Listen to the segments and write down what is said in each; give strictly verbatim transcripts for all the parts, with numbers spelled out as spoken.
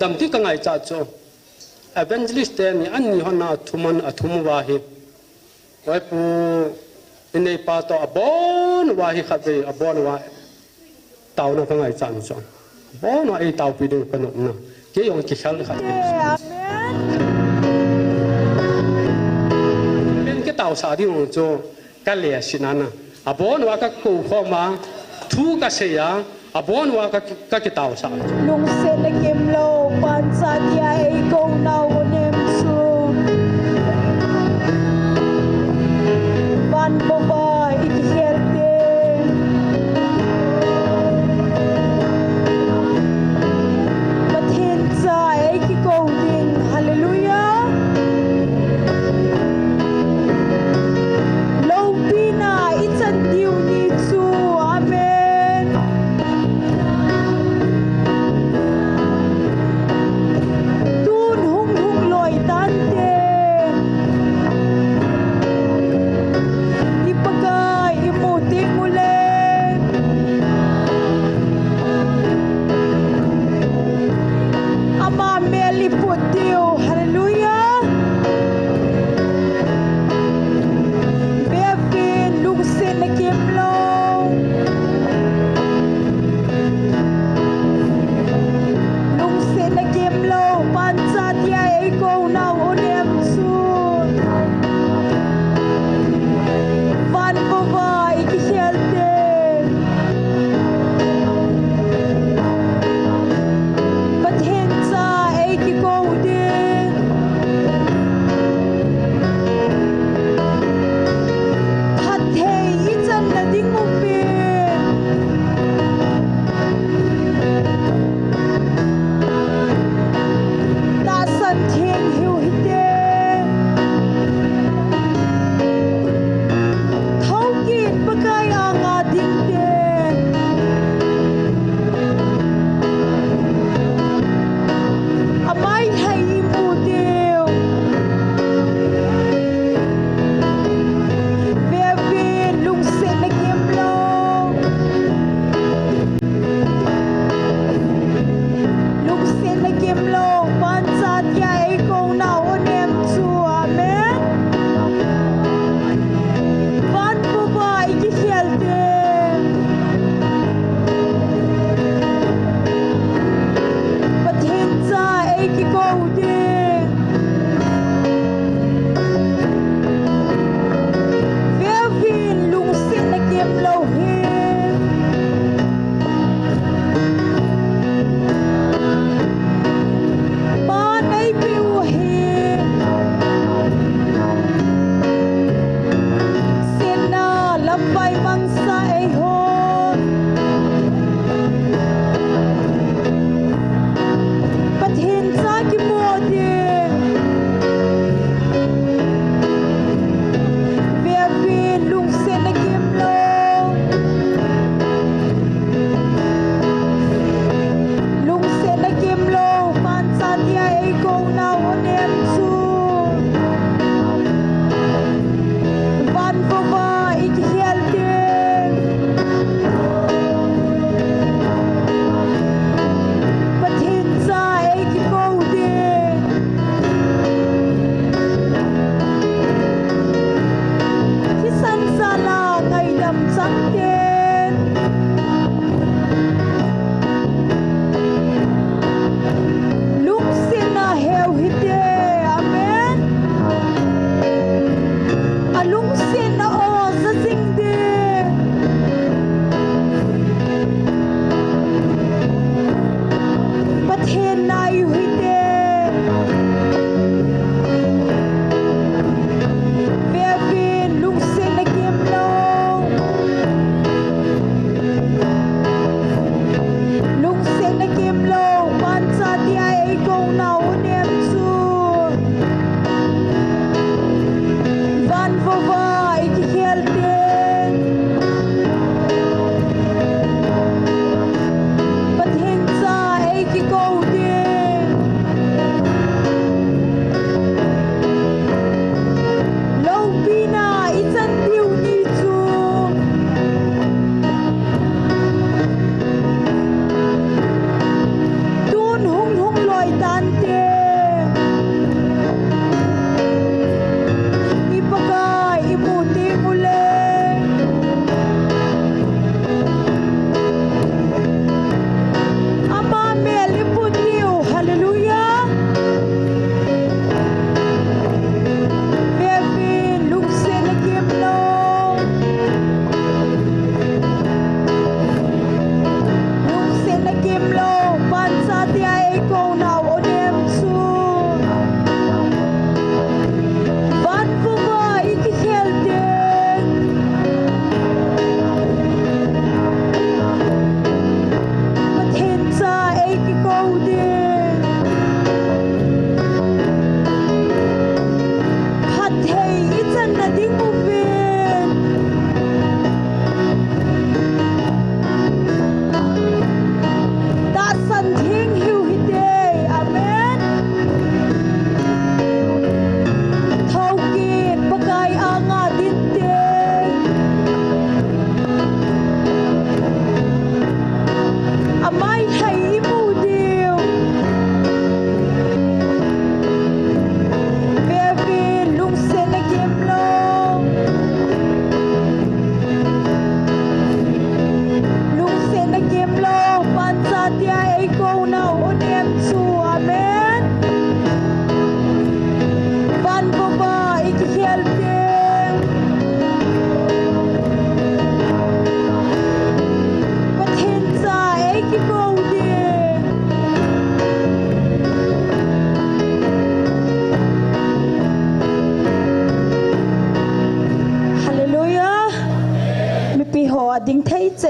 Damti ka ngaichat chu, evangelist teni anni hon a thum hon a thum uva hi, Oi pu, inei pa toh abon uva hi khatvei, abon uva taona ka ngaichat chu, abon uva eitaopi ding ka nopna, kei jong kikhel khat. Amen. Pen kitaosah ding chu, ka leiset na na. Abon uva ka kou khom a, thu ka sei a, abon uva ka, ka kitaosah. Lungsetna kimlou, panchat dia eikou nau unem chu. Van uva i kikhel te. Pathen cha eikikou ding. Hallelujah. Loupina i chan diu ni chu. Amen. Tun hung hung loi tante. I Pakai i mu teng ule. Ama mel i put diu. Hallelujah. Vevin, lungsetna kimlou. Lungsetna kimlou, panchat dia eikou nau unem chu. Van uva i kikhel te. Pathen cha eikikou ding. Phatthei i channa ding uvin. Tahsan theng hiu hite. Thokit Pakai anga ding te. Amai hai i mu diu. Vevin, lungsetna kimlou. Lungsetna kimlou, panchat dia eikou nau unem chu. Amen. Van uva i kikhel te. Pathen cha eikikou ding. Vevin, lungsetna kimlou hi. Pan eipeh u ahi. Setna lamvai mangcha eiho. Pathen cha kimu di.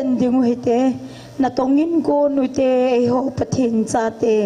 Ding u hite, natong in kon ute, eiho Pathen chate.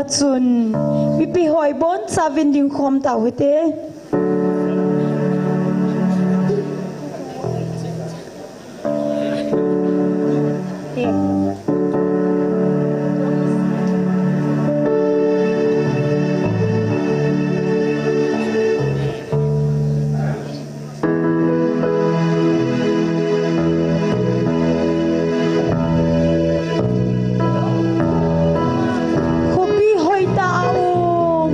Chun mipi hoi boncha vin ding khom tau hite. Khopi hoitah a um.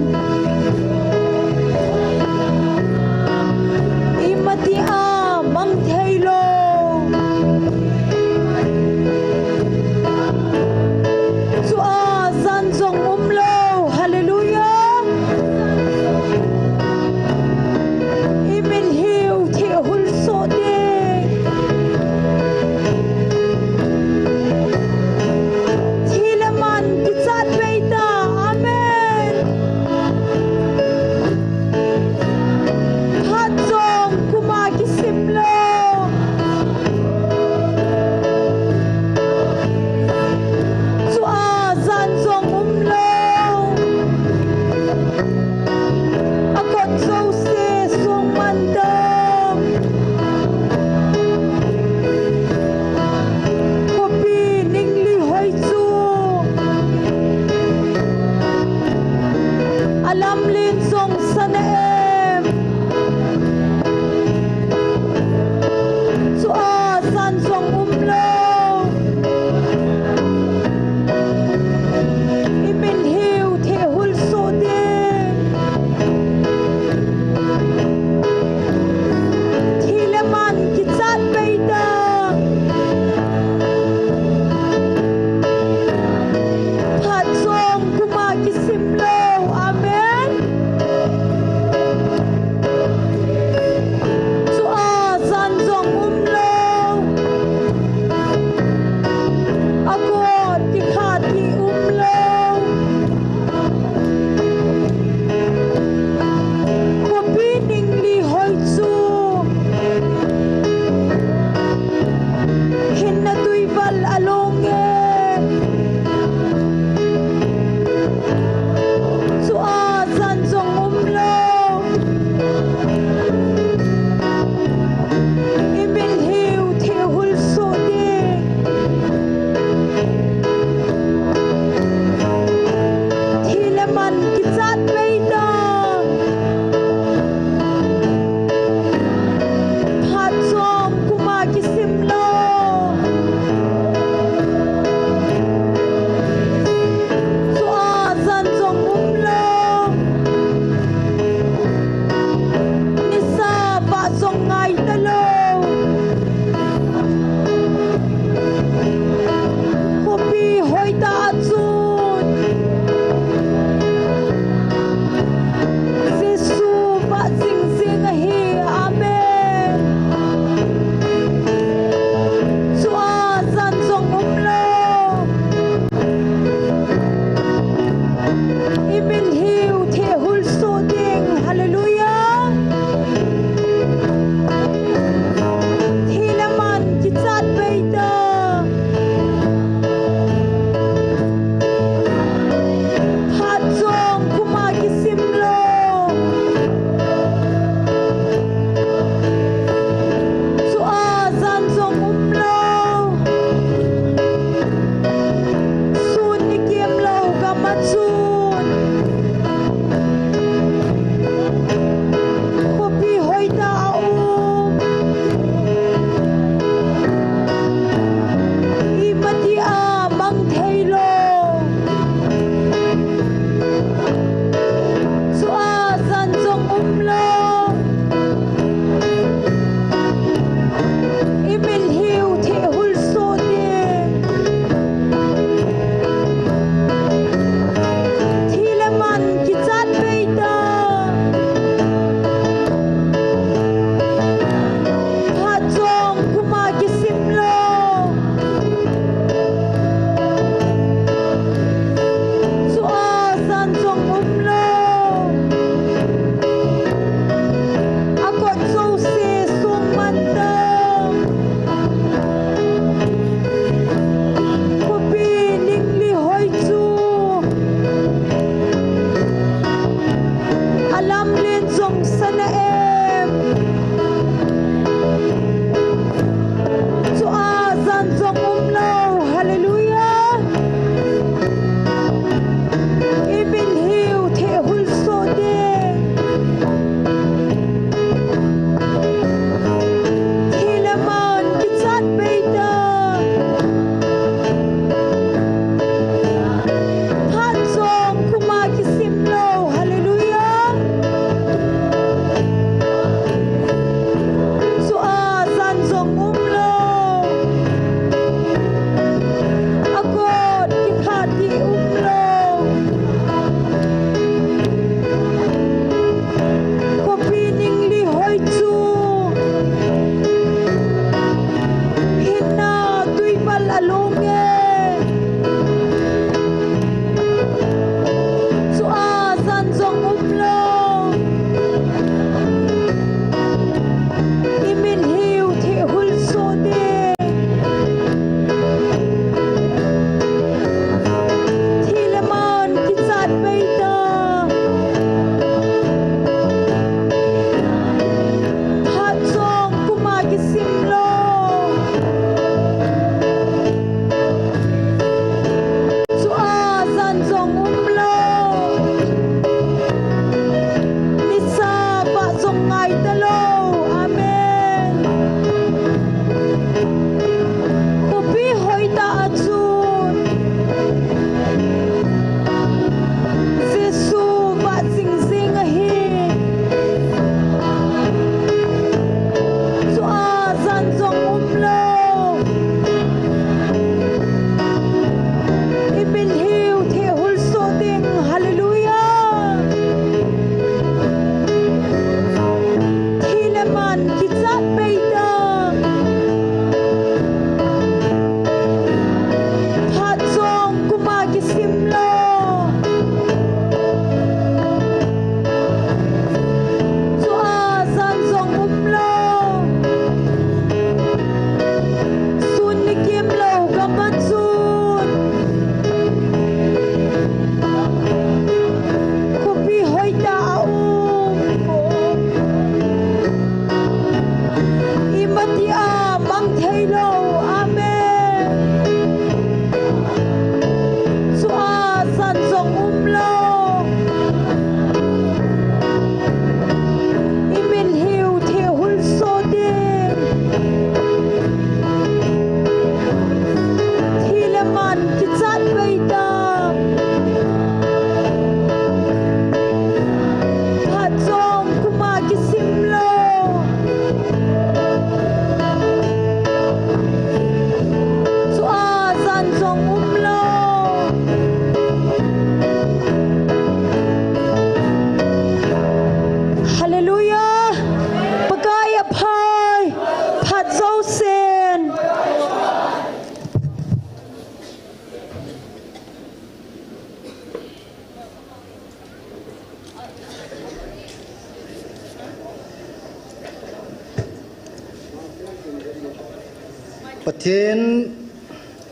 Pathen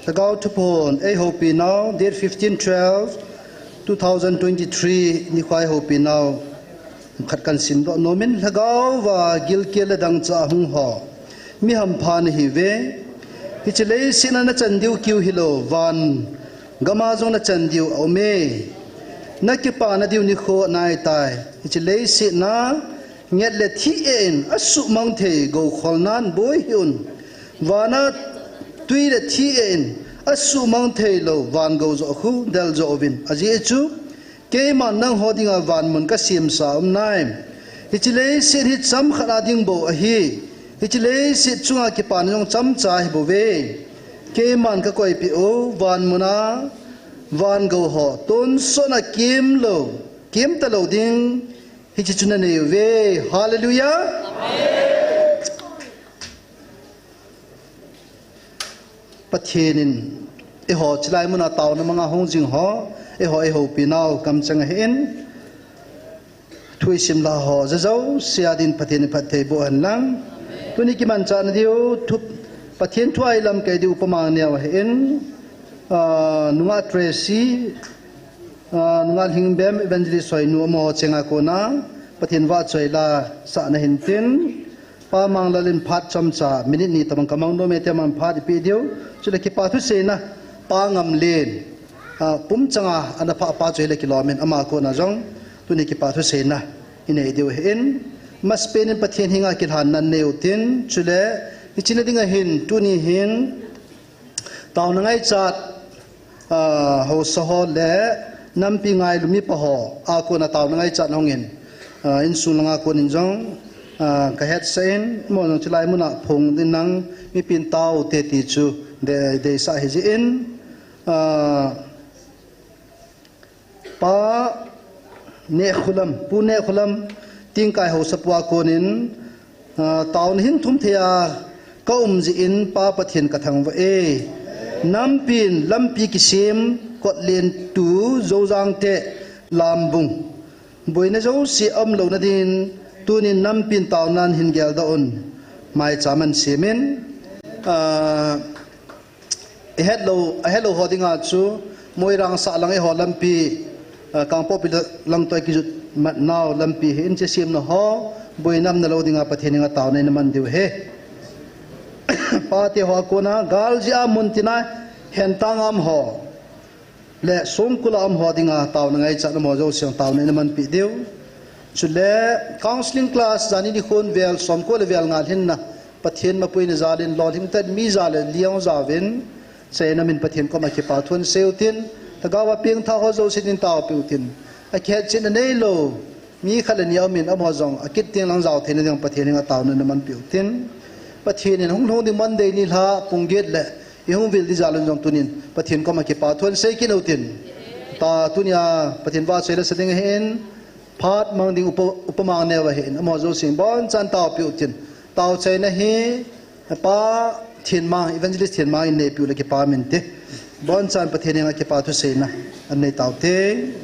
Lhagao thuphon eihoupi nau, date fifteen twelve two thousand twenty-three nikho eihoupi nau khat kasindoh nomin. Lhagao va gilkel le dangchah a hung ho, mi hampha nahiuve. Hiche leiset a nachan diu kiu hilou, van gam a jong nachan diu aume. Nakipana diu nikho anaitai. Hiche leiset a nget le thi eh in asuhmang thei gou kholnan boi hih un. Van a tui le thi eh in asuhmang theilou van gou joh khu del joh uvin. Ajeh chu keiman nangho dinga van mun kasemsa aum nai. Hiche leiset hi chomkhat a ding bou ahi. Hiche leiset chunga kipana jong chomcha ahi bouve. Keiman kakoipeh u van mun a van gou ho tonsot a kem lou, kem talou ding hiche chu nanei uve. Hallelujah. Pathen in eiho chulai mun a taona manga hung jing ho, eiho eihoupi nau kamcheng ahin, thu isim la ho jouse a din Pathen in phatthei boh hen lang. Tuni kimanchah na diu thu, Pathen thu a ilamkai diu Upa Mangneo ahin, ah, nungah Tracy, ah, nungah Lhingbem, Evangelist Hoinu amaho chenga kona Pathen vahchoi la sah na hintin, Pa Manglal in phat chomcha minute ni tabang kamang nom e, tia man phat ipeh diu. Chule kipa thuseina Pa Ngamlen, ah, pumchanga ana phah pa chu hile kilom in, ama kona jong tuni kipa thuseina inei diu ahin, masapen in Pathen henga kilhanna nei utin. Chule hiche na dinga hin tuni hin taona ngaichat, ah, haosa ho le nampi ngailu mipa ho a kona taona ngaichat hung in, ah, insung langa konin jong, ah, kahetsah in, amaho jong chulai mun a phong ding nang mipin tao te ti chu de, deisah ahi jeh in, ah, Pa Nehkholam, Pu Nehkholam, Tingkai haosapu a konin, ah, taona hin thum thei a kaum jeh in Pa Pathen kathangvah e. Nampin lampi kisem, kotlen tu, Joujang te, Lambung, boina jouse aum louna din, tunin nampin taonan hin geldoh un, maicham ahin semin, ah, Ihet lou, ahet lou ho dinga chu, Moirang sahlang eiho lampi, ah, Kangpokpi lang toh kijot mat nau lampi hi in che semna ho, boina umna lou dinga Pathen henga taona ina man diu ahi. Pate ho a kona, gal jeh a muntina hentang a um ho, le songkul a um ho dinga taona ngaichat na um ho jouse taona ina manpi diu. Chule, counseling class, jani nikhon vel, somko le vel nga lhinna, Pathen mapuina jal in, lolhing tah in mi ja le li hung jaovin, chaina min Pathen koma kipa thu ahin sei utin, lhagao a pengtha ho jouse din taopi utin, akihetchetna neilou mi khat le ni aum in, amaho jong akit teng lang jao theina ding Pathen henga taona ina manpi utin, Pathen in hung lhung ding Monday nilhah pung get le ihung vil ding jal un jong tunin Pathen koma kipa thu ahin sei kit utin, ta tunia Pathen vahchoi la sa ding ahin, phat mang ding Upa, Upa Mangneo ahin, amaho jouse in bonchan taopi utin, taochaina hi Pa Thenmang, Evangelist Thenmang in neipiu le kipa um inte. Bonchan Pathen henga kipa thuseina anei taute.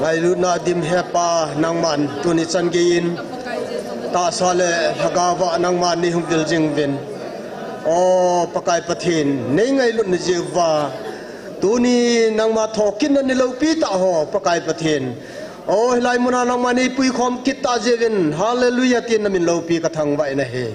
Ngailutna dim hepa nangman tuni chan geiyin tahsa le lhagaova nangman neihung vil jing uvin. O Pakai Pathen, neingailutna jeh uva tuni nangma thokitna ni loupi tah ho Pakai Pathen. O hilai muna nangma neipui khom kit tah jeh uvin, Hallelujah tin namin loupi kathangvah in ahi.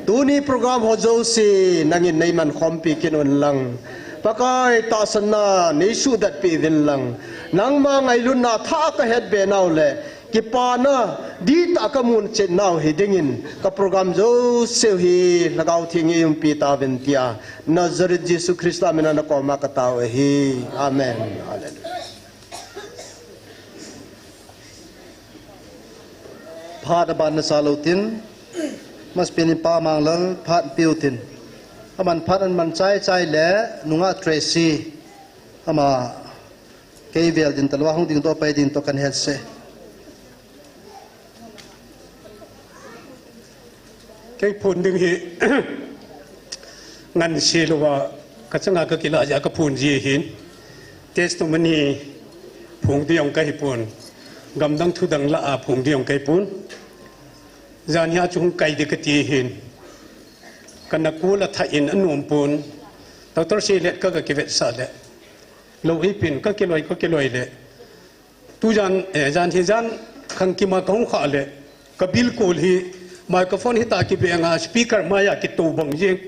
Tuni program ho jouse nangin neiman khompi kit un lang, Pakai tahsanna neisuhdatpi uvin lang, nangma ngailutna thah kahet be nau le kipana dihtah kamu chet nau hi dingin ka program jouse hi Lhagao Theng in umpi tauvin tia Nazareth Jesu Christa mina nakoma katao ahi. Amen. Hallelujah. Phat aban nasa lou tin, masapen in Pa Manglal phat peutin. Aman phat aman chai chai le nungah Tracy, ama kei vel ding talou a hung dingdoh pai ding toh kahin hetsah e. Kei phon ding hi ngansi louva kachanga kakilah jeh a kaphon ji ahin. Testimony phong ding jong kahipon. Gamdang thudang lah a phong ding jong kahipon. Janhi a chu hung kai ding kati ahin. Kana kol athah in anom pon. Doctor seilet ka kakivetsah le, lou eipin kakiloi kakiloi le. Tujan, eh, jan hi jan khangkima kahung khah le, kabilkol hi microphone hita kibenga speaker maiya kitou bang jeng.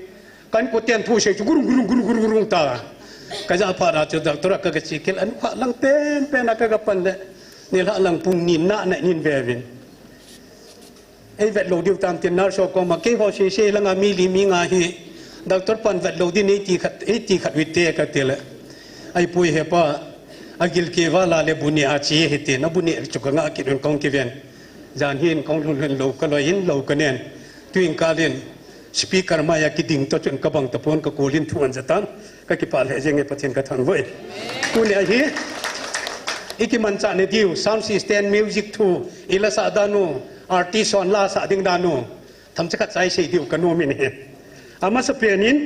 Ka inkoten thusei chu gurung, gurung, gurung, gurung, gurung ta. Kajah phat a chu doctor a kagache kit, anukhah lang penpen a kagapan le, nilhah lang pung ni na na nin veuvin. Eivetlou diu tam tin nurse ho koma, keiho sese langa mi li mi nga hi doctor pan vetlou ding eiti khat, eiti khat uvinte katile, ahipoi hepa, agilkel vala le bu neh a che hite, nabu neh chu kangah kit un kahung kiven. Jan hin kahung lhun lhun lou kaloi in lou kanen. Tuin kalin speaker maiya kiding toh chun kabang tapon, kakol in thu ahin ja tan. Kakipah lheh jenge, Pathen kathangvah e. Tunia hi ikimanchah na diu, sound system, music thu, ilasah dan u, artist hon lasah ding dan u, themcha khat cha isei diu kanom in ahi. Amasapen in,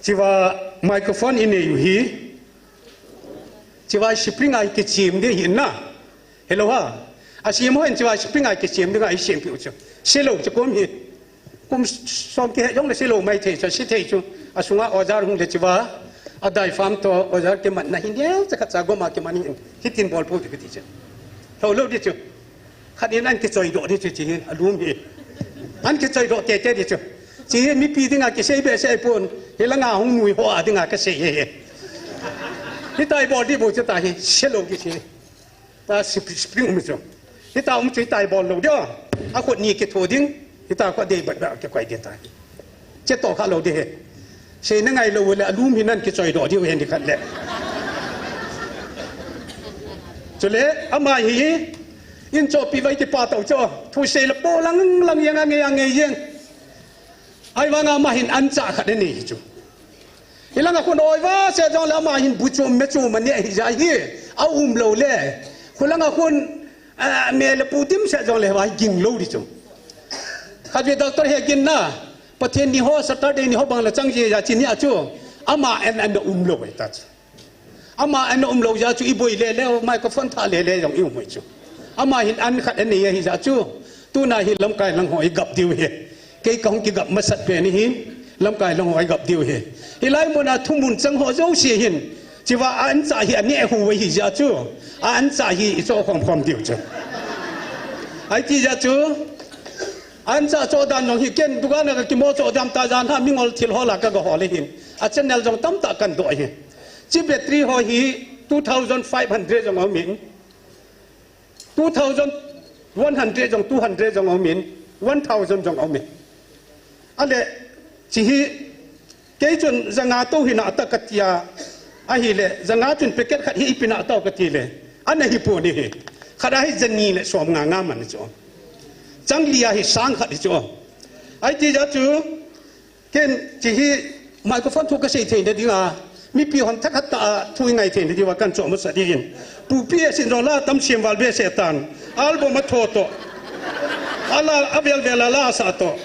hichea microphone inei u hi, hichea spring a ikichem ding ahi na. Hello ha. Asem hon hichea spring a ikichem dinga isempeh u chu, selou chu kom hi. Kum som kihe jongle selou maithei chu, sethei chu. Asunga ojar hung le hichea, a diaphragm toh ojar kimatna hi neocha khat cha gom a kiman in, hitin bol pou ding kati chu. Lhou lou ding chu. Khat in ahin kichoidoh ding chu hiche hi, alum hi. Ahin kichoidoh teitei ding chu. Hiche hi mipi dinga kisei behseh ahipon, hilanga hung nui ho a dinga kasei ahi. Hitia ibol ding bou chu tahi, selou ding chu. Ta spring, spring um chu. Hitia um chu hitia ibol lou ding. Akhut ni kitho ding. Hitia khut dei bat bat kikoi ding tahi. Hiche toh kha lou ding ahi. Seina ngailou le alum hi ahin kichoidoh diu ahi nikhat le. Chule ama hi in chohpeh uva ikipa tau chu. Thusei le po lang lang jeng, angei angei jeng. Ahivanga ama hin anchah khat anei hi chu. Hilanga khun oi vah seh jongle ama hin bu chom me chom aneh hijeh hi aum lou le. Khulanga khun, ah, me le pu dim seh jongle hiva hi ging lou ding chu. Khatvei doctor he gin na, Pathen ni ho, Saturday ni ho bang la chang jeh a hiche nia chu ama an ana um lou ahi ta chu. Ama ana um lou jeh chu iboi lele, microphone thah lele jong ium u ahi chu. Ama hin an khat anei ahijeh chu, tuna hi lamkai lang ho igap diu ahi. Kei kahung kigap masat pen ahin, lamkai lang ho igap diu ahi. Hilai muna thumun chang ho jouse hin, hichea anchah hi aneh hu ahijeh chu, anchah hi ichoh khom khom diu chu. Ahiti jeh chu, anchah choh dan jong hi ken dukan a kakimo choh dam ta, jan ha mingol thil hol a kagahol ahin. A channel jong tamtah kadoh ahi. Hiche battery ho hi two thousand five hundred jong aumin. Two thousand one hundred jong, two hundred jong aumin, one thousand jong aumin. Ale, hiche hi, kei chun janga tou hina ta katia, ahile, janga chun packet khat hi ipi na tau katile, ana hipon ahi. Khat a hi jani le som nga nga man chu. Chang li a hi sang khat hi chu. Ahiti jeh chu, ken hiche hi microphone thu kasei theina dinga, mipi hon thakhat tah a thu ingai theina diuva kahin choh masa dingin. Pu P S in jong la tam sem val behseh tan. Album atho toh, ala avel vel a la asah toh.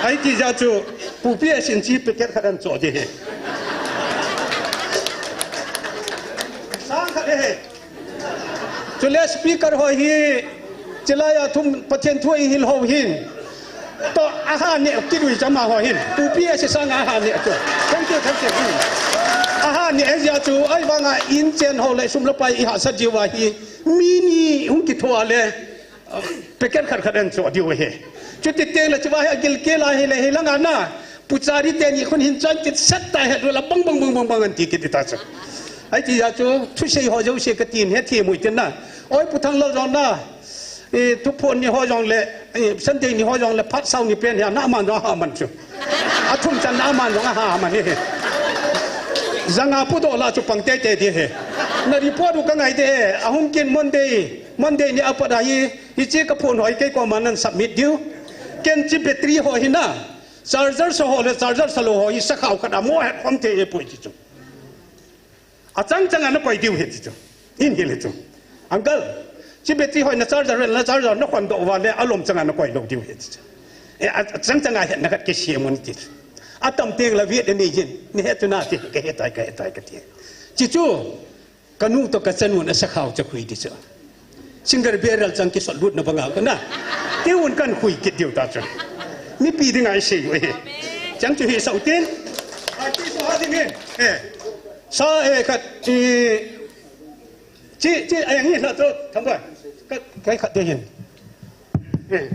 Ahiti jeh chu Pu P S in hiche packet khat ahin choh ding ahi. Sang khat ahi. Chule speaker ho hi, chilai a thum Pathen thu eihil ho hin. To aha ne kidui jama ho hin. Tupi a sisang aha ne to. Thank you, thank you. Aha ne jia chu, ahivanga inchen ho le sum le pai iha sa jiu ahi. Mi ni hung kitho a le. Packet khat khat an cho diu ahi. Chuti teng le chuva hi agil kel ahi le hi langa na. Puchari teni khun hin chan kit sat ta he la bang bang bang bang bang an ti kit ta chu. Ahi ti a chu, thusei ho jouse ka tin he thi mui tin na. Oi Pu Thanglal jong na. E, thuphon ni ho jong le, e, Sunday ni ho jong le, phat sau ni pen hi, na man jong ha man chu. Athum chan na man jong ha man hi. Janga pu do la chu pang tei tei di hi. Na report u ka ngai de, ahung kin Monday, Monday ni apat a hi, hiche ka phone hoi kei koma nan submit diu. Ken chi battery ho hi na, charger sa ho le charger sa lou ho hi sakhao khat a mo het khom thei e poi ti chu. Achang chang a na koi diu ahi ti chu. In hil ahi chu. Uncle, chi battery hoi na charger, na charger na khon doh uva le alom chang a na koi lou diu ahi ti chu. E, a, achang chang a het na khat kisem un ti chu. Atam teng la viet ani jin. Ni het chu na ti, ka het tai, ka het tai ka ti. Chi chu, ka nu to ka chanu na sakhao cha khui ti chu. Single barrel chang kisot lut na banga ka na. Ti un kan khui kit diu ta chu. Mipi dinga i sei u ahi. Chang chu hi sau tin. Ai ti so ha ding e. Eh. Sa, eh, khat, chi, chi, chi, ai, ngi la to, tham ba. Khat, kai khat de hin. Eh.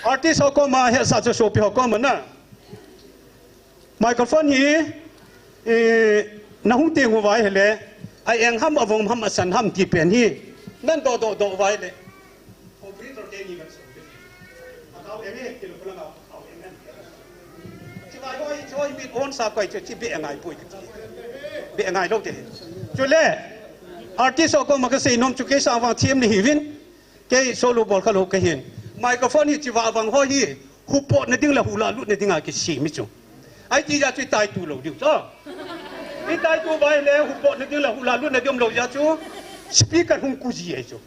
Artist ho koma, he sa chu sopi ho koma na. Microphone hi, eh, na hung teng uva ahile, a eng ham, a vom ham, a san ham ti pen hi. Nan do, do, do uva ahile. Operator te ni ban so. A kau eng e, kilo kula ngau. Chivai hoi, choi mit on sa koi chu chi be ngai poi kati. Be ngai lou te. Chule, artist ho koma ka sei nom chu kei sa vang thiem ni hiuvin. Kei solo bol kha lou ka hin. Microphone hi chivah vang ho hi, hupot na ding le hula lut na dinga kisem hi chu. Ahi ti a chu i tai tu lou diu chu. I tai tu uva ahile hupot na ding le hula lut na ding um lou a chu. Speaker hung ku ji ahi chu.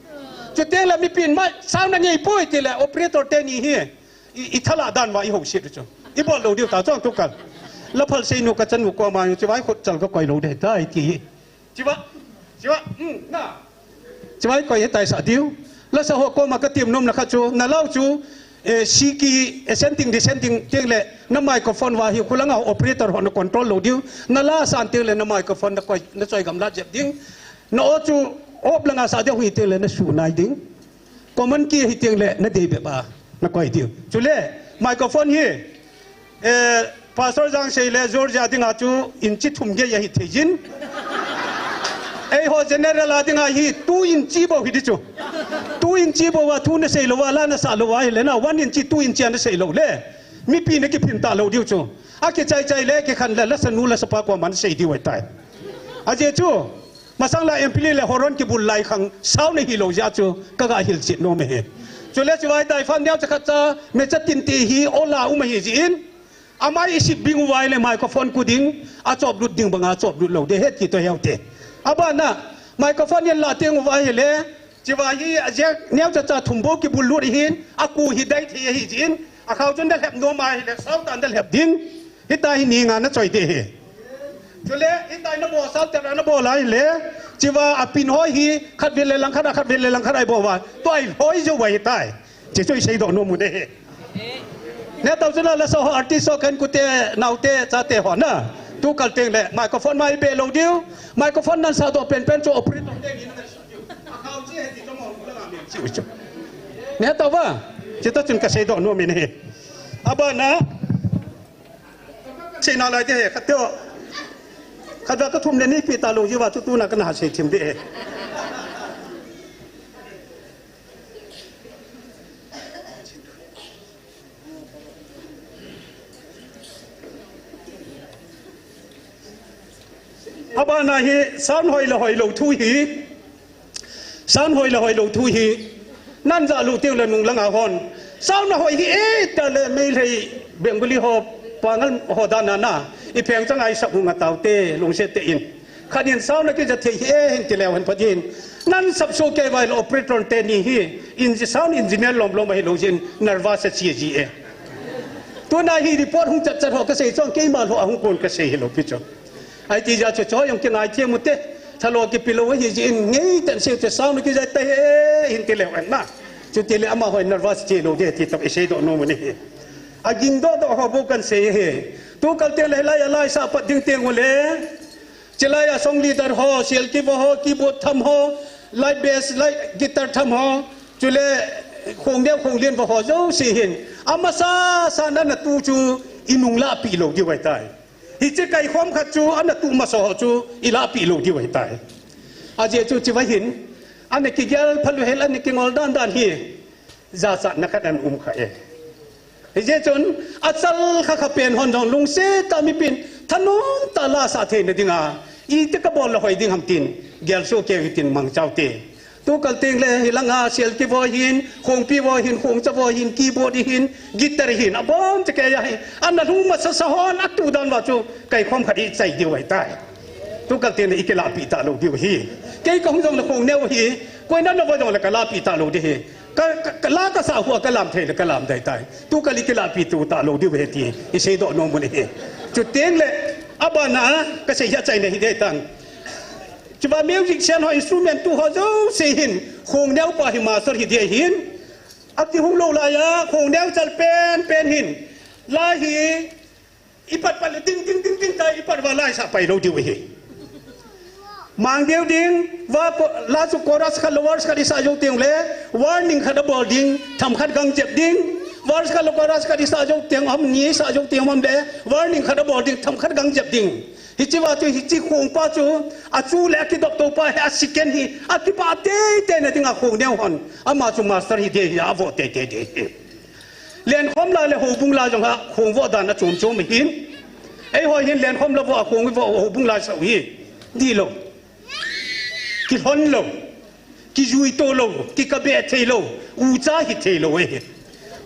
Chuteng le mipin ma sound na ngei poi ti le operator te ni hi. I, i thala dan uva i ho siat u chu. I bol lou diu ta chong tu kal. La phal sei nu ka chanu koma, chivai khut chal ka koi lou de ta i ti. Chivah, chivah, hmm, na. Chivai koi he tai sa diu. La sa ho koma ka tim nom na khat chu, na lau chu, eh, siki, ascending, descending, teng le, na microphone uva hi, khulanga operator ho na control lou diu. Na la san teng le, na microphone na koi, na choi gam la jep ding. Na o chu, op langa sa diu hi teng le, na su nai ding. Common key hi teng le na dei bep a na koi diu. Chule microphone hi, eh, Pastor Jang sei le Georgia dinga chu inchi thum gei ahi thei jin. Eiho general a dinga hi two inchi bou hi di chu. Two inchi bou a thu na sei lou a la na sa lou a ahile na one inchi two inchi a na sei lou le. Mipi na kiphin ta lou diu chu. A kichai chai le kikhan le la sa nu la sa pa koma na sei diu ahi tai. Ajeh chu. Masang la M P le horn kibul lai khang sound na hi lou jeh a chu ka ga hilchet nom e. Chule chivai tai fan neo cha khat cha me cha tin te hi ola um ahi jin. Amai i sip bing uva ahile microphone ku ding, a chop lut ding banga chop lut lou de he ti to heu te. Abana microphone yen la teng uva ahile, chivai hi a jack neo cha cha thum bou kibul lut hin, a ku hi dai thei ahi jin. A khao chun da lhep nom ahile, sound tan da lhep ding. Hitia hi ni nga na choi te hi. Chule, hitia na bol sao te na bol ahile. Chiva a pin hoi hi, khat vele lang khat, a khat vele lang khat ai bol uva. Tua i hoi jo uva hitia. Chi chu i sei doh nom u de hi. Ne tau chuna la so artist so kan kute, naute, chate ho na. Tu kal teng le, microphone mai be lou diu. Microphone nan sa doh pen pen chu operator te ni na sa diu. A khao chi he ti chu mo la me chi u chu. Ne tau va. Chi ta chun ka sei doh nom in hi. Abana. Sei nalai te he, khat teo. Khat va ka thum le ni pi ta lou jiu va chu tuna ka na sei thim de he. Abana hi sound hoi le hoi lou thu hi. Sound hoi le hoi lou thu hi. Nan ja lou teu le nung langa hon. Sound na hoi hi e ta le Meitei Bengali ho Pangal ho dan na na. I pheng chang ai sa u nga tau te lungset te in. Khat in sound na kija thei hi e hin ti leu hen pha din. Nan sap so kei vai le operator te ni hi. In ji sound engineer lom lom ahi lou jin nervous a chi ji e. Tuna hi report hung chat chat ho ka sei chong keima lou a hung kon ka sei hi lou pi chong. Ahi ti ja chu chu jong kingai thiem u te. Thalo kipe lou ahi jeh in, ngei tah in sei u chu sang nu kijai ta he, hin ti leu hen na. Chuti le amaho in nervous che lou ding ti toh isei doh nom u ahi. Aging doh doh ho bou kan sei ahi. Tu kal teng le hilai a laisah pat ding teng u le. Chilai a song leader ho, sial kivo ho, keyboard tham ho, light bass, light guitar tham ho. Chule khongneo khonglen va ho jouse hin. Amasa sa na na tu chu inung lahpeh lou diu ahitai. Hiche kaikhom khat chu ana tu masa ho chu ilahpeh lou diu ahitai. Ajeh chu hiche va hin, ana kigel phat u hel, ana kingol dan dan hi, jachatna khat ana um kha e. Hijeh chun, achal kha kha pen hon jong lungset tah a mipin, thanom tah a lasah theina dinga, iti kabol le hoi ding ham tin, gelsoh keu hitin mangchau te. Tu kal teng le, hilanga sial kivo hin, khongpi vo hin, khongcha vo hin, keyboard hin, guitar hin, abon chakei ahi. Ana lhung masasa hon, atu dan uva chu, kaikhom khat ichai diu ahitai. Tu kal teng le, ikilahpeh talou diu ahi. Kei kahung jong le khongneo ahi, koiman ana vo jong le kalahpeh talou ding ahi. Ka, ka, kala kasah hu a kalam thei le kalam ding ahitai. Tu kal ikilahpeh talou diu ahi ti, isei doh nom u ahi. Chuteng le, abana, kasei hi achaina hi ding ahitan. Chuva musician ho instrument tu ho jouse hin, khongneo pa hi master hi ding ahin. Akihung lou laiya, khongneo chal pen pen hin. La hi, ipat pat le ding, ding, ding, ding, ta ipat uva laisah pai lou diu ahi. Mang deu ding, va ko, la chu chorus khat le verse khat isah jou teng le, warning khat abol ding, tham khat gang jep ding, verse khat le chorus khat isah jou teng ham, ni isah jou teng ham le, warning khat abol ding, tham khat gang jep ding. Hiche va chu, hiche khongpa chu, achu le akidop tou pa hi, a second hi, akipah teitei na dinga khongneo hon. Ama chu master hi ding ahi, avoh teitei ding ahi. Lenkhom la le houbung la jong ha, khong voh dan achom chom ahin. Eiho hin lenkhom la voh a khong voh, houbung la sah u hi. Dihlou. Kilhon lou. Kijui to lou, kikabeh thei lou, ucha hi thei lou ahi.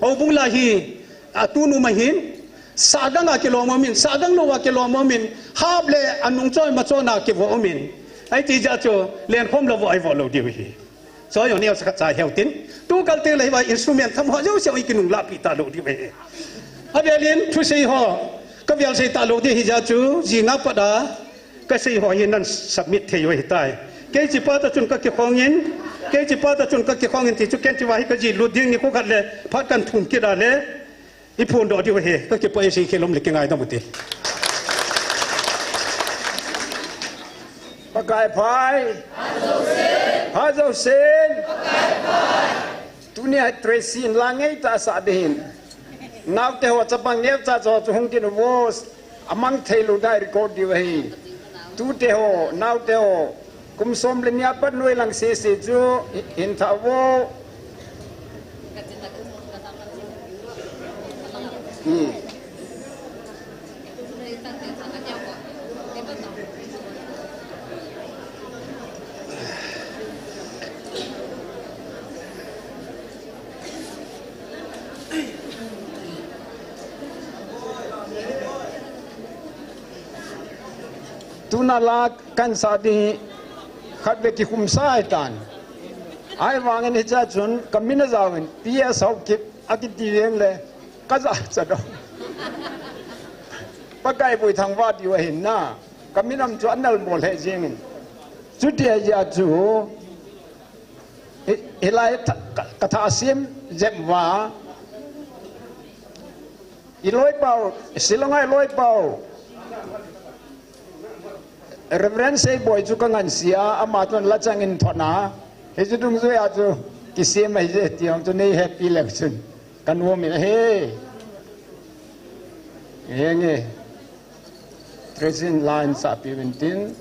Houbung la hi, atunu ma hin, sah dang a kilom um in, sah dang lou a kilom um in, hap le anung choi ma chon a kivo um in. Ahi ti jeh chu, lenkhom la voh a ivoh lou diu ahi. Choi jong neocha khat cha hiu tin. Tu kal teng le hiva instrument tham ho jouse ikinung lahpeh talou diu ahi. Avel in thusei ho, kavel sei talou ding ahi jeh chu, jing a pat a, kasei ho hi nan submit thei u ahitai. Kei hiche pa toh chun kakikhong in, kei hiche pa toh chun kakikhong in ti chu ken hiche va hi kajih lut ding nikho khat le phat kan thum kit a le, iphondoh diu ahi, kakipah e, sei khel um le kingaidam u hite. Pakai pha e. Phat jousen. Tunia hi Tracy in la ngeitah a sah ding ahin. Naote ho chapang neocha cho chu hung kit uvo. Amang thei lou ding a record diu ahi. Tute ho, naote ho, kum som le ni a pat noi lang sese chu hi-, hin thah uvo. Hmm. Tuna la kan sah ding hi khatvei kikhumsa ahitan. Ahivangin hichea chun kamin ajaovin P S Haokip akiti jeng le kajachat doh. Pakai boi thangvah diu ahin na. Kamin am chu anal bol lheh jengin. Chuti ahijeh a chu hi, hilai tha-, ka, kathah sem jep uva. Iloi pau, Shillong a iloi pau. Reverend Seiboi chu kangansea, ama chun lachang in thot na. Hichu dungjuia chu kisem ahije ti jong chu nei hepi leu chun kanom in ahi. Henge. President la in sahpi uvin tin.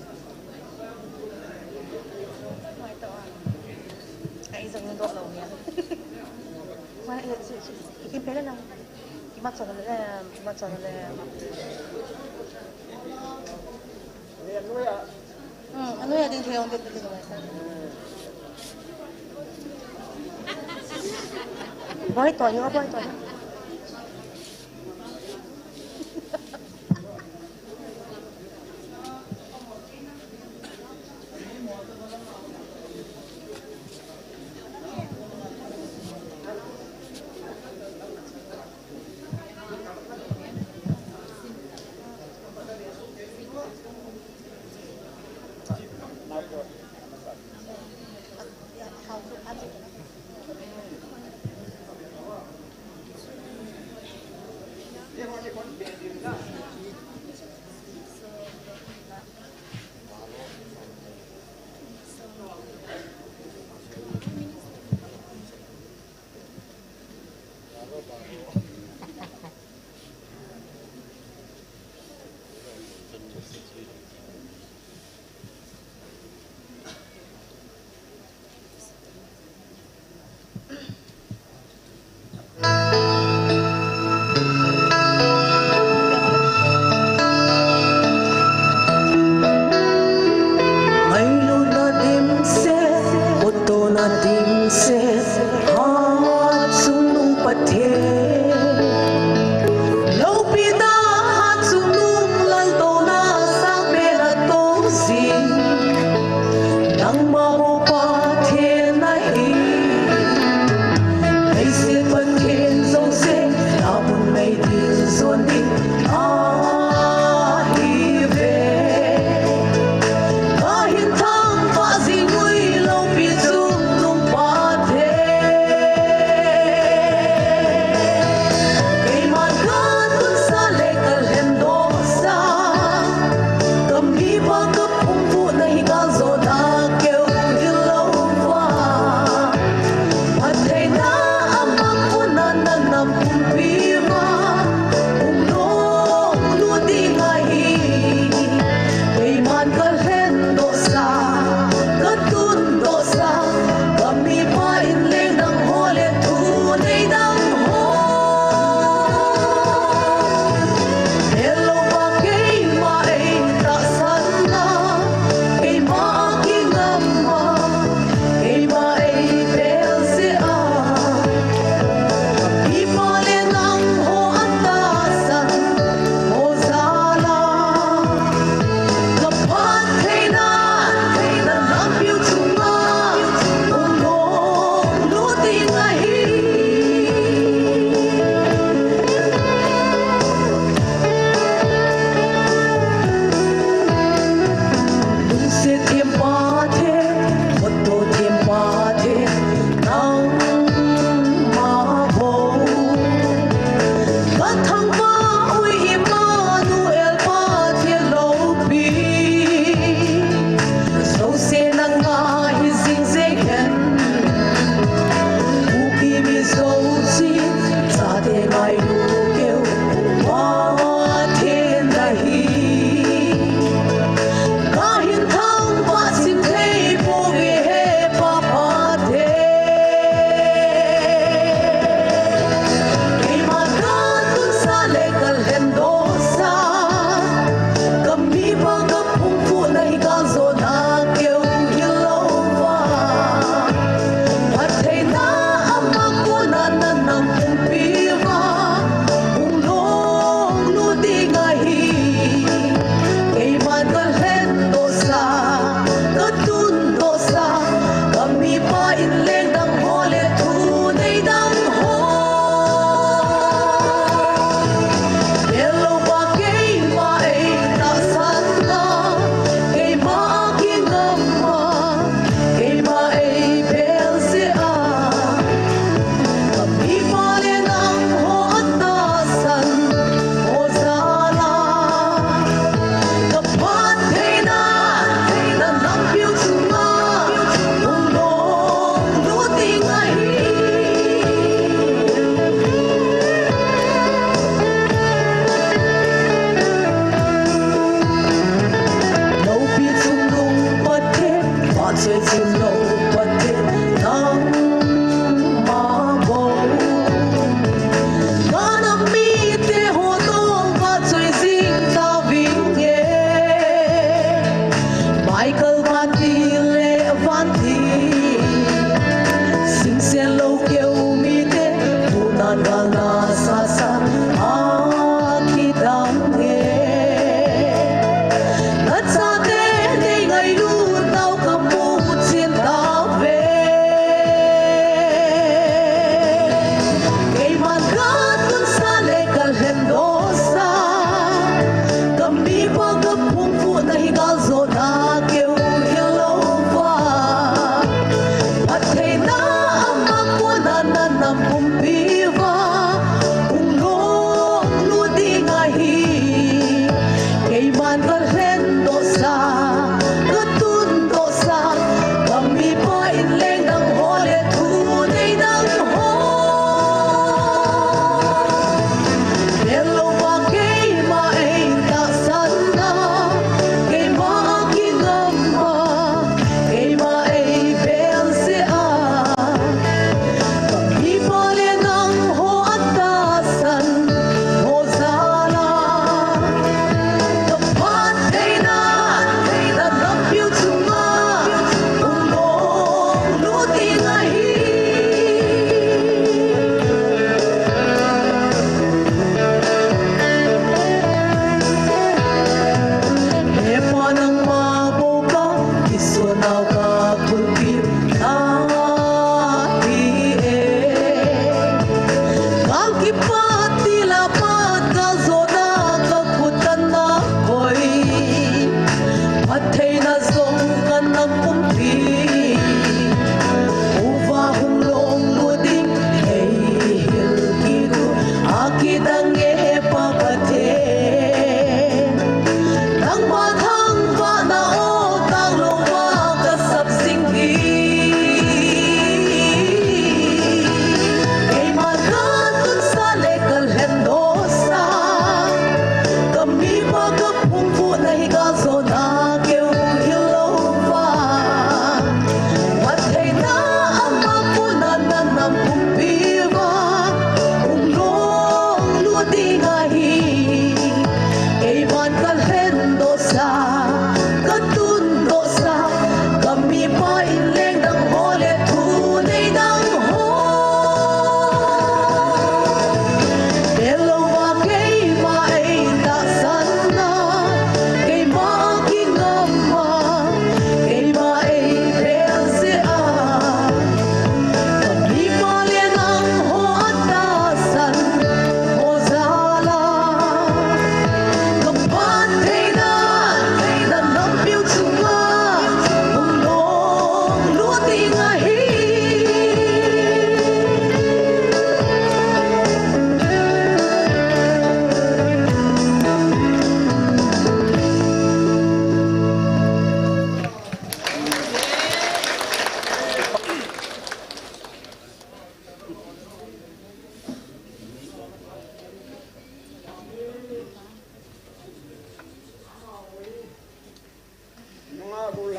Boi to yo, boi to yo.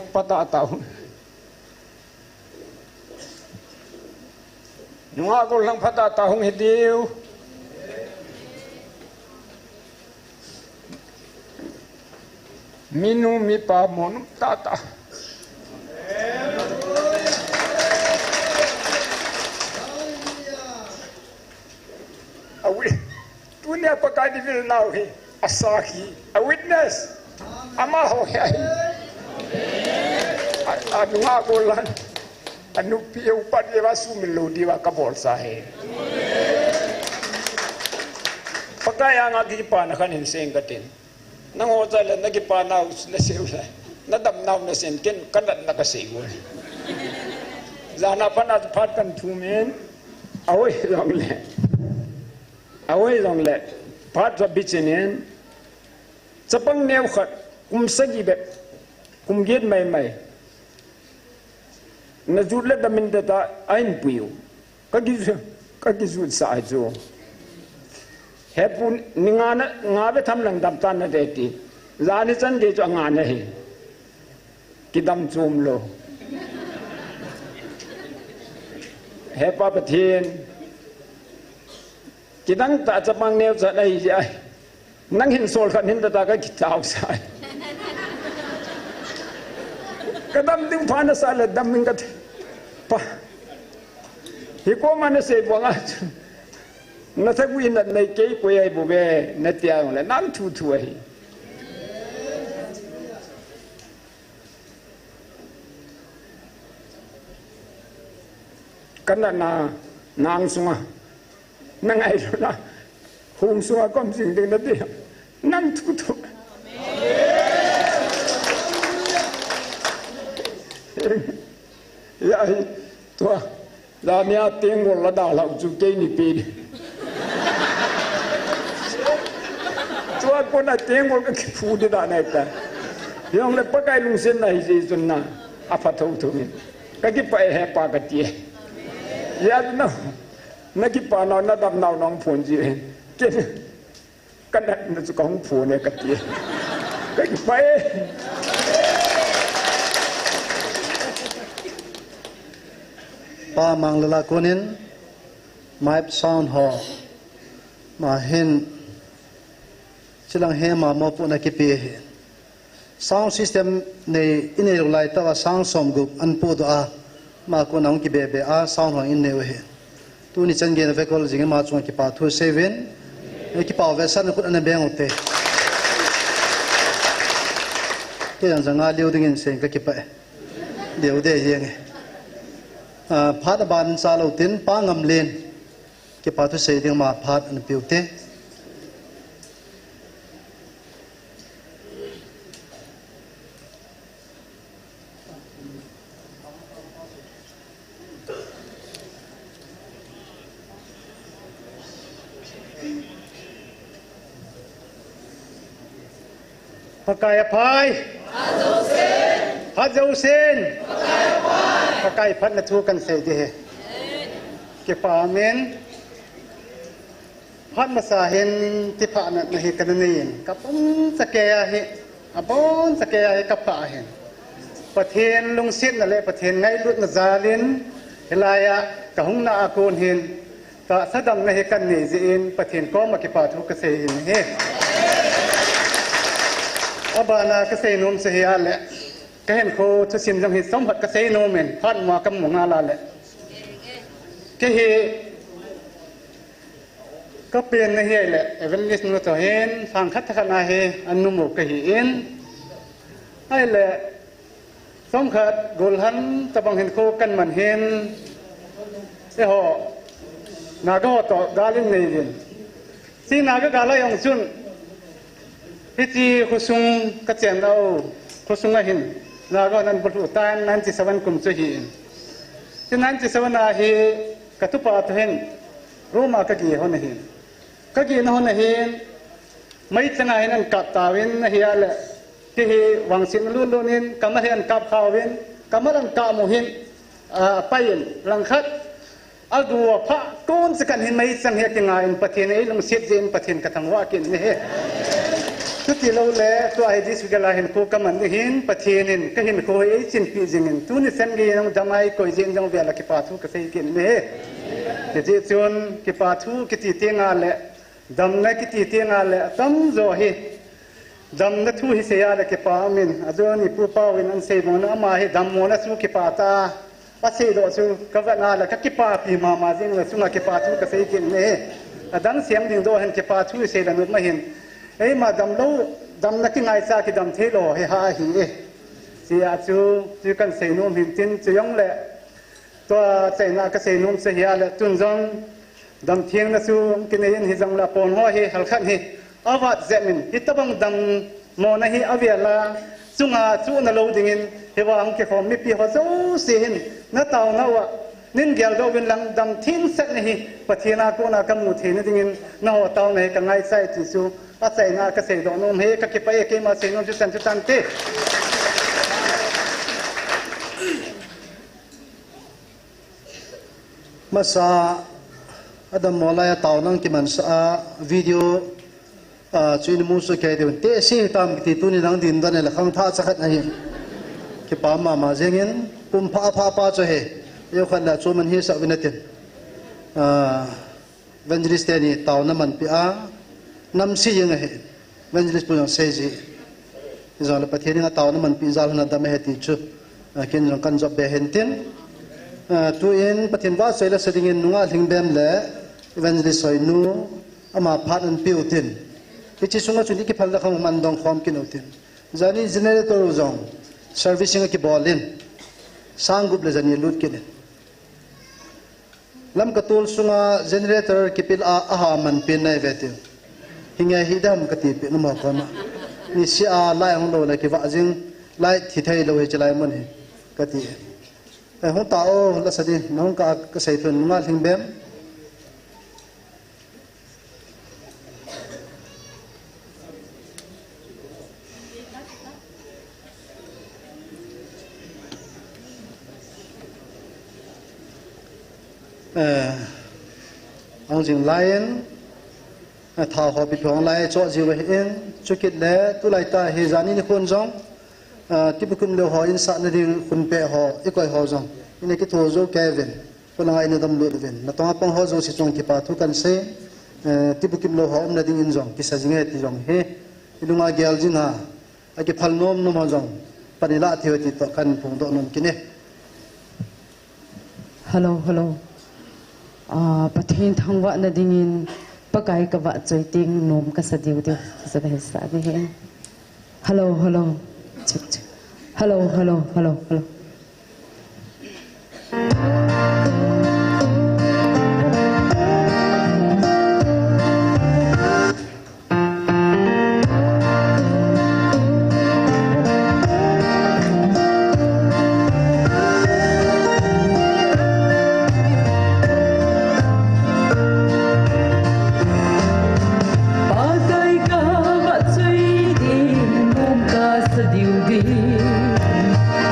Phatah tah hung. Nungah gollhang phatah tah hung hidiu. Minu mipa monum tah tah. Awi. Tunia Pakai di vil nau hi. Asakhi. A witness. Amaho hi ahi. A, anungah gollhang. Anupi upat le va sumil lou diuva kabolsa ahi. Pakai anga kipana khat hin seng katin. Nangho cha le nakipa nau nasei u le. Nadam nau nasei in ken kanatna kasei u. Jana pana phat kan thum in. Ahoi jongle. Ahoi jongle. Phat cha bichin in. Chapang neo khat. Kum sagi bep. Kum get mai mai. Najut le damin tata ahin pui u. Ka ki, ka kijut sa chu. Hepu ni nga na, nga ve tham lang dam tan nate ti. Jani chan gei chu anga nahi. Kidam chom lou. He Pa Pathen. Kidang tah chapang neo cha nahi ji ai. Nang hin sol khat hin tata ka kitao sai. Ka dam ding pha nasa le dam min ka ti. Pa. Hi ko ma nasei banga chu. Natha gui na nei kei ko ai bu be natia le nang thu thu ai. Kana na nang sunga. Nangai lou na. Hung sunga kom sing ding nati. Nang thu thu. Ya hi. Tua. Jania tengol la dalhau chu keini pe di. Tua kona tengol ka kiphu di da nai ta. Hijongle Pakai lungsetna hi ji chun na. Apha thotho in. Ka kipah e He Pa kati. Ya na. Nakipa nau nadam nau nong phon ji. Ken. Kanatna chu kahung phon e kati. Ka kipah e. Pa Manglala konin, mic sound ho. Ma hin, chilang he ma mo pu na kipe hi. Sound system nei, inei lou lai tah a sang som gup an pu doh a, ma ko nang kibe be a, sound ho in nei u hi. Tuni chan gei na vekol jing ma chunga kipa thu seivin, ei kipa ve san khut ana beng u te. Kei jang jang a liu dingin sen ka kipah e. Deu de jeng e. Ah, phat aban cha lou tin, Pa Ngamlen. Kipa thu sei ding ma phat ana piu te. Pakai aphai. Phat jousen. Pakai phatna thu kan sei ding ahi. Kipa amen. Phat masa hin ti phat natna hi kana nei in. Ka pum chakei ahi. Abon chakei ahi ka pha ahin. Pathen lungsetna le Pathen ngailutna jalin hilai a ka hung na a kon hin tahsa damna hi kan nei jeh in Pathen koma kipa thu ka sei in ahi. Abana ka sei nom chu hi a le ka hinkho thusim jong hi chomkhat ka sei nom in phat ma ka mu ngal a le. Kei hi Ka pen na hi le, evangelist nu to hin, sang khat khat na hi, an nu mu ka hi in. Ai le, song khat, gol han, tabang hin ko kan man hin. E ho, Naga ho to, galin nei din. Si Naga gala yong chun. Hiti khosung ka chen lo, khosung a hin. Naga nan bulu tan ninety seven kum chu hi in. Si ninety seven a hi, ka tupa to hin. Roma ka gi hon ahin. Ka gi na hon ahin. Mai changa hin an kap tawin ahi a le. Ki hi vangsin lun lun in, kamal hi an kap khawin, kamal an kap mu hin, a, pai in, langkhat. A gu a pha, kun se kan hin mai chang hi a kinga in Pathen ei lungset jeh in Pathen ka thangvah kin ni hi. Chuti lou le, tua hi district a hinkho kaman ding hin, Pathen in kahinkho hi eichinpi jingin, tuni chan gei nung dam a eikoi jing jong vel a kipa thu kasei kit in ahi. Hijeh chun, kipa thu kiti teng le, damna kiti teng le, atamjo hi, damna thu hi sei a le kipa um in, ajeh chu ipu pau in asei bang in ama hi dammona chu kipa tah a, asei doh chu kavet na le kakipapi mama jing le chunga kipa thu kasei kit in ahi. Adang siam ding doh hin kipa thu sei le nop ma hin. Eima damlou, damna kingaicha kidam theilou hi ha ahi e. Hiche a chu, chu kahin sei nom hin tin chu jong le. Tua chaina kasei nom chu hi a le tun jong damthengna chu kinei in hijong le pon ho hi halkhat hi avat jep in hitabang dammona hi avel a chunga chuhna lou dingin hiva hung kikhom mipi ho jouse hin nataona uva nin geldoh uvin lang damtheng setna hi Pathen a kona kamu theina dingin naho taona hi kangaicha e ti chu achaina kasei doh nom e, kakipah e, keima sei nom chu chan chu tante. Masa a dammo lai a taona kimansah a video, a, chu in musoh kei diu. Tehse hitam kiti tuni nang din dan le khangthah chakhat ahi. Kipa mama jingin, kum pha pha pa chu ahi. Eikhat le chu man hisah uvin atin. A, Evangelist teni taona manpi a, namse jeng ahi. Evangelist pu jong sei ji. Hijong le Pathen in ataona manpi jal hon a dam ahi ti chu, a, ken jong kahin jop be hen tin. A, tuin Pathen vahchoi lasa dingin Nunga Lhingbem le Evangelist Soinu ama phat anpeh u tin. Hiche sunga chun ikiphal le khang man dong khom kit u tin. Jani generator u jong servicing akibol in. Sang gup le jani lut kit in. Lamka tol sunga generator kipil a, aha man pen nai ve tiu. Hinge hi dam kati pen mo koma. Nisi a light hung lou le kivah jing, light thi thei lou hi chilai mun hi kati. Eh, hung ta o, lasa di, nahung kah a kasei thun Nunga Lhingbem. Eh, ahung jing lai in, eh, thao ho pi phong lai cho jiu ahin, chukit le, tulai tah hi jani nikhon jong, eh, tibukim lou ho in sahna ding khun pe ho, ikoi ho jong, ina kitho jou kei uvin. Khulanga ina damlut uvin. Natong a pang ho jouse chunga kipa thu kahin sei, eh, tibukim lou ho umna dingin jong, kisa jing e ti jong hi. Ilunga gel jing a, akiphal nom nom ho jong, pan ilah thei u ti toh kahin phongdoh nom kit e. Hello, hello. Ah, Pathen thangvahna dingin, Pakai kavahchoi teng nom kasa diu diu. Kasa diu sa diu. Hello, hello. Check, check. Hello, hello, hello, hello. Pakai kavahchoi teng nom kasa diu ding.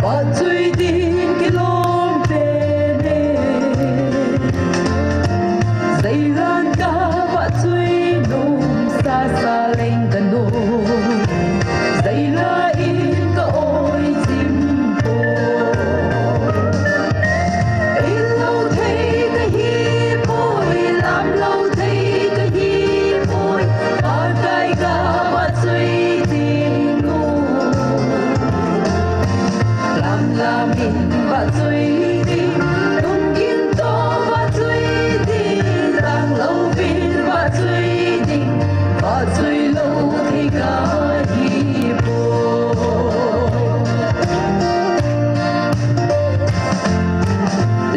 Vahchoi ding kilom pen e. Jailan kavahchoi nom sasa leng kanom. Jaila in ka-oi chim poi. Inn lou thei kahi poi, lam lou thei kahi poi, Pakai kavahchoi ding nom. Lam lam in vahchoi ding, tung gin toh vahchoi ding, lang lou vin vahchoi ding, vahchoi lou thei kahi poi.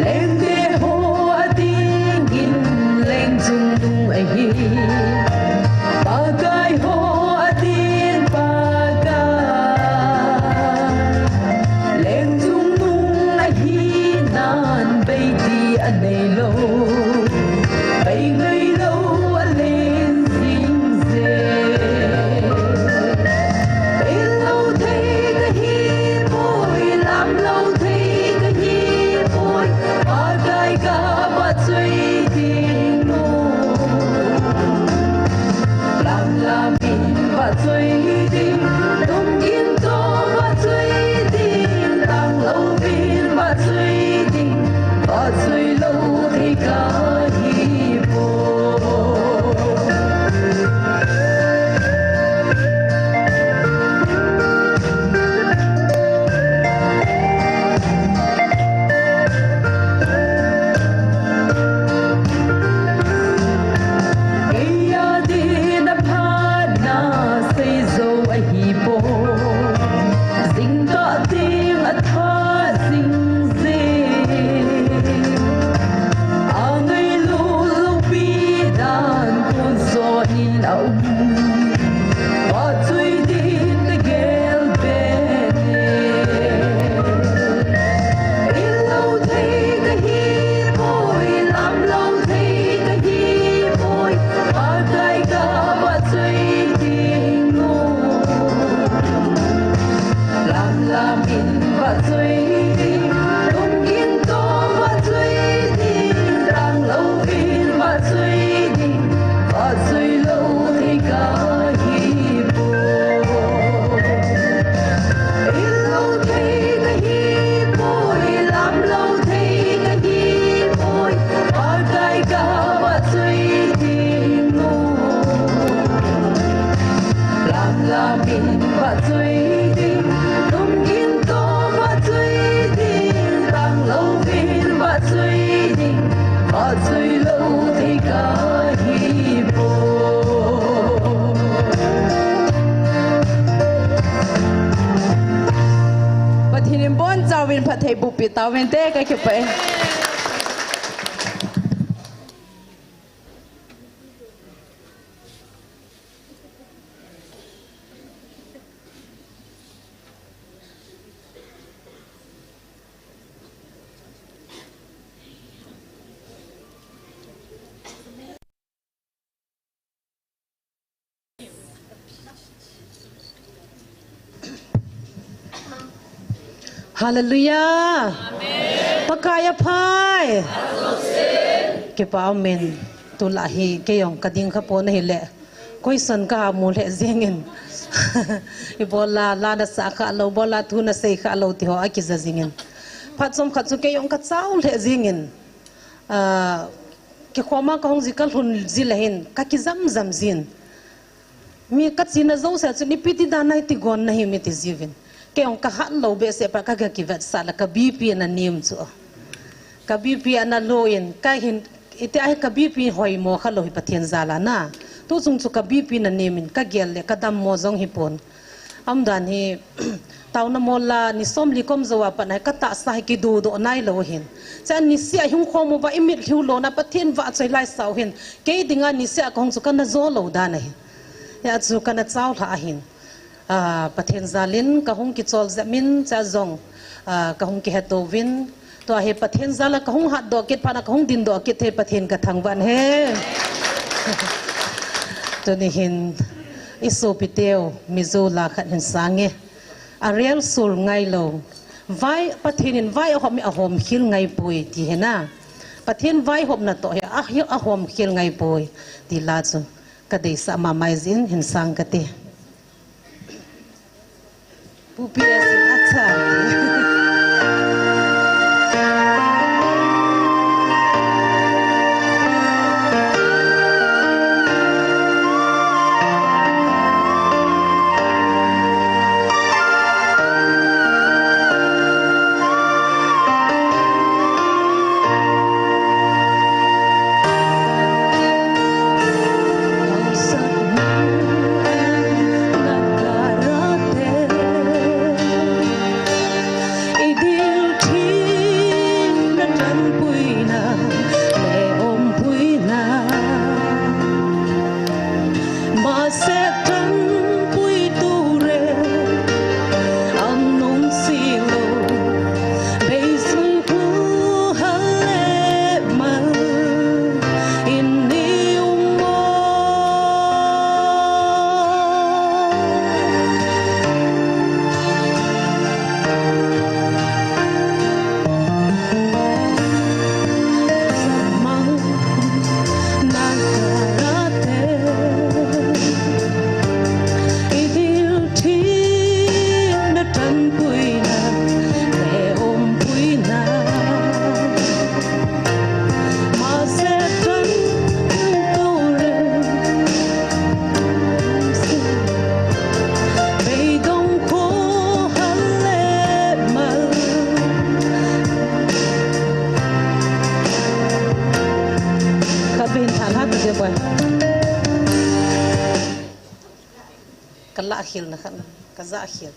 Lengte ho adingin leng chungnung ahi. Pakai ho ading Pakai. Leng chungnung ahi nan beiti anei lou. Bei ngai lou a leng jing je. Inn lou thei kahi poi, lam lou thei kahi poi, Pakai kavahchoi ding nom. Lam lam in vahchoi Lamin vahchoi ding, lungin toh vahchoi ding, tanglouvin vahchoi ding, vahchoi lou ding kahi poi. Pathen in abonchauvin phatthei bohpeh tauvinte, kakipah e. Hallelujah. Amen. Pakai aphai. Kipah umin. Tulai hi kei jong kading kha pon ahile, question kamu lheh jingin. Ibola la nasah kha lou, ibola thu nasei kha lou ti ho akija jingin. Phat chomkhat chu kei jong kachao lheh jingin. Ah, kikhoma kahung ji kalhun ji le hin kakijam jam jin. Mi kachena jouse chun ipi ti dan a hiti gon nahim iti jiuvin. Kei jong kahat lou behseh pa kaga kivetsah le ka BP ana nem chu. Ka BP ana low in, kahin, iti ahi ka BP hoimo kha lou hi Pathen jal a na. Tu chung chu ka BP ana nem in, kagel le kadammo jong hipon. Umdan hi, taona mola ni somli kom jou a pat na hi katahsa hi kidodoh nailou hin. Chua niseh a hung khom uva imit lhiu lona Pathen vahchoi laisau hin. Kei dinga niseh a kahung chu kana jo lou dan ahi. Hijeh chun kana chao lhah ahin. Ah, Pathen jal in kahung kichol jep in chua jong, ah, kahung kihetto uvin. Tua hi Pathen jal a kahung hatdoh kit phat na kahung dindoh kit thei Pathen kathangvah e. Tuni hin isopiteu Mizo la khat hin sang e. Arel sul ngailou. Vai, Pathen in vai ahom, ahom khel ngaipoi ti hi na. Pathen vaihopna toh hi, ah, hi ahom khel ngaipoi ti la chu. Kadeisah mama jin hin sang kate. Pu P S in acha. Ka bin than ha ka je boy. Ka la khel na khan, ka ja khel.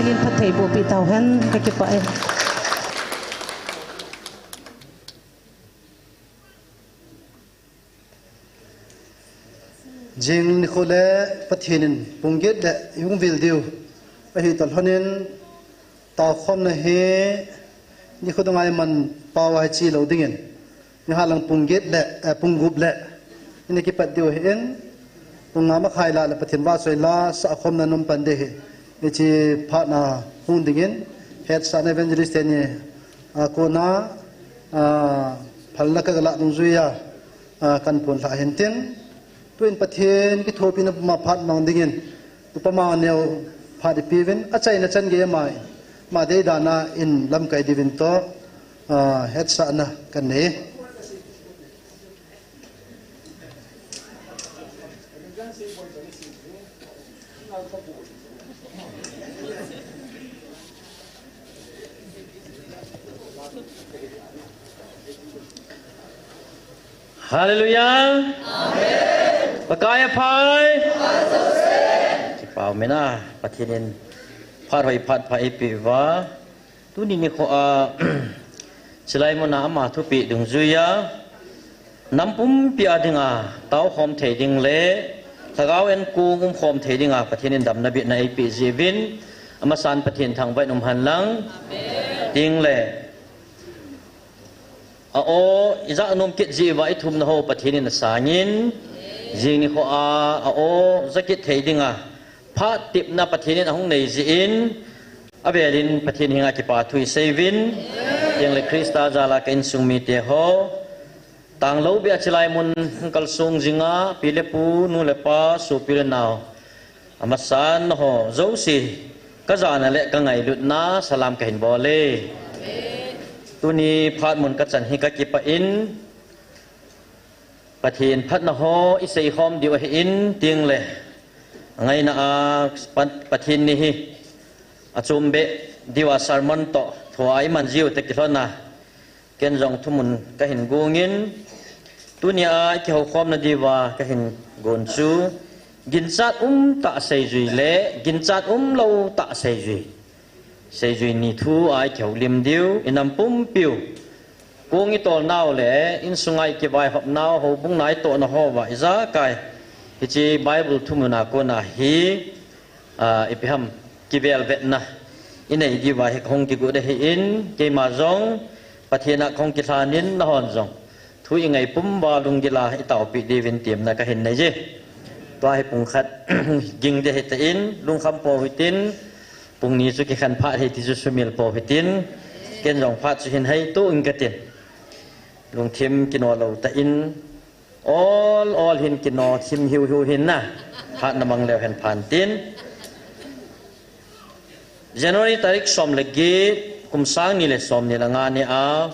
Pathen phattheiboh pi tauhen, kakipah e. Jing nikho le Pathen in pung get le ihung vil diu ahi toh lhonin, taokhomna hi nikho dunga iman pau a hiche lou dingin, nihalang pung get le, eh, pung gup le ina kipat diu ahin, pung nga makhai lah le Pathen vahchoi la sahkhomna um pan ding ahi. Hiche phat na hung dingin, hetsahna evangelist teni a kona, a, phalna kaga lah dungjuiya, a, kahin phondoh ahin tin, tuin Pathen kithopina puma phat mang dingin, upama neo phat ipeuvin, achaina chan gei ama in, ama deidan a in lamkai diuvin toh, a, hetsahna kanei. Hallelujah. Amen. Pakai aphai. Kipah mena, Pathen in phat hoi phat pha eipeh uva. Tuni nikho a, chulai muna ama thupeh dungjuiya, nam pumpi a dinga taokhom thei ding le lhagao enkong umkhom thei dinga Pathen in damna bitna eipeh jeh uvin, amasan Pathen thangvah in um hen lang. Amen. Ding le, a-o ija nom kit jeh uva ithumna ho Pathen in asangin, jing nikho a, a-o ja kit thei dinga phat tepna Pathen in ahung nei jeh in, avelin Pathen henga kipa thu isei uvin, ding le Christa jal a ka insung mite ho, tanglou beh a chulai mun hung kalsong jinga, pi le pu, nu le pa, sopi le nao, amasan ho jouse, kajana le kangailutna salam kahin bol e. Tuni phat mun kachan hi kakipah in, Pathen phatna ho iseikhom diu ahin, ding le, ngaina a Pat-, Pathen ni hi achom beh diuva sermon toh thua iman jiu toh kilhon a, ken jong thumun kahin gongin, tunia ikihoukhomna diuva kahin gon chu, ginchat umtah seijui le ginchat umlou tah seijui, seijui ni thu a ikihoulim diu, inam pumpiu, kong itolnau le insunga ikivaihopnau, houbung na itohna ho uva ijakai, hiche Bible thumun a kona hi, a, ipi ham, kivelvetna inei diuva hi kahung kigot ahin, keima jong Pathen a kahung kilhanin, nahon jong thu ingai pum uva lunggil a itaopi diuvin temna kahin nei e. Tua hi pung khat ging ding ahitan, lungkham pou hitin, pung ni chu kikhen phat ahi ti chu sumil pou hitin, ken jong phat chu hin heito inge katin. Lungthim kino lou tah in, ol ol hin kino thim hiu hiu hin na, phat na mang leu hen phan tin. January tarik som le get, kum sang ni le som ni le nga nia,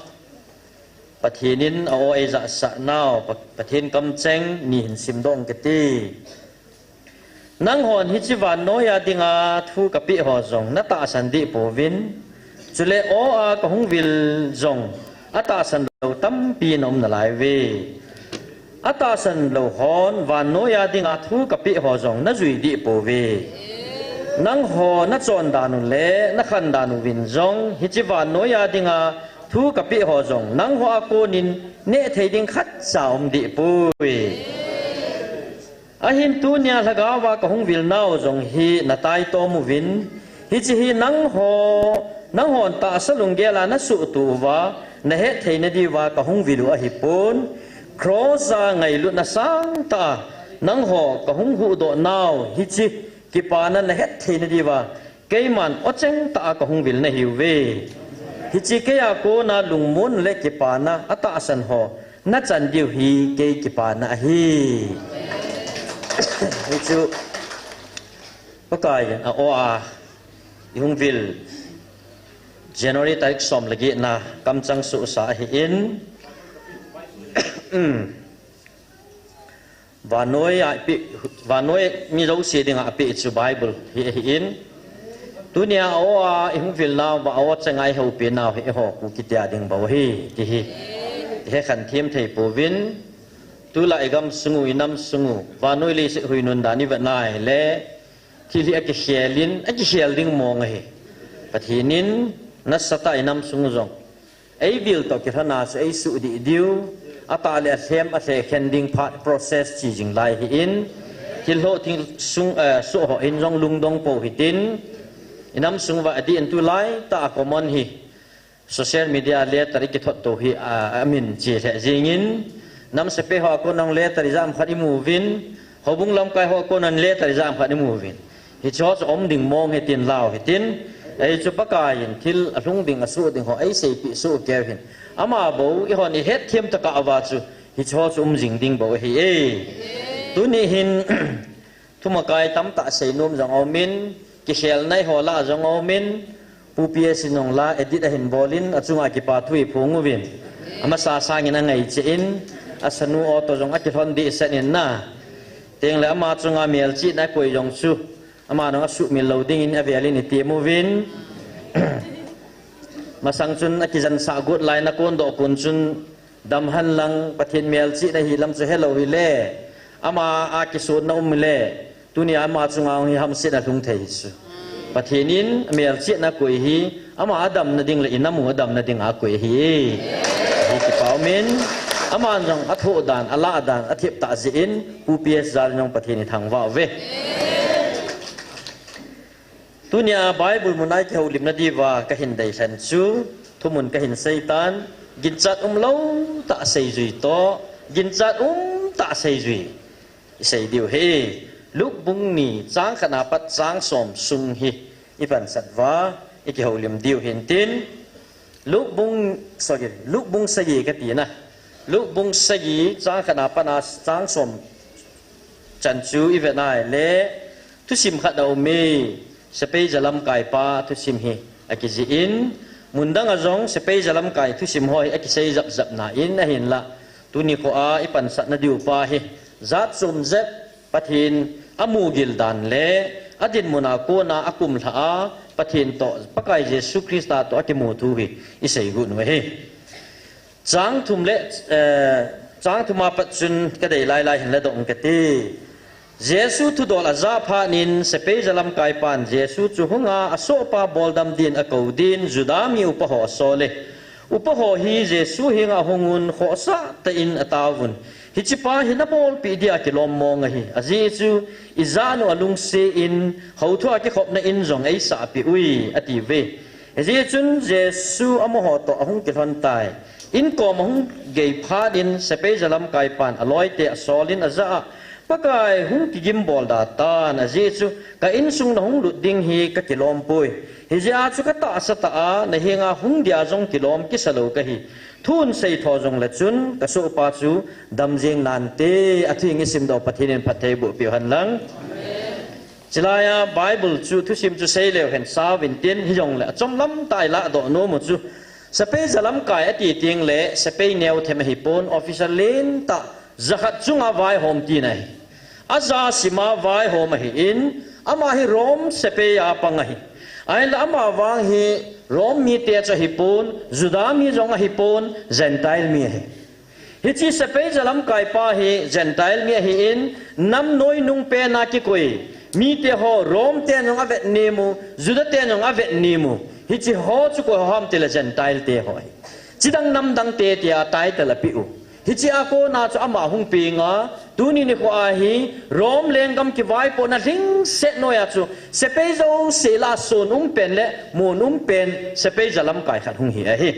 Pathen in a-o eijahsah nau, Pa-, Pathen kamcheng ni hin simdoh inge kati. Nanghon hiche vannoiya dinga thu kapeh ho jong natahsan deh pouvin, chule o a kahung vil jong atahsan lou tampi naum nalai uve. Atahsan lou hon vannoiya dinga thu kapeh ho jong najui deh pouve. Nangho nachon dan u le nakhan dan uvin jong hiche vannoiya dinga thu kapeh ho jong nangho a konin neh thei ding khatcha um deh poi. Ahin tunia lhagaova kahung vil nau jong hi nataitom uvin, hiche hi nangho, nanghon tahsa lunggel a nasuhtuh uva, nahet theina diuva kahung vil u ahipon, cross a ngailutna sangtah a nangho kahung huhdoh nau, hiche kipana nahet theina diuva, keiman o chengtah a kahung vil nahiuve. Hiche keija kona lungmon le kipana atahsan ho nachan diu hi kei kipana ahi. Hichu Pakaiyin a-o a ihung vil January tarik som le get na kamcheng suhsa ahin. Vannoi a ipe, vannoi mi jouse dinga apeh chu Bible hi ahin. Tunia a-o a ihung vil nauva a-o cheng a ihoupi nau hi eiho Kuki te a ding bou ahi, ti hi. Ihet khen them thei pouvin, tulai igam sung u, inam sung u, vannoi leiset huinun dan ivet nai le, thil hi akikhel in, akikhel ding mong ahi. Pathen in nasatah a inam sung jong ei vil toh kilhona chu ei suh dih diu, atah le alhem alhekhen ding phat process chi jing lai hi in, thil ho thil sung, eh, suh ho in jong lungdong po hitin, inam sung va adih in tulai tah a common hi social media letter i kithot to hi, a, amin chi lheh jingin, nam sepai ho a kon a letter ijat ham khat imu uvin, houbung lamkai ho a kon a letter ijat ham khat imu uvin. Hiche ho chu um ding mong hitin lau hitin, ei chu Pakai in thil alhung ding asuh ding ho ei seipeh soh keu hin. Ama bou eihon ihet them tah a va chu hiche ho chu um jing ding bou ahi e. Tuni hin thumakai tamtah seinom jong aumin, kikhelna eiho lah jong aumin, Pu P S in jong la edit ahin bol in, achunga kipa thu iphong uvin. Amasa sangin angaiche in, asanu auto jong akilhon dih set in na. Tengle ama chunga melchihna akoi jong chu, ama jong asuhmil lou dingin avel in item uvin. Masang chun akijansah got lai na kondoh kon chun, dam hen lang Pathen melchihna hi lam chu helou hile, ama a kisonna um le, tunia ama chunga hi hamsetna lhung thei hi chu. Pathen in melchihna akoi hi, ama adamna ding le inam u adamna ding a akoi ahi. Hi kipa umin, aman jong athoh dan, alah dan, athep tah jeh in, Pu P S jal in jong Pathen ithangvah uve. Tunia Bible mun a ikihoulimna diuva kahin deilhen chu, thumun kahin seitan, ginchat umlou tah seijui toh, ginchat um tah seijui isei diu ahi. Luke bung ni chang khat na pat chang som sung hi ipansat uva ikihoulim diu hintin, Luke bung, sorry, Luke bung sagi kati na. Luke bung sagi chang khat na pat na chang som chan chu ivet nai le, thusim khat aume, sepai jalamkaipa thusim hi akijih in, mun dang a jong sepai jalamkai thusim ho hi akisei japjap na in ahinlah, tuni kho a ipansatna diu pa hi, jat chom jep Pathen amugil dan le adinmun a kona akumlha a Pathen toh Pakai Jesu Christa toh akimu thu hi isei got u ahi. Chang thum le, eh, chang thum a pat chun kadei lailai hin ladoh ing kati. Jesu thudol ajah phat in sepai jalamkaipan Jesu chu hunga asohpa boldam din akou din Juda mi upa ho asol e. Upa ho hi Jesu henga ahungun khohsah tah in ataovun, hichepa hi nabolpeh dia kilom mong ahi. Ajeh chu ijat u alungset in, houthua kikhopna in jong eisahpeh uve atiuve. Hijeh chun Jesu amaho toh ahung kilhon tai. Inkom ahung gei phat in sepai jalamkaipan aloite asol in ajah a, Pakai, hung kigimbol da tan, ajeh chu ka insung nahung lut ding hi kakilom poi. Hijeh a chu katahsa tah a nahenga hung dia jong kilom kisa lou kahi. Thun seitho jongle chun kasohpa chu dam jeng nante. Athu isim doh Pathen in phatthei bohpeh u hen lang. Chulai a Bible chu thusim chu seileu hen sauvin tin, hijongle achomlam tah a iladoh nom u chu, sepai jalamkai ati tengle sepai neothem ahipon, officer lentah jakhat chunga vaihom tina ahi. Aja sima vaihom ahin, ama hi Rome sepai a pang ahi. Ahinla ama vang hi Rome mite chu ahipon, Juda mi jong ahipon, Gentile mi ahi. Hiche sepai jalamkaipa hi Gentile mi ahin, nam noinung pen a kikoi mite ho, Rome ten jong avet nem u, Juda ten jong avet nem u. Hiche ho chu koi ho ham tile Gentile te ho ahi. Chidang namdang te tia title apeh u. Hiche a kona chu ama hung peng a, tuni nikho a hi Rome lenggam kivaipohna lhingset noiya chu sepai jouse lah a sun umpen le mun umpen sepai jalamkai khat hung hi ahi.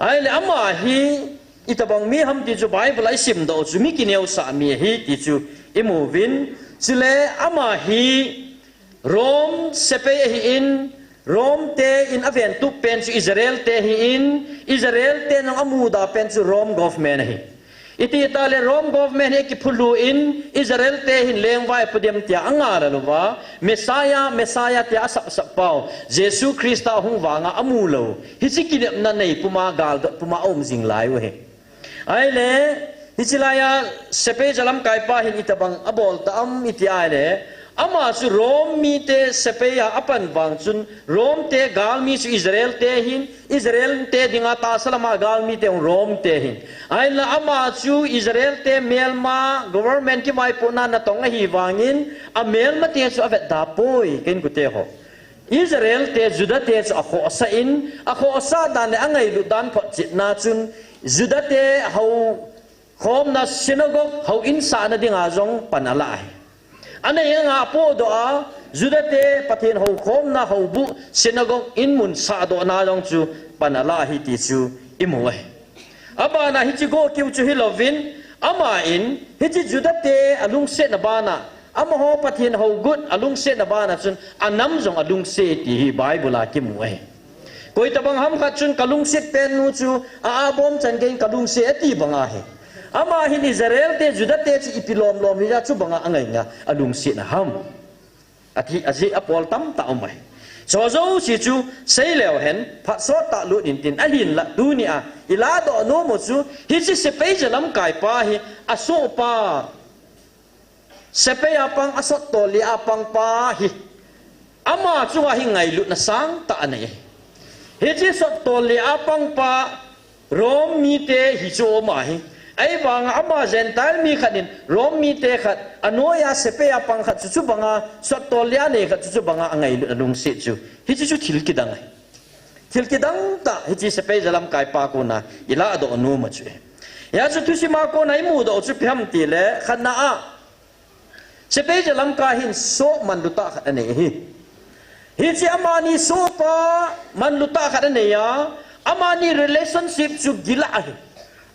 Ahile ama hi itobang mi ham ti chu Bible a isimdoh chu mi kineosah mi ahi ti chu imuvin, chule ama hi Rome sepai ahin, Rome te in aventup pen chu Israel te ahin, Israel ten jong amuda pen chu Rome government ahi. Iti tale Rome government hi akiphulu in, Israel te hin lengvai pu dem tia angal alouva, Messiah, Messiah tia asapsap pau Jesu Christa hung vanga amu lou, hiche kinepna nei puma, galdot puma aum jing lai u ahi. Ahile, hiche laiya sepai jalamkaipa hin itobang abol tam iti ahile, ama chu Rome mite sepai a apan vang chun, Rome te galmi chu Israel te ahin, Israel te dinga tahsa lama galmite jong Rome te ahin. Ahinla ama chu Israel te melma government kivaipohna natong ahivangin, amelmate chu avetda poi, ka inkote ho. Israel te, Juda te chu akhohsah in, akhohsah dan le angailut dan photchetna chun, Juda te houkhomna synagogue houin sahna dinga jong pan alah ahi. Anei anga apohdoh a, Juda te Pathen houkhomna houbuh synagogue in mun sahdohna jong chu pan alah ahi ti chu imu ahi. Abana hiche gokiu chu hilouvin, ama in hiche Juda te alungsetna bana, amaho Pathen hougut alungsetna bana chun anam jong alungse ti hi Bible a kimu ahi. Koitabang ham khat chun kalungset pen nu chu a abom chan geiyin kalungse ati banga ahi. Ama hin Israel te, Juda te chu ipi lomlom hija chu banga angai nga alungsetna ham, ati, ajeh apol tamtah um ahi. Chujouse chu seileu hen, phat sottah lut intin, ahinlah tunia ilahdoh nom u chu hiche sepai jalamkaipa hi, asohpa, sepai a pang, asottol le a pangpa hi, ama chunga hi ngailutna sangtah anei ahi. Hiche sottol le a pangpa Rome mite hi chu ama hi, ahivanga ama Gentile mi khat in Rome mite khat anoiya sepai a pang khat chu chubanga sottol le a nei khat chu chubanga angailutna lungset chu, hiche chu thil kidang ahi. Thil kidang tah hiche sepai jalamkaipa kona ilahdoh nom u chu ahi. Hia chu thusima kona imudoh u chu ipi ham tile, khatna a, sepai jalamkai hin soh manlutah khat anei ahi. Hiche amani sohpa manlutah khat anei a, amani relationship chu gilah ahi.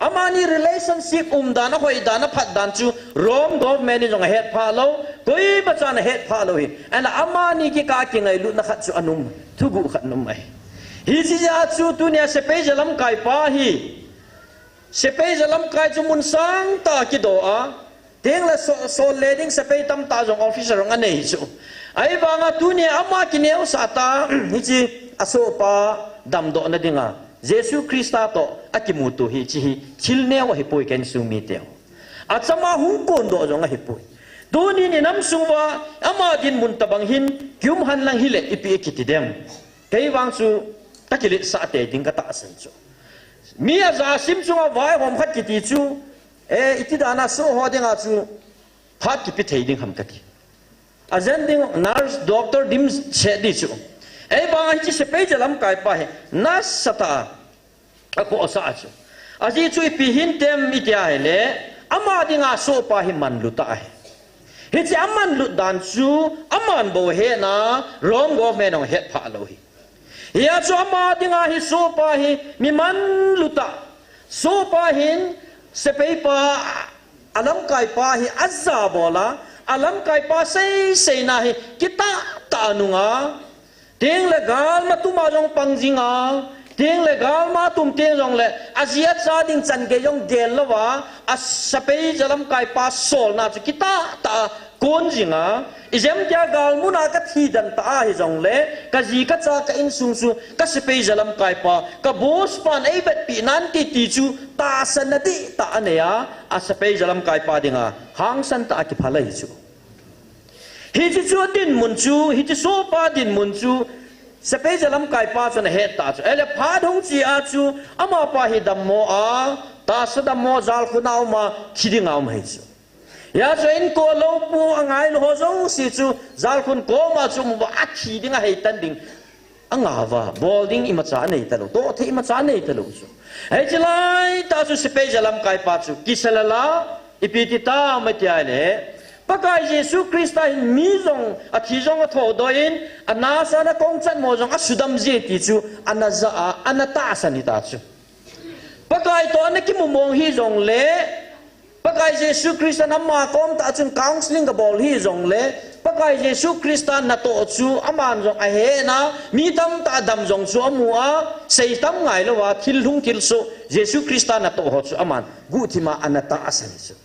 Amani relationship umdan, ahoidan, aphatdan chu Rome government in jong ahetphah lou, koimachan ahetphah lou ahi. Ahinla amani kikah a kingailutna khat chu ana um, thuguh khat ana um ahi. Hiche jeh a chu tunia sepai jalamkaipa hi, sepai jalamkai chu mun sangtah a kidoh a, tengle so, sol le ding sepai tamtah jong, officer jong anei chu. Ahivanga tunia ama kineosah tah a, hiche asohpa damdohna dinga Jesu Christa toh akimuto hiche hi thil neo ahipoi ka insung miteu. Achama hung kondoh jong ahipoi. Tunin inam sung uva ama dinmun tobang hin kium henlang hile ipi ikiti dem? Kei vang chu kakiletsah tei ding katahsan chu. Mi aja sim chunga vaihom khat kiti chu, e, iti dana soh ho dinga chu phat kipe thei ding ham kati. Ajen ding nurse, doctor dimset ding chu. Ahivanga hiche sepai jalamkaipa hi nasatah a akhohsah chu. Ajeh chu ipi hintem iti ahile, ama dinga sohpa hi manlutah ahi. Hiche amanlut dan chu aman bou ahetna, Rome government in jong ahetphah lou ahi. Hia chu ama dinga hi sohpa hi mi manlutah, sohpa hin sepaipa, alamkaipa hi ajabol a, alamkaipa seiseina hi kitahtah a nunga, tengle galma tuma jong pang jinga, tengle galma tum teng jongle aji acha ding chan gei jong gel louva, asepai jalamkaipa solna chu kitahtah a kon jinga, ijemtia galmuna kathi dantah ahijongle, kaji kacha ka insung chu kasepai jalamkaipa, ka boss pan eivetpi nante ti chu tahsanna dihtah anei a, asepai jalamkaipa dinga hangsan tah a kiphalou ahi chu. Hiche chu adinmun chu, hiche sohpa dinmun chu sepai jalamkaipa chun ahet tah chu. Ahile phat hung che a chu amapa hi dammo a, tahsa dammo, jalkhun a um a, thi dinga um ahi chu. Hia chu inko lou pu angailou ho jouse chu jalkhun koma chu um uva, athi ding, aheitan ding angauva, bol ding imacha anei talou, tohthei imacha anei talou chu. Hiche laitah chu sepai jalamkaipa chu kisalala, ipi ti tam ati ahile, Pakai Jesu Christa hin mi jong, athi jong athoudoh in, anasa ana kongchatmo jong asudam je ti chu ana ja a, ana tahsan hita chu. Pakai toh ana kimu mong hijongle, Pakai Jesu Christa in ama kom tah chun counselling kabol hijongle, Pakai Jesu Christa natoh chu aman jong ahena, mi tamtah dam jong chu amu a, seitam ngailouva, thil lhung thilsoh, Jesu Christa natoh ho chu aman guhthima ana tahsan chu.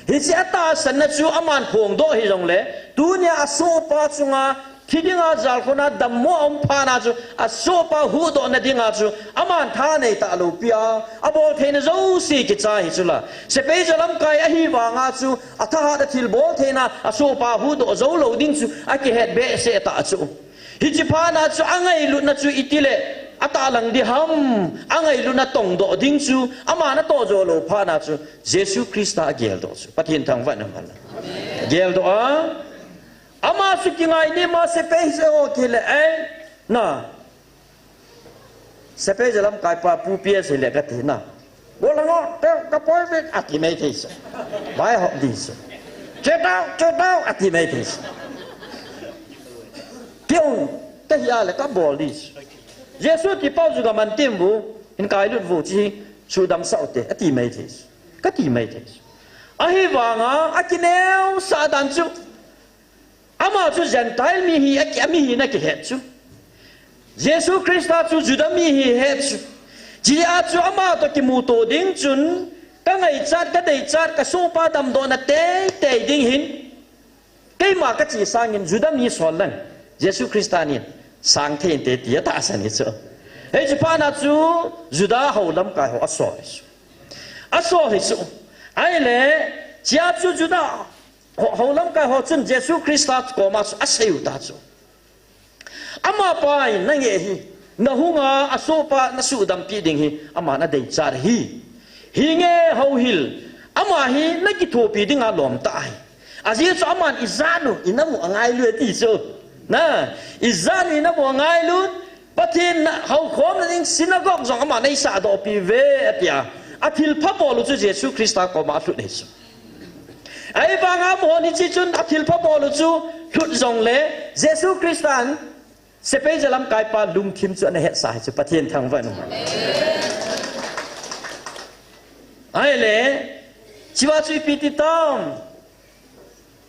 Hiche atahsanna chu aman phongdoh hijongle, tunia asohpa chunga thi dinga jalkhun a dammo aum phat na chu, asohpa huhdohna dinga chu aman tha nei talou pi a, abol theina jouse kicha hi chula. Sepai jalamkai ahivanga chu, athahat a thilbol theina, asohpa huhdoh joulou ding chu akihet behseh tah chu. Hiche phat na chu angailutna chu itile atahlang ding ham, angailutna tongdoh ding chu, aman atoh jou lou phat na chu Jesu Christa ageldoh chu. Pathen thangvahna um hen. Geldoh a, ama chu kingainema sepai ho kile, e, Na. Sepai jalamkaipa pu P S le kati na. Bol lang o, te ka poi ve ati mai thei chu. Vai hop ding chu. Che tao, che tao ati mai thei chu. Piong, te hia le ka bol ding chu. Jesu kipau chu ka man tim bu, in kai lut bu chi, sudam sau te, ati mai thei chu. Ka ti mai thei chu. Ahivanga, akineu sa dan chu. Ama chu Gentile mi hi, a ki, a mi hi na kihet chu. Jesu Christa chu Juda mi hi het chu. Chia chu ama to kimuto ding chun, ka ngaichat, ka deichat, ka sohpa damdohna teitei ding hin. Keima ka chi sangin Juda mi sol lang. Jesu Christa nin sang thei inte tia tahsan hi chu. Hei chu phat na chu Juda ho lamkai ho asol hi chu. Asol hi chu. Ahile, chia chu Juda ho, ho lamkai ho chun Jesu Christa koma chu asei u ta chu. Amapa in na nge hi, na hunga asohpa na sudampi ding hi, ama na deichat hi. Hi nge houhil, ama hi na kithopi dinga lom ta hi. Ajeh chu aman ijat u, i nam u angailu ti chu. Na, ijat u, i nam u angailu, Pathen na, houkhomna ding synagogue jong ama na isah dohpi ve, atia. Athilpha bol u chu Jesu Christa koma alhut hi chu. Ahivanga amahon hiche chun athilpha bol u chu lhut jongle Jesu Christan sepai jalamkaipa lungthim chu ana hetsa hi chu Pathen thangvah in um. Ahile, chua chu ipi ti tam.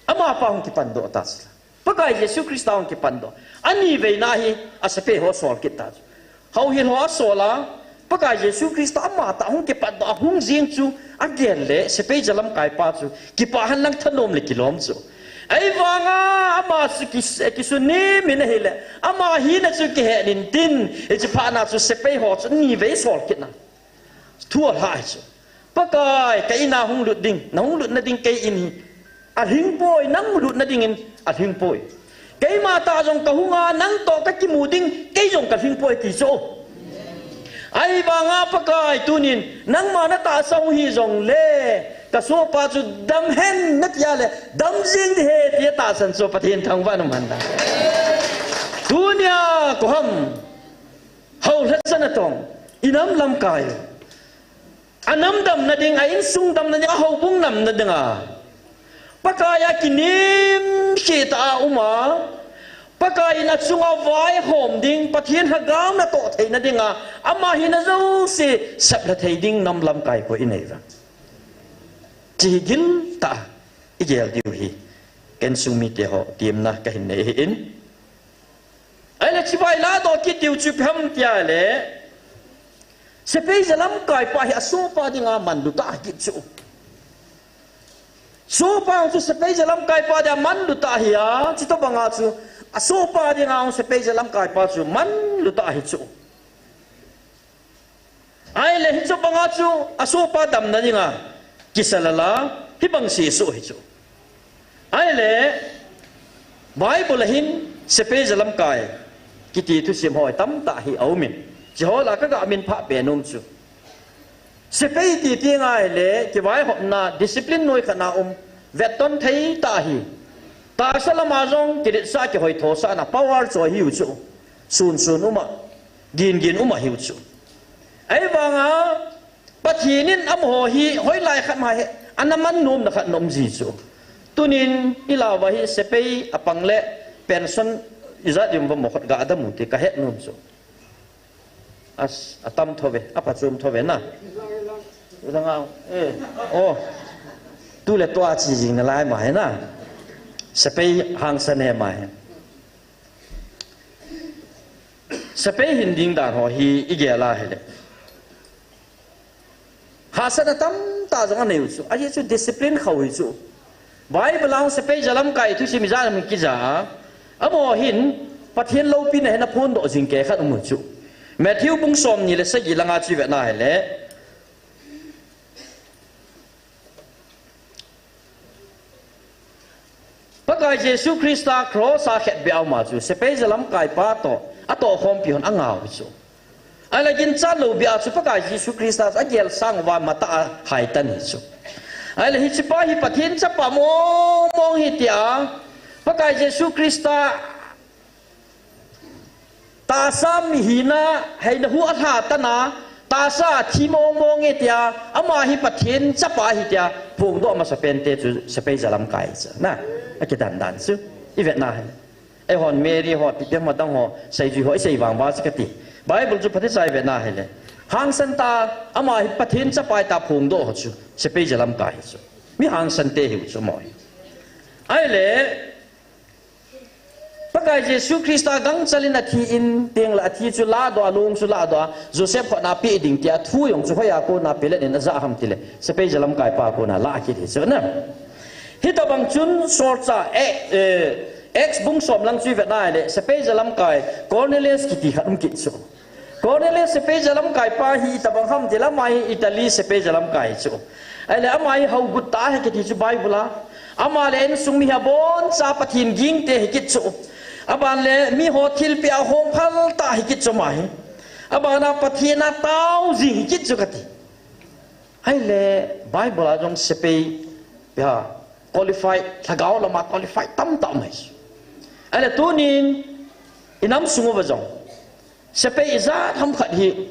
Amapa hung kipandoh ta chu. Pakai Jesu Christa hung kipandoh. Ani veina hi asepai ho sol kit ta chu. Houhil ho asol a, Pakai Jesu Christa amatah hung kipandoh, ahung jing chu, agel le, sepai jalamkaipa chu, kipah henlang thanom le kilom chu. Ahivanga, ama chu ki, kisunem in ahile, ama hina chu kihet in tin, hiche phat na chu sepai ho chu ni vei sol kit na. Thu alhah hi chu. Pakai, ka in a hung lut ding, na hung lutna ding kei in hi. Alhing poi, nang lutna dingin alhing poi. Keima tah jong ka hunga, nang toh ka kimu ding, kei jong ka lhing poi ti chu. Ahivanga Pakai tunin, nangma na tahsan u hi jongle, ka sohpa chu dam hen na tia le, dam jing ding ahi tia tahsan chu Pathen thangvah in um hen lang. Tunia, koiham, hou lhacha natong, i nam lamkai u. A nam damna ding, a insung damna ding, a houbung damna dinga. Pakai a kinemkhe tah a um a. Pakai in achunga vaihom ding, Pathen lhagao natoh theina dinga. Ama hina jouse, saplha thei ding nam lamkai koi inei uva. Chi hi gil tah, igel diu hi. Ka insung mite ho, temna kahin nei ahin. Ahile chibai ladoh kit diu chu ipi ham tia le. Sepai jalamkaipa hi asohpa dinga manlu tah ahi chu. Sohpa chu sepai jalamkaipa dinga manlu tah ahi a, chutobanga chu asohpa dinga sepai jalamkaipa chu manlu tah ahi chu. Ahile hiche banga chu asohpa damna dinga kisalala hibang sesoh hi chu. Ahile Bible a hin sepai jalamkai kiti thusim ho tamtah hi aumin. Hiche ho lah a kaga min phah be nom chu. Sepai ti ti ngai le kivaihopna discipline noi khat na um vetton thei tah hi. Tahsa lama jong kiletsah kihoithosahna power chu ahiu chu. Sun sun uma, gin gin uma hiu chu. Ahivanga, Pathen in amaho hi hoilai khat ma hi, ana man nomna khat nom ji chu. Tunin, ilah uva hi sepai apang le pension ijat ding uvam mo khat ga dam u ti kahet nom chu. As, atam thou ve, aphachom thou ve na. Udang a, eh, oh. Tu le tua chi jing nalai ma hi na. Sepai hangsan e ma hi. Sepai hin ding dan ho hi igel a hile. Hahsatna tamtah jong anei u chu. Ajeh chu discipline khou hi chu. Bible a sepai jalamkai thusim ijat ham kija a. Amaho hin Pathen loupina hi ana phondoh jing kei khat um u chu. Matthew bung somni le sagi langa chu ivet na hile. Pakai Jesu Christa cross a khetbeh a um a chu, sepai jalamkaipa toh, atohkhompi hon angah u chu. Ahile ginchat lou beh a chu Pakai Jesu Christa chu agel sang uva matah a haitan hi chu. Ahile hichepa hi Pathen chapa mong mong hi tia, Pakai Jesu Christa Tahsa mi hina, heina hu alha tana, tahsa thi mong mong e tia, ama hi Pathen chapa ahi tia, phongdoh masa pente chu sepai jalamkai chu. Na, akidan dan chu. I vetna hi. Eihon Mary ho, Peter ho, dang ho, seijui ho, i sei vang vang chu kati. Bible chu phatechan i vetna hile. Hangsan ta, ama hi Pathen chapa ahi tia phongdoh ho chu. Sepai jalamkai chu. Mi hangsan te hiu chu mo. Ahile, Pakai Jesu Christa gangchal in athi in, teng le athi chu ladoh a, alung chu ladoh a, Joseph khut a pe ding tia thu jong chu hoiya kona Pilate in aja ham tile, sepai jalamkai pa kona la kit hi chu na. Hitabang chun solchah, eh, eh, Acts bung som lang chu i vetna hile, sepai jalamkai, Cornelius kiti khat um kit chu. Cornelius sepai jalamkai pa hi itabang ham tile ama hi Italy sepai jalamkai chu. Ahile ama hi hao gut tah ahi kiti chu Bible a. Ama le insung mi hi aboncha Pathen gingte ahi kit chu. Aban le mi ho thilpeh a hong phal tah ahi kit chu ama hi. Aban a Pathen a tao jing ahi kit chu kati. Ahile Bible a jong sepai, ya, qualified, lhagao lama qualified tamtah um ahi. Ahile tunin, i nam sung uva jong. Sepai ijat ham khat hi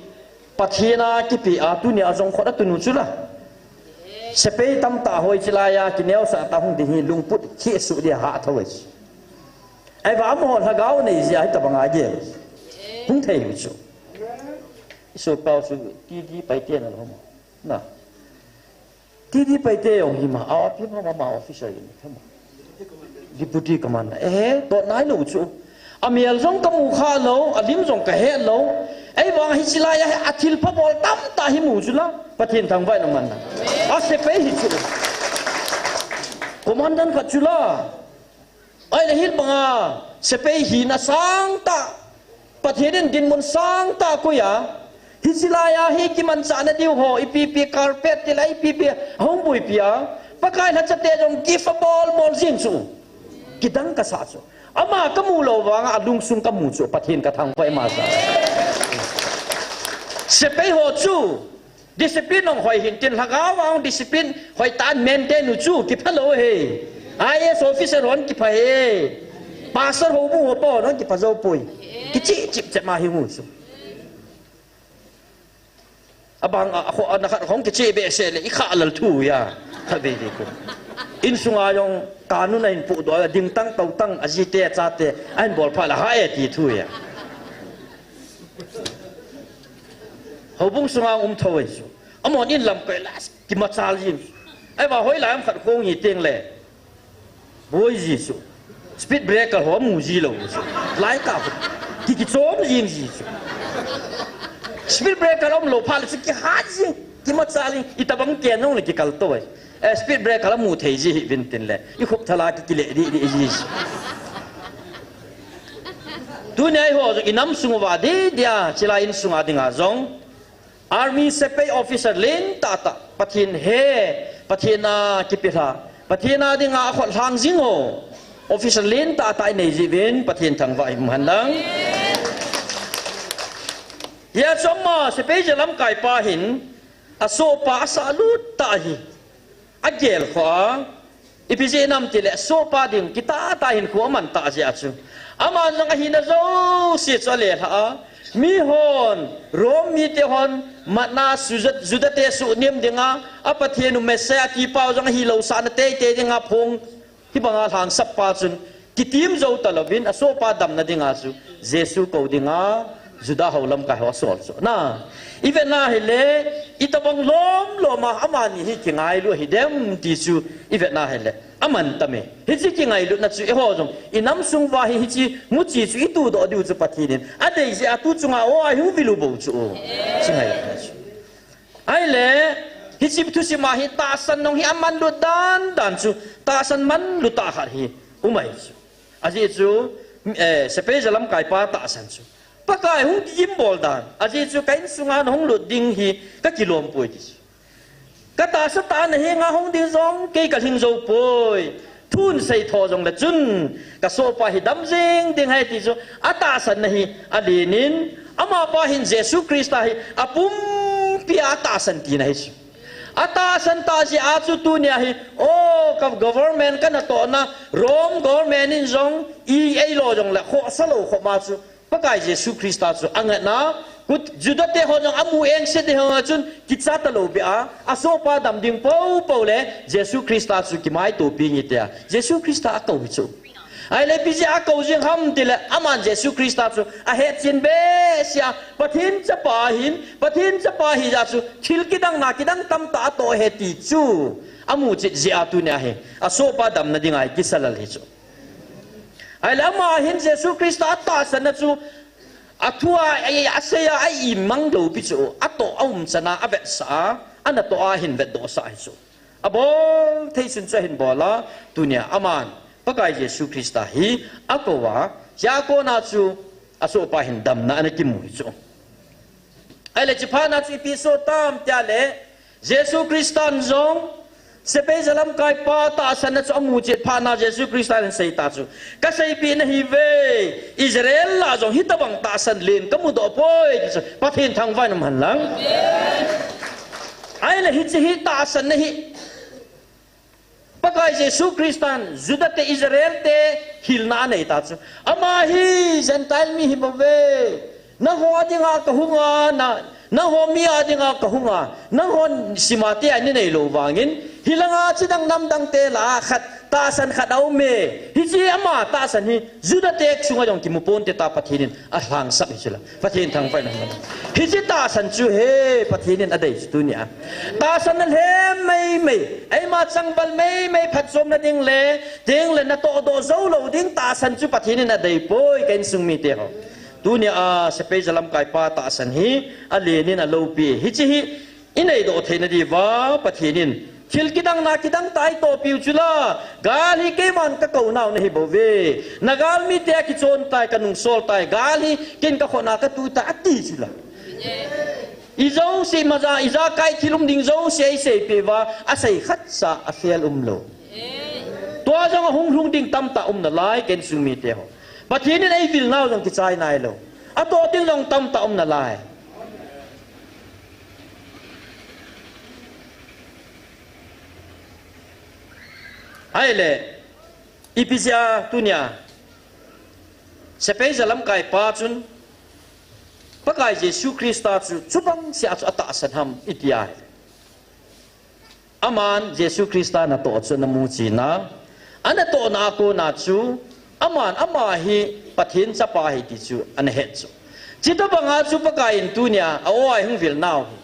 Pathen a kipe a, tunia jong khut a tunu chu la. Sepai tamtah hoi chilai a, kineosah tah hung ding hi lungput khehsuh dia ha tho ahi. Ahivang amaho lhagao nei jeh a hitabang a gel. Hung thei u chu. I sopau chu T D Paite na lo mo. Na. T D Paite jong hi ma, a office ma, ma, ma officer in, thamo. Deputy commander. Eh, toh nai lou chu. Amel jong kamu kha lou, alim jong kahe lou. Ahivang hiche lai a, athilpha bol tamtah hi mu chu la. Pathen thangvah in aman na. A sepai hi chu. Commandant khat chu la. Ahile hibanga, sepai hina sangtah, Pathen in dinmun sangtah akoi a, hiche lai a hi kimanchah na diu ho, ipi ipi carpet tile ipi ipi ahung buipi a, Pakai lhacha te jong gift abol bol jing chu. Kidang kasah chu. Ama kamu lou vanga alungsung kamu chu, Pathen kathangvah e masa. Sepai ho chu, Discipline hung hoi hinte lhagao a hung discipline hoitah in maintain u chu kipha lou ahi. I A S officer hon kipha e. Pastor houbung ho pa hon kipha jou poi. Kicheh cheh cheh ma hi mu chu. Abang a, a kho, a na khat hung kicheh behseh le i kha lal thu ya. Kha be de ko. Insunga jong kanun a hin pudoh a ding tang tao tang a jite a chate a hin bol pha la ha e ti thu ya. Houbung sunga um tho ahi chu. Amahon in lamkai la kimachal jing. Ahivang hoilai ham khat khong hi teng le. Boi ji chu. Speed breaker ho mu ji lou chu. Lai ka ho. Ki kichom jing ji chu. Speed breaker um lou phat le chu kihat jing. Kimachal jing. Itabang ken jong le kikal to ahi. Eh, speed breaker la mu thei ji hi vin tin le. I khup thala ki kile di di ji. Tunia eiho jong i nam sung uva di dia, chilai insunga dinga jong. Army sepai officer lentah tah, Pathen he, Pathen a kipelha, Pathen a dinga akhut lhang jing ho. Officer lentah tah i nei ji uvin, Pathen thangvah i um hen lang. Hia chu ama sepai jalamkai pa hin, asohpa asah lut tah hi. Agel kho a, ipi jeh ham tile, asohpa ding kitah tah hinkho aman tah jeh a chu. Aman jong ahina jouse chu alelha a. Mihon, Rome mite hon, matna Juda, Juda te suhnem dinga, a Pathen u Messiah tipau jong ahilou sahna teitei dinga phong, hibanga lhangsap pa chun, Kitim jou talouvin, asohpa damna dinga chu, Jesu kou dinga, Juda hou lamkai ho asol chu. Na, i vetna hile, itobang lom lom a, amani hi kingailu hidem ti chu, i vetna hile, aman tame. Hiche kingailutna chu, eiho jong, i nam sung uva hi, hiche muchi chu, i tudoh diu chu Pathen in. Adei jeh a tu chunga, o, a hung vilu bou chu. Chu ngailutna chu. Ahile, hiche thusim a hi tahsan jong hi amanlut dan dan chu, tahsan manlu tah khat hi, um ahi chu. Ajeh chu, eh, sepai jalamkai pa tahsan chu. Pakai hung kigimbol dan, ajeh chu ka insunga nahung lut ding hi, kakilom poi ti chu. Katahsa tah a nahenga hung ding jong, kei kalhing jou poi. Thu in sei tho jongle chun, kasohpa hi dam jing ding ahi ti chu, atahsanna hi alen in, amapa hin Jesu Christa hi apumpia atahsan tina ahi chu. Atahsan tah jeh a chu tunia hi, o, ka government kanatohna, Rome government in jong, i eilo jongle, khohsa lou khop ma chu, Pakai Jesu Christa chu angatna, kut Juda te ho jong amu engse te ho chun kicha talou beh a, asohpa dam ding poupou le Jesu Christa chu kimaitopi nge tia Jesu Christa akou hi chu. Ahile ipi jeh a akou jing ham tile, aman Jesu Christa chu ahetchen behseh a, Pathen chapa ahin, Pathen chapa ahi jeh chun thil kidang na kidang tamtah atoh ahi ti chu amu chet jeh a tunia hi asohpa damna dinga hi kisa lal hi chu. Ahile ama hin Jesu Christa atahsanna chu athua, a, asei a, a-immang lou pi chu, atoh a umchan a, avetsah a, anatoh a ahin vetdohsah hi chu. Abol thei sun chu ahin bol a, tunia aman Pakai Jesu Christa hi akou a, chua kona chu asohpa hin damna ana kimu hi chu. Ahile chuphatna chu ipi soh tam tile, Jesu Christan jong, sepai jalamkaipa tahsanna chu amu chet phatna Jesu Christan aseita chu, kaseipeh nahiuve, Israel lah jong hitobang tahsan len kamudoh poi, ti chu Pathen thangvah in umhen lang. Ahile hiche hi tahsanna hi Pakai Jesu Christan Juda te Israel te hilna aneita chu, ama hi Gentile mi hibouve. Nangho dinga kahunga, na, nangho mi a dinga kahunga, nangho sima te a nei neilou vangin, hilanga chidang namdang te lah a khat, tahsan khat aume. Hiche ama tahsan hi Juda te sunga jong kimu ponte tia Pathen in alhangsap hi chu la. Pathen thangvah in umhen. Hiche tahsan chu hi Pathen in adei chu tunia. Tahsan alhem meimei, eima changval meimei phatchomna ding le, tengle natohdoh joulou ding tahsan chu Pathen in adei poi ka insung mite ho. Tunia a sepai jalamkaipa tahsan hi alen in aloupi. Hiche hi ineidoh theina diuva Pathen in thil kidang na kidang tah eitohpiu chu la. Gal hi keiman kakou nau nahibouve. Nagal mite akichon tai, kanungsol tai. Gal hi ken kakhut na katu tai ati chu la. Ijouse maja, ijakai thil um ding jouse eiseipeh uva, asei khatcha a fail umlou. Tua jong ahung lhung ding tamtah um nalai ka insung mite ho. Pathen in eivil nau jong kichai nailou. Atoh ding jong tamtah um nalai. Ahile, ipi jeh a tunia sepai jalamkaipa chun Pakai Jesu Christa chu chubang seh a chu atahsan ham iti ahile, aman Jesu Christa natoh chu anamu chen a, anatohna a kona chu aman ama hi Pathen chapa ahi ti chu anahet chu. Chutobanga chu Pakai in tunia a-o a eihung vil nau hi,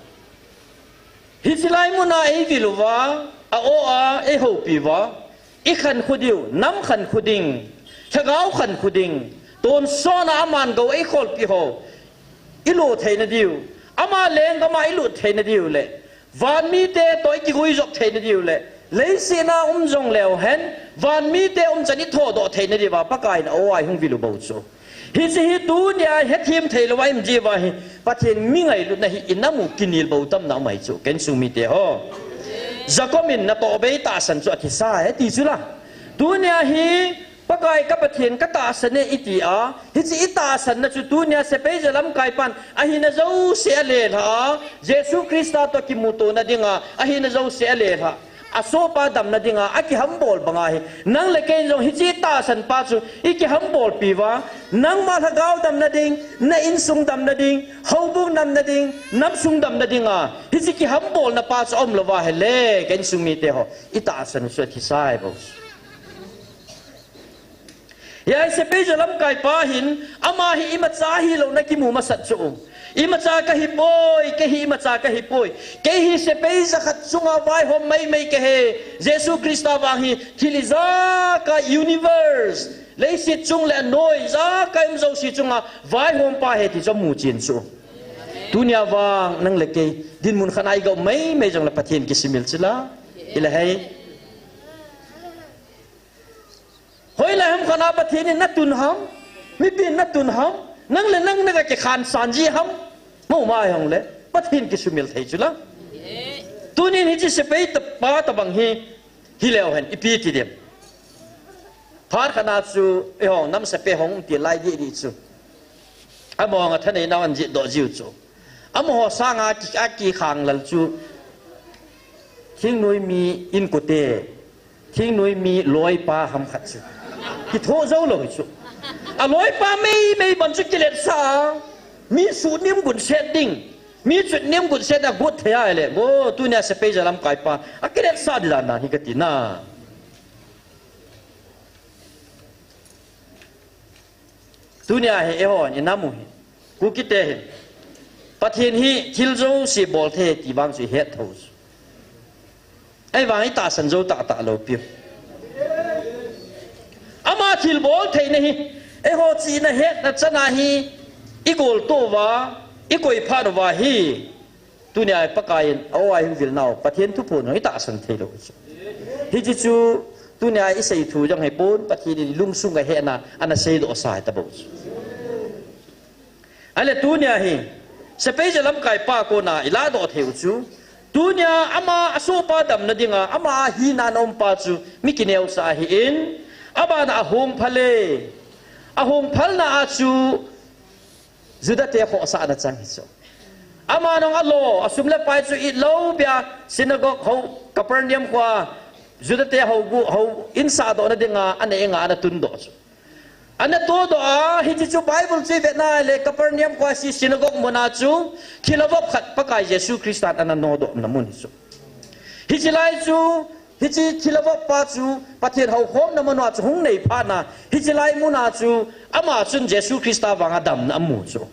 hiche lai muna eivil uva, a-o a eihoupi uva, ikhankho diu, nam khankho ding, lhagao khankho ding, tonsot a aman gou eikholpi ho ilut theina diu, ama lenggam a ilut theina diu le, van mite toh ikiguijop theina diu le, leiset a um jongleu hen, van mite umchan ithodoh theina diuva Pakai in a-o a eihung vil u bou chu. Hiche hi tunia hethem theilou a ium jeh uva hi, Pathen mi ngailutna hi inamu kinel bou tamna um ahi chu ka insung mite ho. Jacob in natoh bei tahsan chu athisa e ati chu la. Tunia hi Pakai ka Pathen katahsan e iti a, hiche itahsanna chu tunia sepai jalamkaipan ahina jouse alelhah a, Jesu Christa toh kimutona dinga ahina jouse alelhah, asohpa damna dinga akihambol banga hi, nang le kei jong hiche tahsan pa chu ikihambolpi uva, nangma lhagao damna ding, na insung damna ding, houbung damna ding, namsung damna dinga hiche kihambolna pa chu aumlou va ahile ka insung mite ho, itahsan chu athisa e bou. Hia sepai jalamkaipa hin, ama hi imacha hilouna kimu masat chu. Imacha kahipoi, kei hi imacha kahipoi. Kei hi sepai jakhat chunga vaihom maimai kahi. Jesu Christa vang hi thil ijakai universe, leiset chung le anoi ijakai um jouse chunga vaihompa ahi ti chu amu chen chu. Tunia vang nang le kei dinmun khat a igou maimai jongle Pathen kisumil chu la. Ilahei. Hoilai ham khat a Pathen in natun ham, mipin natun ham, nang le nang naga kikhansan ji ham, mo ma hijongle Pathen kisumil thei chu la. Tunin hiche sepai tapa tobang hi, hileu hen ipi ti dem. Phat khat a chu eiho nam sepai hung um til lai didi chu, amaho a thaneinau ahin jihdoh jiu chu, amaho sanga ki, akikhang lal chu thingnoi mi inkote, thingnoi mi loipa ham khat chu kithoh joulou hi chu. Aloipa meimei ban chu kiletsah a, mi suhnem gunset ding, mi chutnem gunset a got thei ahile, bo, tunia sepai jalamkaipa akiletsah di dan dan hi kati na. Tunia hi eihon inam u hi, Kukite hin, Pathen hi thil jouse bol thei ti vang chu ihet thou chu. Ahivang itahsan jou tahtah lou piu. Ama thilbol theina hi, eiho chihna hetna chana hi, igoltoh uva, ikoi phat uva hi, tunia Pakaiyin a-o a ihung vilnau Pathen thuphon jong itahsan theilou chu. Hiche chu tunia isei thu jong hipon, Pathen in lungsung a hetna ana seidohsa hitapou chu. Ahile tunia hi, sepai jalamkaipa kona ilahdoh theiu chu, tunia ama asohpa damna dinga ama a hina ana umpa chu mi kineosah ahin, abana ahongphal e. Ahongphalna a chu Judate khohsahna chang hi chu. Ama jong alo, asum le pai chu it lou pia, synagogue ho, Capernaum khoa, Judate hou, hou insahdohna dinga ana enga ana tundoh chu. Ana todoh a, hiche chu Bible chu ivetna le Capernaum khoa si synagogue muna chu thilhavop khat Pakai Jesu Christan ana nodohna mun hi chu. Hiche lai chu, hiche thilhavoppa chu Pathen houkhomna muna chu hung nei phatna, hiche lai muna chu ama chun Jesu Christa vanga damna amu chu.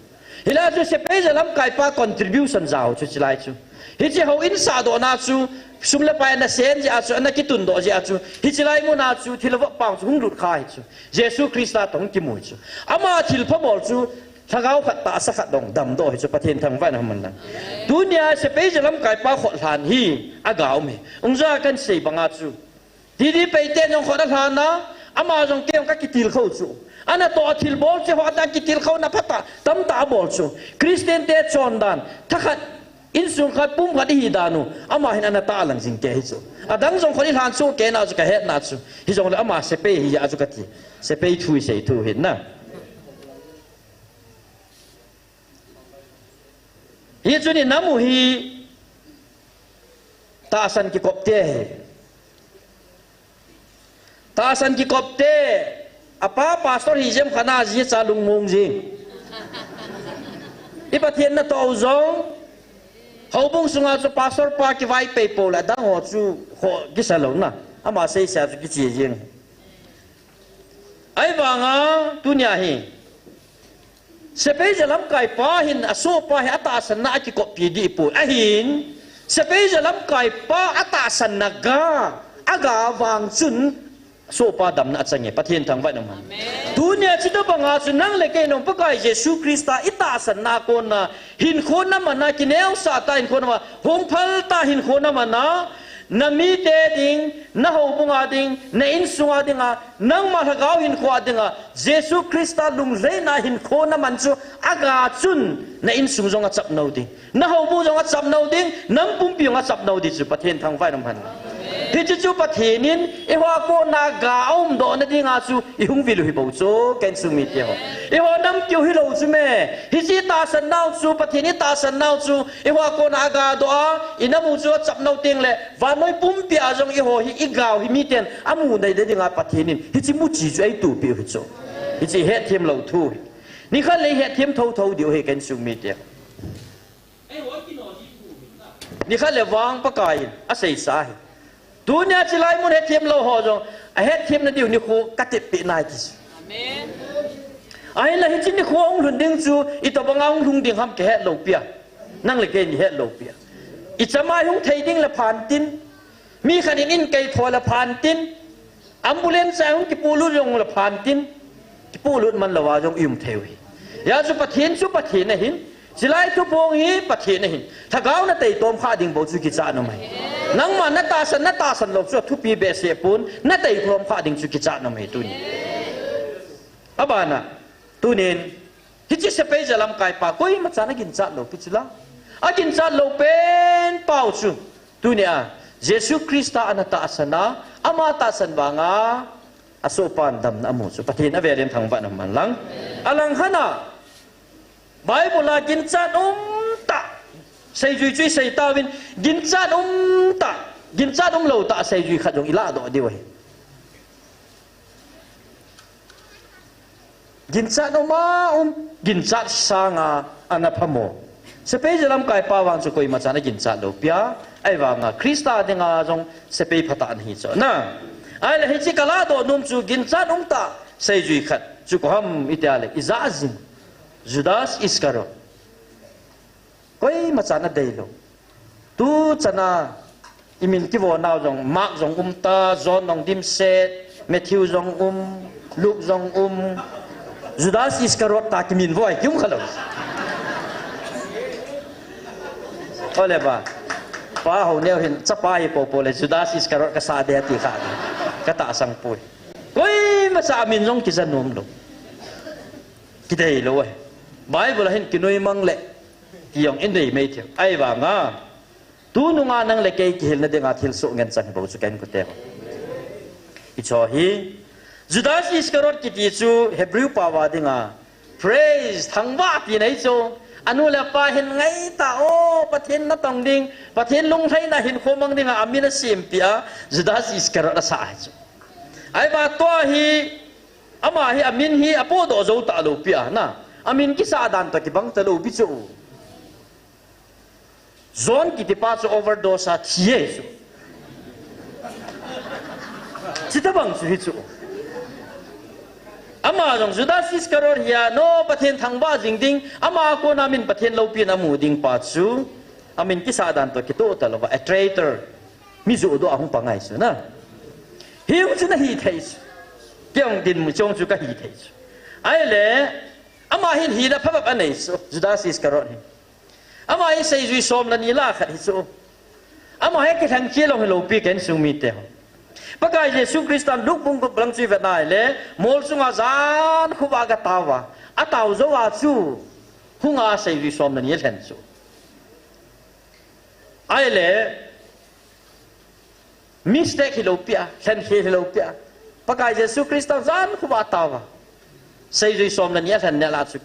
Hilai chu sepai jalamkaipa contribution jao chu hiche lai chu. Hiche hou insahdohna chu sum le pai ana sen jeh a chu, ana kitundoh jeh a chu, hiche lai muna chu thilhavoppa chu hung lutkha hi chu. Jesu Christa toh hung kimu hi chu. Ama thilpha bol chu lhagao khat tahsa khat dong damdoh hi chu, Pathen thangvahna um hen lang. Tunia sepai jalamkaipa khotlhan hi aga um hi. Ungja kahin sei banga chu, T D P te jong khot alhan a, ama jong kei jong kakitilkhou chu. Anatoh a thilbol cheh ho a kitilkhouna phatah tamtah abol chu. Christian te chondan, thakhat, insung khat, pum khat ihi dan u, ama hin ana tahlang jing kei hi chu. Adang jong khot ilhan soh kei na chu kahetna chu. Hijongle ama sepai hi a chu kati. Sepai thu isei thu hin na. Hichun inam u hi tahsan kikopte hi. Tahsan kikopte, apa pastor hijeng khat na jicha lungmong jing. I Pathen natoh u jong, houbung sunga chu pastor pa kivaipoh poule adang ho chu kho kisa lou na. Ama seisa chu kiche jeng. Ahivanga tunia hi sepai jalamkaipa hin asohpa hi atahsanna akikoppi dih poi. Ahin, sepai jalamkaipa atahsanna ga, aga vang chun asohpa damna achang e, Pathen thangvahna um hen. Tunia chutobanga chu nang le kei jong Pakai Jesu Christa itahsanna kona hinkho naman a, kineosah tah hinkho naman a, hongphal tah hinkho naman a, namite ding, nahoubunga ding, na insunga dinga, nangma lhagao hinkhoa dinga Jesu Christa lunglhaina hinkho naman chu aga chun na insung jong achapnou ding, nahoubung jong achapnou ding, nam pumpi jong achapnou ding chu Pathen thangvahna um hen. Hiche chu Pathen in eiho a kona ga aumdohna dinga chu ihung vil u hibou chu ka insung mite ho. Eiho nam kiu hilou chu me. Hiche tahsannau chu, Pathen itahsannau chu eiho a kona agadoh a, inam u chu achapnou tengle vannoi pumpia jong eiho hi igau hi miten amu naina dinga Pathen in hiche muchi chu eitohpeh u hi chu. Hiche hetthem lou thu hi. Nikhat le ihetthem thouthou diu hi ka insung mite. Nikhat le vang Pakai in aseisa hi. Tunia chulai mun hetthem lou ho jong ahetthemna diu nikho katepeh nai ti chu. Ahinla hiche nikho hung lhun ding chu itobanga hung lhung ding ham kihet lou pia. Nang le kei in ihet lou pia. Ichamai hung thei ding le phan tin. Mi khat in in kei tho le phan tin. Ambulance a hung kipolut jong le phan tin. Kipolut man louva jong i um thei u hi. Hijeh chun Pathen chu Pathen ahin. Chulai thuphong hi Pathen ahin. Lhagao nateitom kha ding bou chu kichat nom ahi. Nangma natahsan, natahsan lou chu athupi behseh pon, nateitom kha ding chu kichat nom ahi tuni. Abana, tunin, hiche sepai jalamkaipa koimachan aginchat lou pi chu la. Aginchat lou pen pau chu. Tunia, Jesu Christa ana tahsan a, ama tahsan vanga, asohpan damna amu chu. Pathen avelin thangvahna um hen lang. Alang khat a, Bible a ginchat umtah seijui chu isei tauvin, ginchat umtah, ginchat umlou tah seijui khat jong ilahdoh diu ahi. Ginchat um a um, ginchat sanga ana phamo. Sepai jalamkai pa vang chu koima chan a ginchat lou pia, ahivanga Christa dinga jong sepai phatah ana hi chu. Na, ahile hiche kaladoh nom chu ginchat um tah seijui khat chu koi ham itia le, ijat jing Judas Iscariot. Koima chan adei lou. Tu chana imin kivo nau jong, Mark jong um ta, John jong dimset, Matthew jong um, Luke jong um, Judas Iscariot ta kimin voi kium khalou. Ole ba. Pa ho neo hin, chapa hi popo le Judas Iscariot kasa de ati kha. Katahsang poi. Koima cha amin jong kija nom lou. Kidei lou e. Bible a hin kinoi mang le. Ti jong indei mai thei. Ahivanga. Tununga nang le kei kihilna dinga thilsoh ngen chang bou chu ken kote ho. Hicho hi. Judas Iscariot kiti chu Hebrew paova dinga. Praise, thangvah tina ahi chu. Anu le apa hin ngaita o, Pathen natong ding, Pathen lunglhaina hinkho mang dinga amin asempeh a, Judas Iscariot asah ahi chu. Ahivang tua hi, ama hi amin hi apodoh jou talou pia na. Amin kisah dan toh kibang talou pi chu. John kitipa chu overdose a thi ahi chu. Chutobang chu hi chu. Ama jong Judas Iscariot hi a, no Pathen thangvah jing ding, ama kona min Pathen loupina amu ding pa chu. Amin kisah dan toh kitoh talouva, a traitor. Mi joh doh a hung pang ahi chu na. Hiu chu nahi thei chu. Kei jong dinmun chong chu kahi thei chu. Ahile, ama hin hina phabep anei chu, Judas Iscariot hin. Ama hi seijui som le ni lah a khat hi chu. Ama hi kilheng kit lou hilou pi ken sung mite ho. Pakai Jesu Christan Luke bung gup lang chu ivet na ahile, mol chunga jan khovah a gataova. Atao jouva chu, hunga seijui som le ni alhen chu. Ahile, mistake hilou pia, lhenkhel hilou pia. Pakai Jesu Christa jan khovah ataova. Seijui som le ni alhen nel a chu.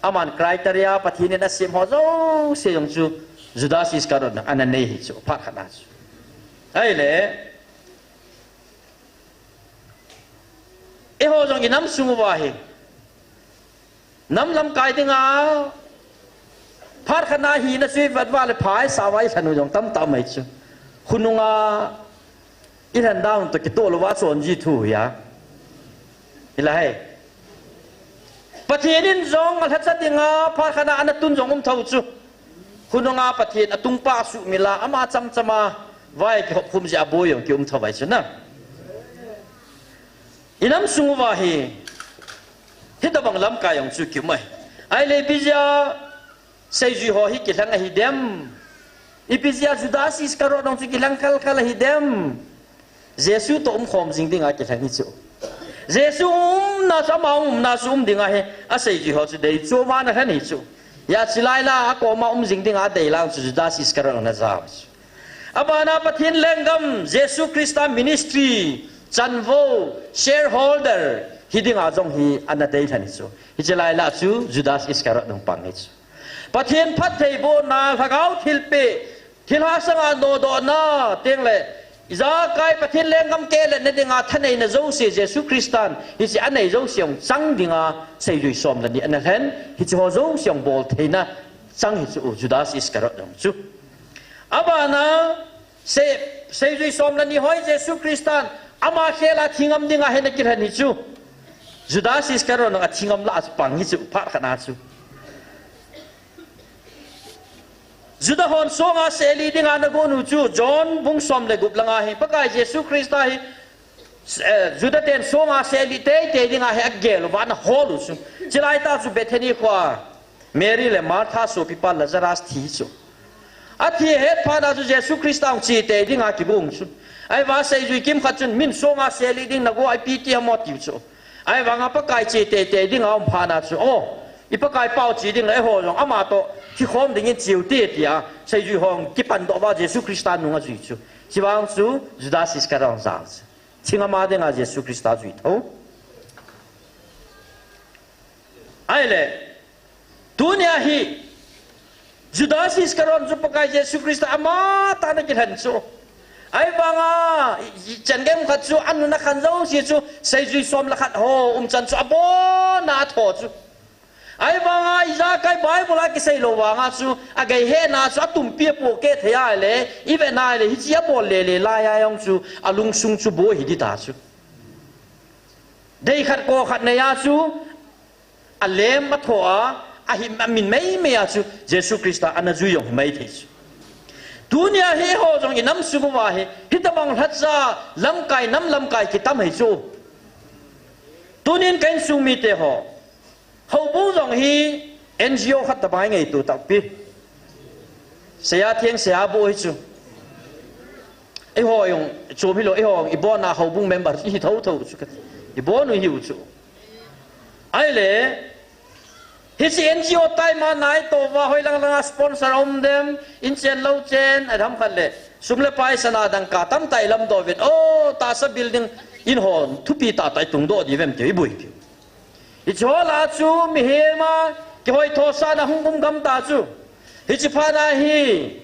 Aman criteria Pathen in asem ho jouse jong chu Judas Iscariot in ana nei hi chu, phat khat a chu. Ahile, eiho jong inam sung uva hi. Nam lamkai dinga, phat khat a hina chu ivet uva le pha isah uva ilhen u jong tamtah um ahi chu. Khonunga ilhen dan toh kitoh louva chonji thu hi a. Hilai. Pathen in jong alhacha dinga, phat khat a ana tun jong um thou chu. Khonunga Pathen atungpa asuhmil a, ama chamchama vai kihop khum jeh a boi jong kium thou ahi chu na. Inam sung uva hi, hitobang lamkai jong chu kium ahi. Ahile ipi jeh a seijui ho hi kilheng ahi dem. Ipi jeh a Judas Iscariot jong chu kilheng khalkhal ahi dem. Jesu toh umkhom jing dinga kilheng hi chu. Jesu umna chu, ama umna chu um dinga hi, aseijui ho chu deichoma ana lhen hi chu. Hijeh chun hilai a akoma um jing dinga adei lang chu Judas Iscariot ana jao chu. Abana Pathen lenggam, Jesu Christa ministry, chanvo, shareholder, hi dinga jong hi ana dei lhen hi chu. Hiche lai lah chu Judas Iscariot hung pang hi chu. Pathen phattheibohna, lhagao thilpeh, thilha sanga nodohna, teng le, ijakai Pathen lenggam kiletna dinga thaneina jouse Jesu Christan, hiche anei jouse jong chang dinga, seijui som le ni ana lhen, hiche ho jouse jong bol theina chang hi chu Judas Iscariot jong chu. Abana, se, seijui som le ni ho hi Jesu Christan, ama khel a thi ngam dinga hi ana kilhen hi chu. Judas Iscariot jong athi ngam lah a chu pang hi chu, phat khat a chu. Juda hon songa seli dinga ana gon u chu, John bung som le gup langa hi, Pakai Jesu Christa hi, eh, Juda ten songa seli teitei dinga hi agel uva ana hol u chu. Chulai tah chu Bethany khoa, Mary le Martha sopipa Lazarus thi chu. Athi ahet phat a chu Jesu Christa hung che tei dinga kigon chu. Ahivang seijui kimkhat chun min songa seli ding nago a ipi ti ham ati u chu. Ahivanga Pakai che teitei dinga um phat a chu, o, i Pakai pao che ding le eiho jong ama toh thi khom dingin che u hite tia, seijui hon kipan doh uva Jesu Christa nung ajui chu. Chuvang chu Judas Iscariot jong jal chu. Thi ngam a dinga Jesu Christa jui thou. Ahile, tunia hi, Judas Iscariot chu Pakai Jesu Christa amatah ana kilhen chu. Ahivanga, i, i, chan gei khat chu, anun akhan jouse chu, seijui som le khat ho, umchan chu, abona atho chu. Ahivanga, ijakai Bible a kisei lou vanga chu, agei hena chu, atumpi apohkeh thei a le, ivet na le, hiche abol le le, lai a jong chu, alungsung chu boi hi ding ta chu. Dei khat ko khat nei a chu, alem atho a, ahim amin meimei a chu, Jesu Christa ana jui jong hi mai thei chu. Tunia hi eiho jong inam sung uva hi, hitobang lhacha lamkai, nam lamkai kitam hi chu. Tunin ka insung mite ho, houbung jong hi N G O khat tobang ngaito tahpi. Seija Theng, Seija Bo hi chu. Eiho jong, chom hilou, eiho jong, ibon a houbung member, ihi thotho chu kati. Ibon u hiu chu. Ahile, hiche N G O tai ma nai to va, hoi lang langa sponsor um dem, in chen lou chen, adam khat le. Sum le pai sana dangka tamtah ilamdoh uvin. O, tahsa building in hon, thupi tah tah itung doh diu vem tiu, iboi piu. Hiche ho lah a chu mihem a kihoithosahna hung um gam ta chu. Hiche phat a hi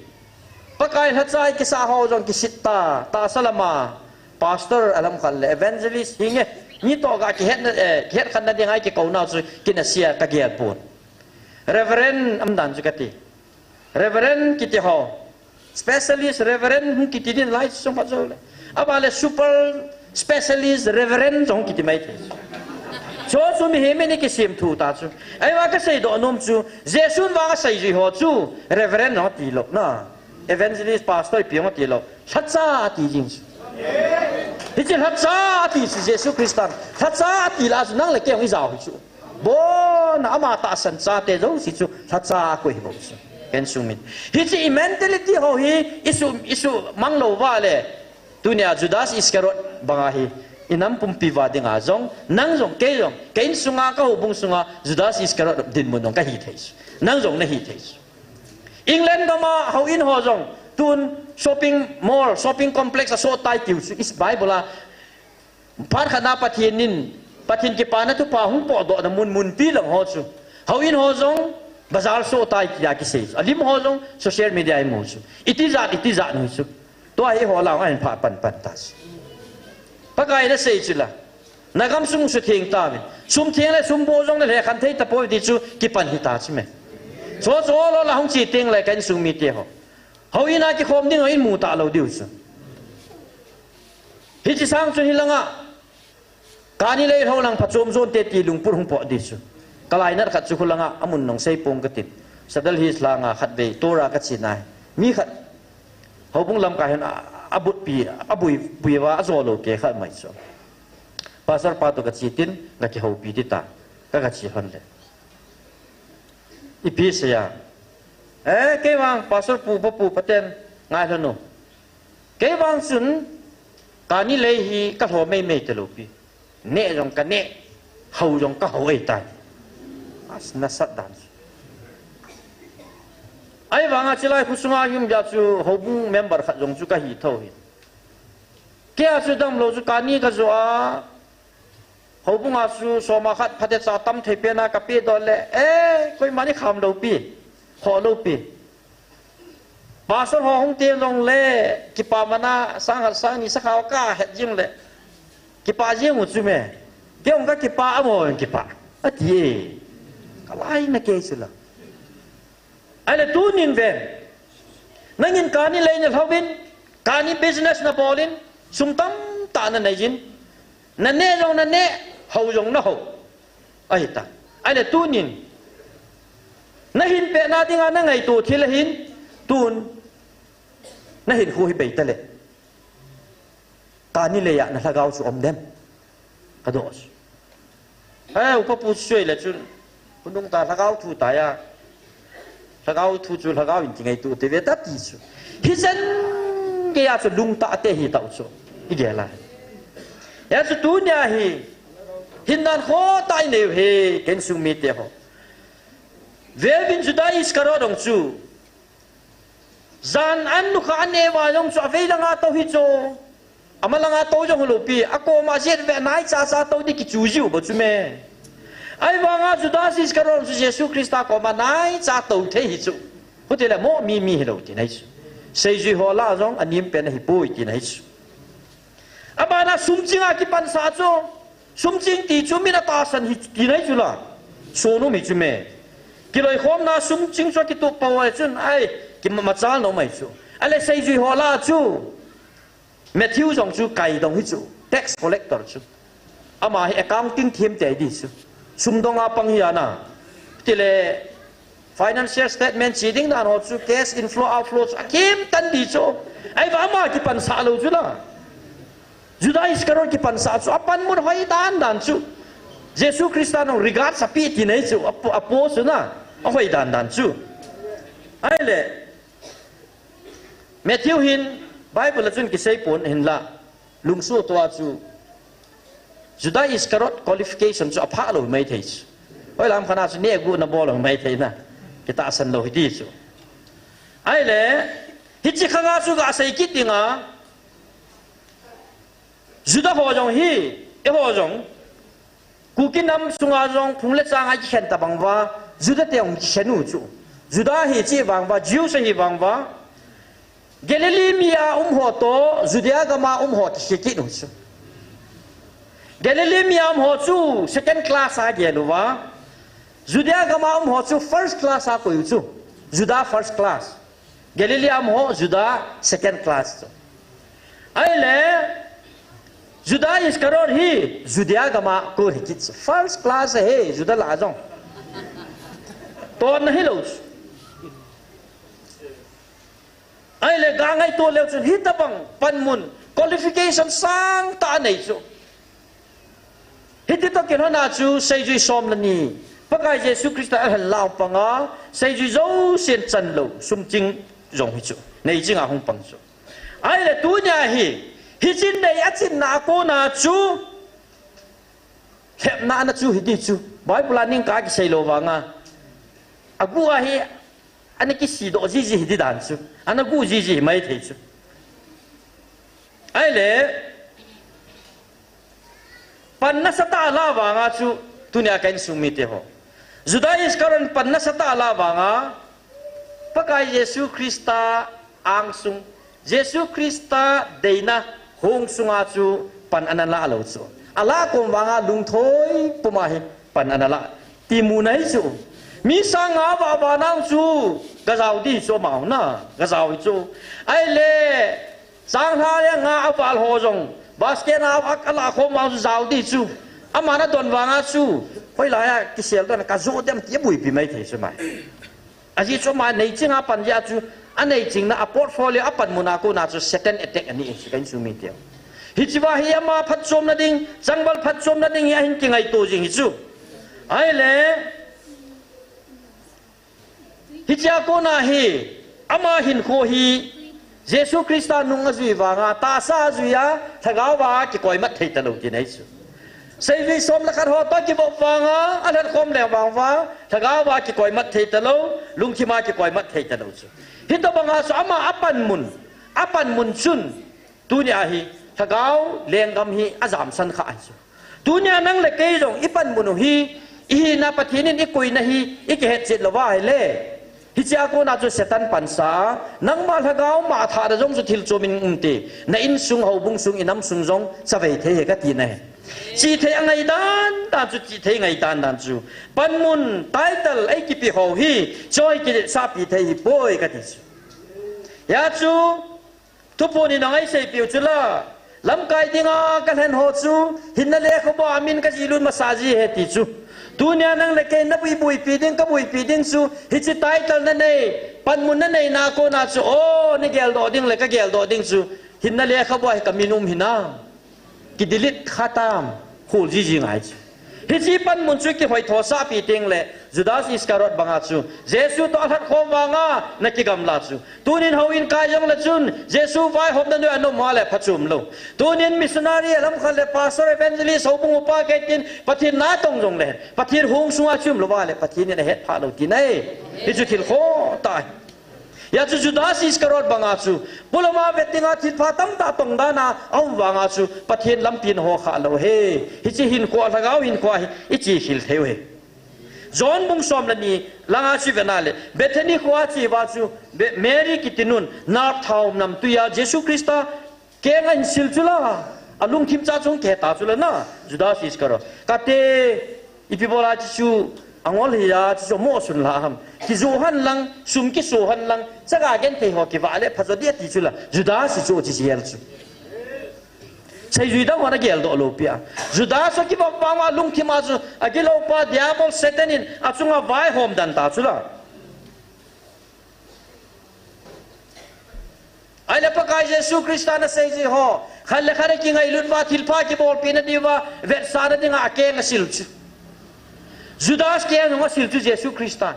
Pakai lhacha kisah ho jong kisit ta, tahsa lama pastor alam khat le evangelist hinge, ni toh ga kihetna, eh, kihet khanna dinga kikouna chu kin asia kagel pon. Reverend umdan chu kati. Reverend kiti ho. Specialist, Reverend hung kiti din lai sung phat jou le. Aban le super specialist, Reverend jong hung kiti mai thei. Chu chu mihem in ikisem thu ta chu. Ahivang kasei doh nom chu, Jesun vang aseijui ho chu, Reverend jong ati lou, na. Evangelist, pastor ipi jong ati lou. Lhacha ati jing chu. Hiche lhacha ati chu Jesu Christan. Lhacha ati lah chu nang le kei jong ijao hi chu. Bona ama tahsan chate jouse chu lhacha akoi hi bou chu. Ka insung mit. Hiche i mentality ho hi isu, isu mang lou va le. Tunia Judas Iscariot banga hi inam pumpi uva dinga jong, nang jong, kei jong, ka insunga, ka houbung sunga, Judas Iscariot dinmun jong kahi thei chu. Nang jong nahi thei chu. England gam a houin ho jong, tun shopping mall, shopping complex a soh tai tiu chu, is Bible a, phat khat na Pathen in, Pathen kipana thupha hung pohdohna mun, munpi lang ho chu. Houin ho jong, bazar soh tai tia kisei chu. Alim ho jong, social media a imu chu. Iti jat, iti jat nu chu. Tua hi eiho lang ahin phah pan pan ta chu. Pakai in asei chu la. Na gam sung sutheng tauvin. Sum theng le sum bou jong nalhekhen thei tapoi ti chu kipan hita chu me. Chu chu lo la hung chi teng le ka insung mite ho. Houin a kikhom ding a imu talou diu chu. Hiche sang chun hilanga. Kani lei lhou lang phachom jon te ti lungput hung pot ding chu. Kalainat khat chu khulanga amun nung sei pong katin. Saddle Hills langa khatvei tour a kache nai. Mi khat. Houbung lamkai hin a, abutpi, abui, bui uva, ajo lou kei khat mai chu. Pastor pa toh kache tin, gakihoupi ding ta. Ka, kache lhon le. Ipi seija. Eh, kei vang, Pastor pu, pa pu, paten, ngai lhon u. Kei vang chun, kani lei hi kalho meimei talou pi. Neh jong kaneh, hou jong kahou ahitai. As nasat dan. Ahivanga chulai khosunga um jeh a chu houbung member khat jong chu kahi thou hi. Kei a chu damlou chu kani kajo a. Houbunga chu soma khat phatecha tam thei pena kapedoh le. Eh, koiman ikham lou pi. Kho lou pi. Pastor ho hung teng jongle, kipa mana, sang khat sang ni sakha kahet jing le. Kipa jing u chu me. Kei jong kakipa, amaho jong kipa. Ati e. Kalainat kei chu la. Ahile tunin ve. Nangin kani lei nalhouvin, kani business nabolin, sum tamtah naneiyin. Naneh jong naneh, hou jong nahou. Ahita. Ahile tunin. Nahin pehna dinga nangaito thil ahin. Tun. Nahinkho hi bei tale. Kani lei a nalhagao chu um dem. Kadoh chu. Eh, upa pu chu le chun. Hunung ta lhagao thu ta ya. Lhagao thu chu lhagao in kingaito te ve ta ti chu. Hichan gei a chu lungtah te hitau chu. Igel a. Ya chu tunia hi. Hindan kho ta inei u hi, ka insung mite ho. Veuvin Judas Iscariot jong chu. Jan an nukha aneh uva jong chu avei langa tou hi chu. Ama langa tou jong hilou pi. Akoma jet ve naicha cha tou ding kichu jiu bou chu me. Ahivanga Judas Iscariot chu Jesu Christa koma naicha tou thei hi chu. Hutile mo mi mi hilou ti nai chu. Seijui ho lah a jong anem pen ahipoi tina ahi chu. Abana sum ching a kipansah chu, sum ching ti chu min atahsan hi tina ahi chu la. Sonum hi chu me. Kiloikhomna sum ching chu akitup pau a chun, ai, kimachal nom ahi chu. Ahile seijui ho lah a chu, Matthew jong chu kaidong hi chu, tax collector chu. Ama hi accounting thiem te ahi di chu. Sumdong a pang hi ana. Tile financial statement chi ding dan ho chu, cash inflow outflow chu akhem tan di chu. Ahivang ama kipansah lou chu la. Judas Iscariot kipansah chu, apanmun hoi dan dan chu. Jesu Christa nung regard sa pi tina ahi chu, apo, apo chu na, ahoi dan dan chu. Ahile, Matthew hin Bible a chun kisei pon hinla, lungsuh tua chu Judas Iscariot qualification chu aphah lou maithei chu. Hoilam khat a chu nehguh na bol lou maithei na. Kitahsan lou hiti chu. Ahile, hiche khang a chu gasei kit dinga, Juda ho jong hi, eiho jong, Kuki nam sunga jong phung le chang a kikhen tabang uva, Juda te jong kikhen u chu. Juda hi chi vang uva, Jews ahi vang uva, Galilee mi a um ho toh, Judea gam a um ho kikhen kit u chu. Galilee mi a um ho chu second class a gel uva, Judea gam a um ho chu first class a koi u chu. Juda first class. Galilee a um ho Juda second class chu. Ahile, Judas Iscariot hi Judea gam a kon hi kit chu. First class ahi, Juda lah a jong. Tonna hilou chu. Ahile, gangaito leu chun hitabang panmun, qualification sangtah anei chu. Hiti toh kilhon a chu seijui som le ni, Pakai Jesu Christa alhen lah panga, seijui jousen chan lou, sum ching jong hi chu, nei ching a hung pang chu. Ahile tunia hi, hiche nei achinna a kona chu, lhepna ana chu hiti chu, Bible a ning ka kisei lou vanga, aguh a hi, ana kisidoh jiji hiti dan chu, ana guh jiji hi maithei chu. Ahile, pan nasatah a la vanga chu, tunia ka insung mite ho, Judas Iscariot pan nasatah a la vanga, Pakai Jesu Christa angsung, Jesu Christa deina hong sunga chu pan ana lah lou chu. Alah kom vanga lungthoi puma hi pan ana lah, ti mu nahi chu. Mi sang nga vah vah nau chu gajao di chu amau na, gajao hi chu. Ahile, changlha le nga aval ho jong, basket a alah khom vang chu jao di chu. Aman adon vanga chu, hoilai a kisel dan kajoh dem ti abuipi maithei chu mai. Ajeh chu ama nei ching a pan jeh a chu, anei chingna a portfolio a panmun a kona chu Satan attack ani chu ka insung mite. Hichea hi ama phatchomna ding, changval phatchomna ding hi ahin kingaito jing hi chu. Ahile, hichea kona hi, ama hinkho hi, Jesu Christa nung ajui vanga, tahsa ajui a, lhagao a kikoimat thei talou tina ahi chu. Seijui som le khat ho toh kivop vanga, alhen khom leng vang uva, lhagao a kikoimat thei talou, lungthim a kikoimat thei talou chu. Hitobanga chu ama apanmun, apanmun chun, tunia hi, lhagao lenggam hi ajamsan kha ahi chu. Tunia nang le kei jong ipanmun u hi, ihina Pathen in ikoina hi, ikihetchet louva ahile, hichea kona chu Satan pansa a, nangma lhagao ma thahna jong chu thil chom in umte, na insung, houbung sung, inam sung jong chavei thei ahi katina ahi. Chihthei angaidan dan chu, chihthei ngaidan dan chu, panmun, title eikipe ho hi, choi kisahpi thei hipoi kati chu. Hijeh chun, thuphon in angai seipiu chu la, lamkai dinga kalhen ho chu, hinna lekhabua min kajihlut masa ji ahi ti chu. Tunia nang le kei nabuipi ding, kabuipi ding chu, hiche title nanei, panmun naneina kona chu, o, nageldoh ding le kageldoh ding chu, hinna lekhabua hi kamin um hinam, kidelete kha tam, khol jiji ngai chu. Hiche panmun chu kihoithosahpi tengle, Judas Iscariot banga chu, Jesu toh alhat khom vanga, nakigamla chu. Tunin houin kai jongle chun, Jesu vaihomna noiya naum uva le phachom lou. Tunin missionary alamkhat le pastor, evangelist, houbung upa kei tin, Pathen natong jongle, Pathen hong sunga chom louva le, Pathen in ahetphah lou tina ahi. Hichu thil khohtah ahi. Hijeh chun Judas Iscariot banga chu, polama vet dinga thilpha tamtah tongdana aum vanga chu, Pathen lampi naho khah lou ahi. Hiche hinkho, lhagao hinkho hi, ichekhel thei u ahi. John bung som le ni langa chu vena le, Bethany khoa che uva chu, Be-, Mary kiti nun, nap thao nam tuiya Jesu Christa kenga ahin sil chu la, alungthim cha chu hung kiheta chu la na, Judas Iscariot. Kate, ipi bola chu chu, angol hiya chu chu mo sun la ham. Kijoh hen lang, sum kiso hen lang, chaga genthei ho kivah le, phajo dia ti chu la, Judas chu chu hiel chu. Seijui dang hon ageldoh lou pi a. Judas chu kivah vang uva lungthim a chu, agilopa Diabol Satan in achunga vaihom dan ta chu la. Ahile Pakai Jesu Christa na seijui ho, khat le khat akingailut uva, thilpha kibolpina diuva, vetsahna dinga akeng asil chu. Judas keng jong asil chu Jesu Christa.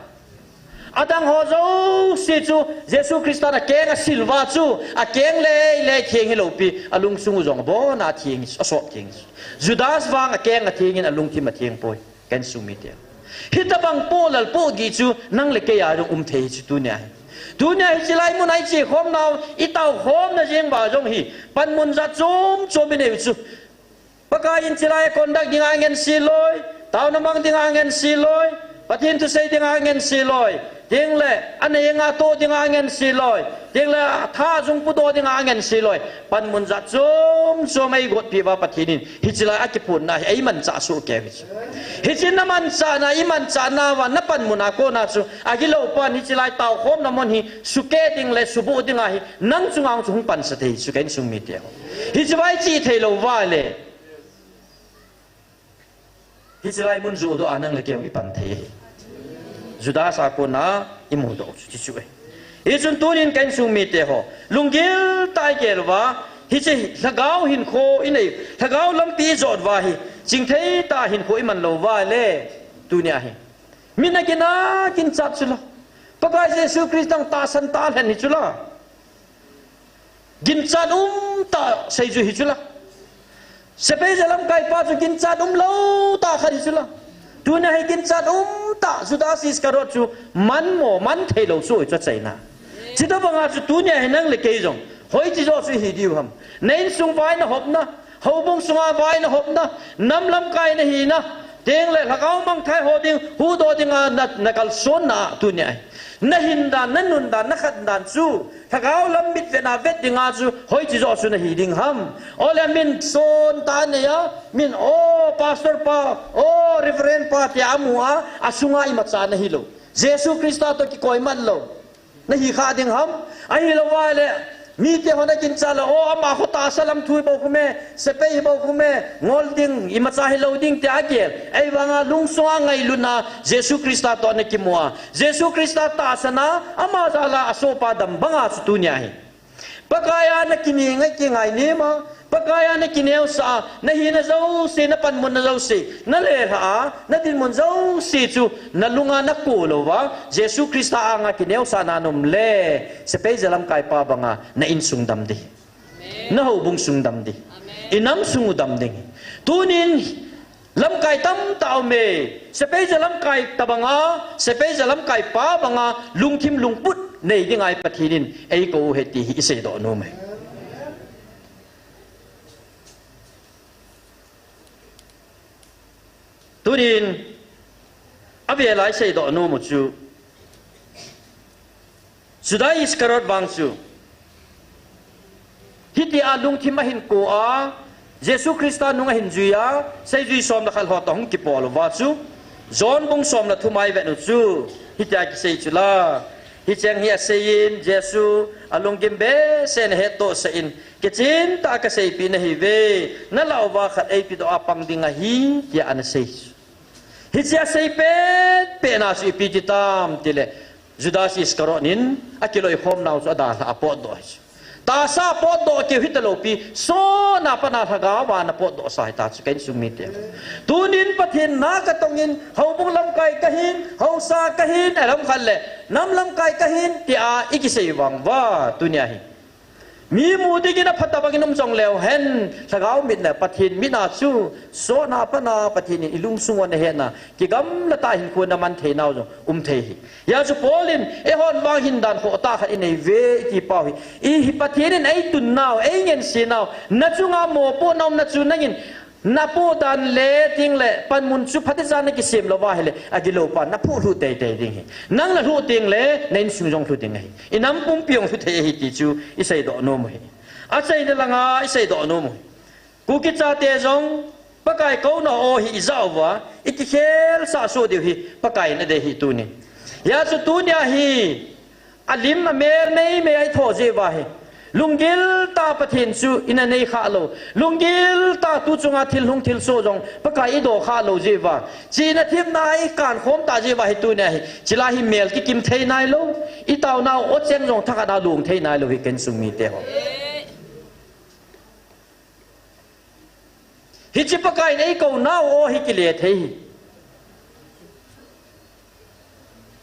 Adang ho jouse chu Jesu Christa in akeng asil uva chu, akeng lei lei theng hilou pi, alungsung u jong abona theng, asop theng. Judas vang akeng atheng in alungthim atheng poi, ka insung mite. Hitabang pohlal pohgih chu nang le kei a jong um thei chu tunia hi. Tunia hiche lai mun a iche khom nau, itao khomna jeng uva jong hi, panmun jat chom chom inei u chu. Pakai in chilai conduct dinga angense loi, taona mang dinga angense loi, Pathen thusei dinga angense loi, tengle, anei anga toh dinga angense loi, tengle, atha jung pudoh dinga angense loi, panmun jat chom chom eigotpi uva Pathen in, hiche lai akiphonna hi eimanchah soh kei u hi chu. Hiche na manchahna, imanchahna uva na panmun a kona chu, agilopan hiche lai taokhomna mun hi, sukeh ding le suboh dinga hi, nang chunga chu hung pansa thei chu ka insung mite ho. Hiche vai chi thei lou uva le. Hiche lai mun johdoh a nang le kei ipan thei ahi. Judas a kona imudoh chu, chu chu e. Hichun tunin ka insung mite ho, lunggil tah a igel uva, hiche lhagao hinkho inei, lhagao lampi ijot uva hi, chingthei tah hinkho iman lou uva le, tunia hi. Min agin a ginchat chu la. Pakai Jesu Christa tahsan tah lhen hi chu la. Ginchat umtah seijui hi chu la. Sepai jalamkaipa chu ginchat umlou tah khat hi chu la. Tunia hi ginchat umtah Judas Iscariot chu manmo, man theilou chu ahi chu achaina. Chutobanga chu tunia hi nang le kei jong hoiche joh chu ihi diu ham. Na insung vai na hopna, houbung sunga vai na hopna, nam lamkai na hina, tengle lhagao mangthai ho ding, huhdoh dinga na, na kalsonna a tunia hi. Na hin dan, na nun dan, na khat dan chu, lhagao lam mitvetna vet dinga chu, hoiche joh chu nahi ding ham. Ole min son tah neiya, min o pastor pa, o reverend pa tia amu a, asunga imacha nahilou. Jesu Christa toh kikoimat lou. Nahi kha ding ham, ahilou vale, mite hon aginchat le, o ama kho tahsa lam thu hi bou khume, sepai hi bou khume, ngol ding, imacha hilou ding tia agel. Ahivanga lungsunga ngailutna, Jesu Christa toh ana kimu a. Jesu Christa tahsan a, ama jal a asohpa dam banga chu tunia hi. Pakai a na kingai, kingainem a, Pakai a na kineosah a, na hina jouse, na panmunna jouse, na lelhah a, na dinmun jouse chu, na lunga na ko louva, Jesu Christa anga kineosahna na um le, sepai jalamkaipa banga, na insung dam ding. Na houbung sung dam ding. I nam sung u dam ding. Tunin, lamkai tamtah aume, sepai jalamkai tobanga, sepai jalamkaipa banga, lungthim lungput nei dinga i Pathen in eikou u ahi ti hi i seidoh nom e. Tunin, avel a i seidoh nom u chu, Judas Iscariot vang chu, hitia lungthim ahin ko a, Jesu Christa nung ahin jui a, seijui som le khat ho toh hung kibol uva chu, John bung som le thum a i vet u chu, hitia kisei chu la. Hicheng hi aseiyin, Jesu, alunggim behseh in ahettohsah in, kichen tah a kaseipeh nahiuve, nalah uva khat eipedoh a pang ding ahi, tia ana sei chu. Hiche asei petpet na chu ipi ti tam tile, Judas Iscariot in akiloikhom nau chu adalhah a apotdoh ahi chu. Tahsa a potdoh keu hitalou pi, sotna a pat a lhagao a ana potdohsa ahita chu ka insung mite. Tunin Pathen na katongin, houbung lamkai kahin, haosa kahin, alam khat le, nam lamkai kahin, tia i kisei vang uva, tunia hi. Mi mu dingin apha tobangin um jongleu hen, lhagao mit le Pathen mit a chu, sotna a pat a Pathen in i lungsung u ana hetna, kigamla tah hinkho na man theinau jong um thei ahi. Hijeh chun Paul in, eihon vang hin dan khoh tah khat i neiuve, i ti pau hi. I hi Pathen in eitunnau, eingensenau, na chunga mopohna umna chu nangin, Napoh dan le ting le panmun chu phatechan nakisem lou va ahile, agilou pa naphuh lhuh teitei ding ahi. Nang nalhuh teng le, na insung jong lhuh ding ahi. Inam pumpi jong lhuh thei ahi ti chu iseidoh nom u ahi. Achaina langa iseidoh nom u ahi. Kuki chate jong, Pakai kouna ho hi ijah uva, ikikhelsah soh diu hi, Pakai in adei ahi tuni. Hijeh chun tunia hi, alim amel meimei a ithoh jeh uva hi. Lunggil tah a Pathen chu ina neikhah lou. Lunggil tah a tu chunga thil hung thilsoh jong Pakai idoh khah lou jeh uva, chihna themna a ikankhom tah jeh uva hi tunia hi, chulai hi mel kikim thei nailou. Itaonau ocheng jong thakhat a long thei nailou hi ka insung mite ho. Hiche Pakai in eikounau ho hi kile thei hi.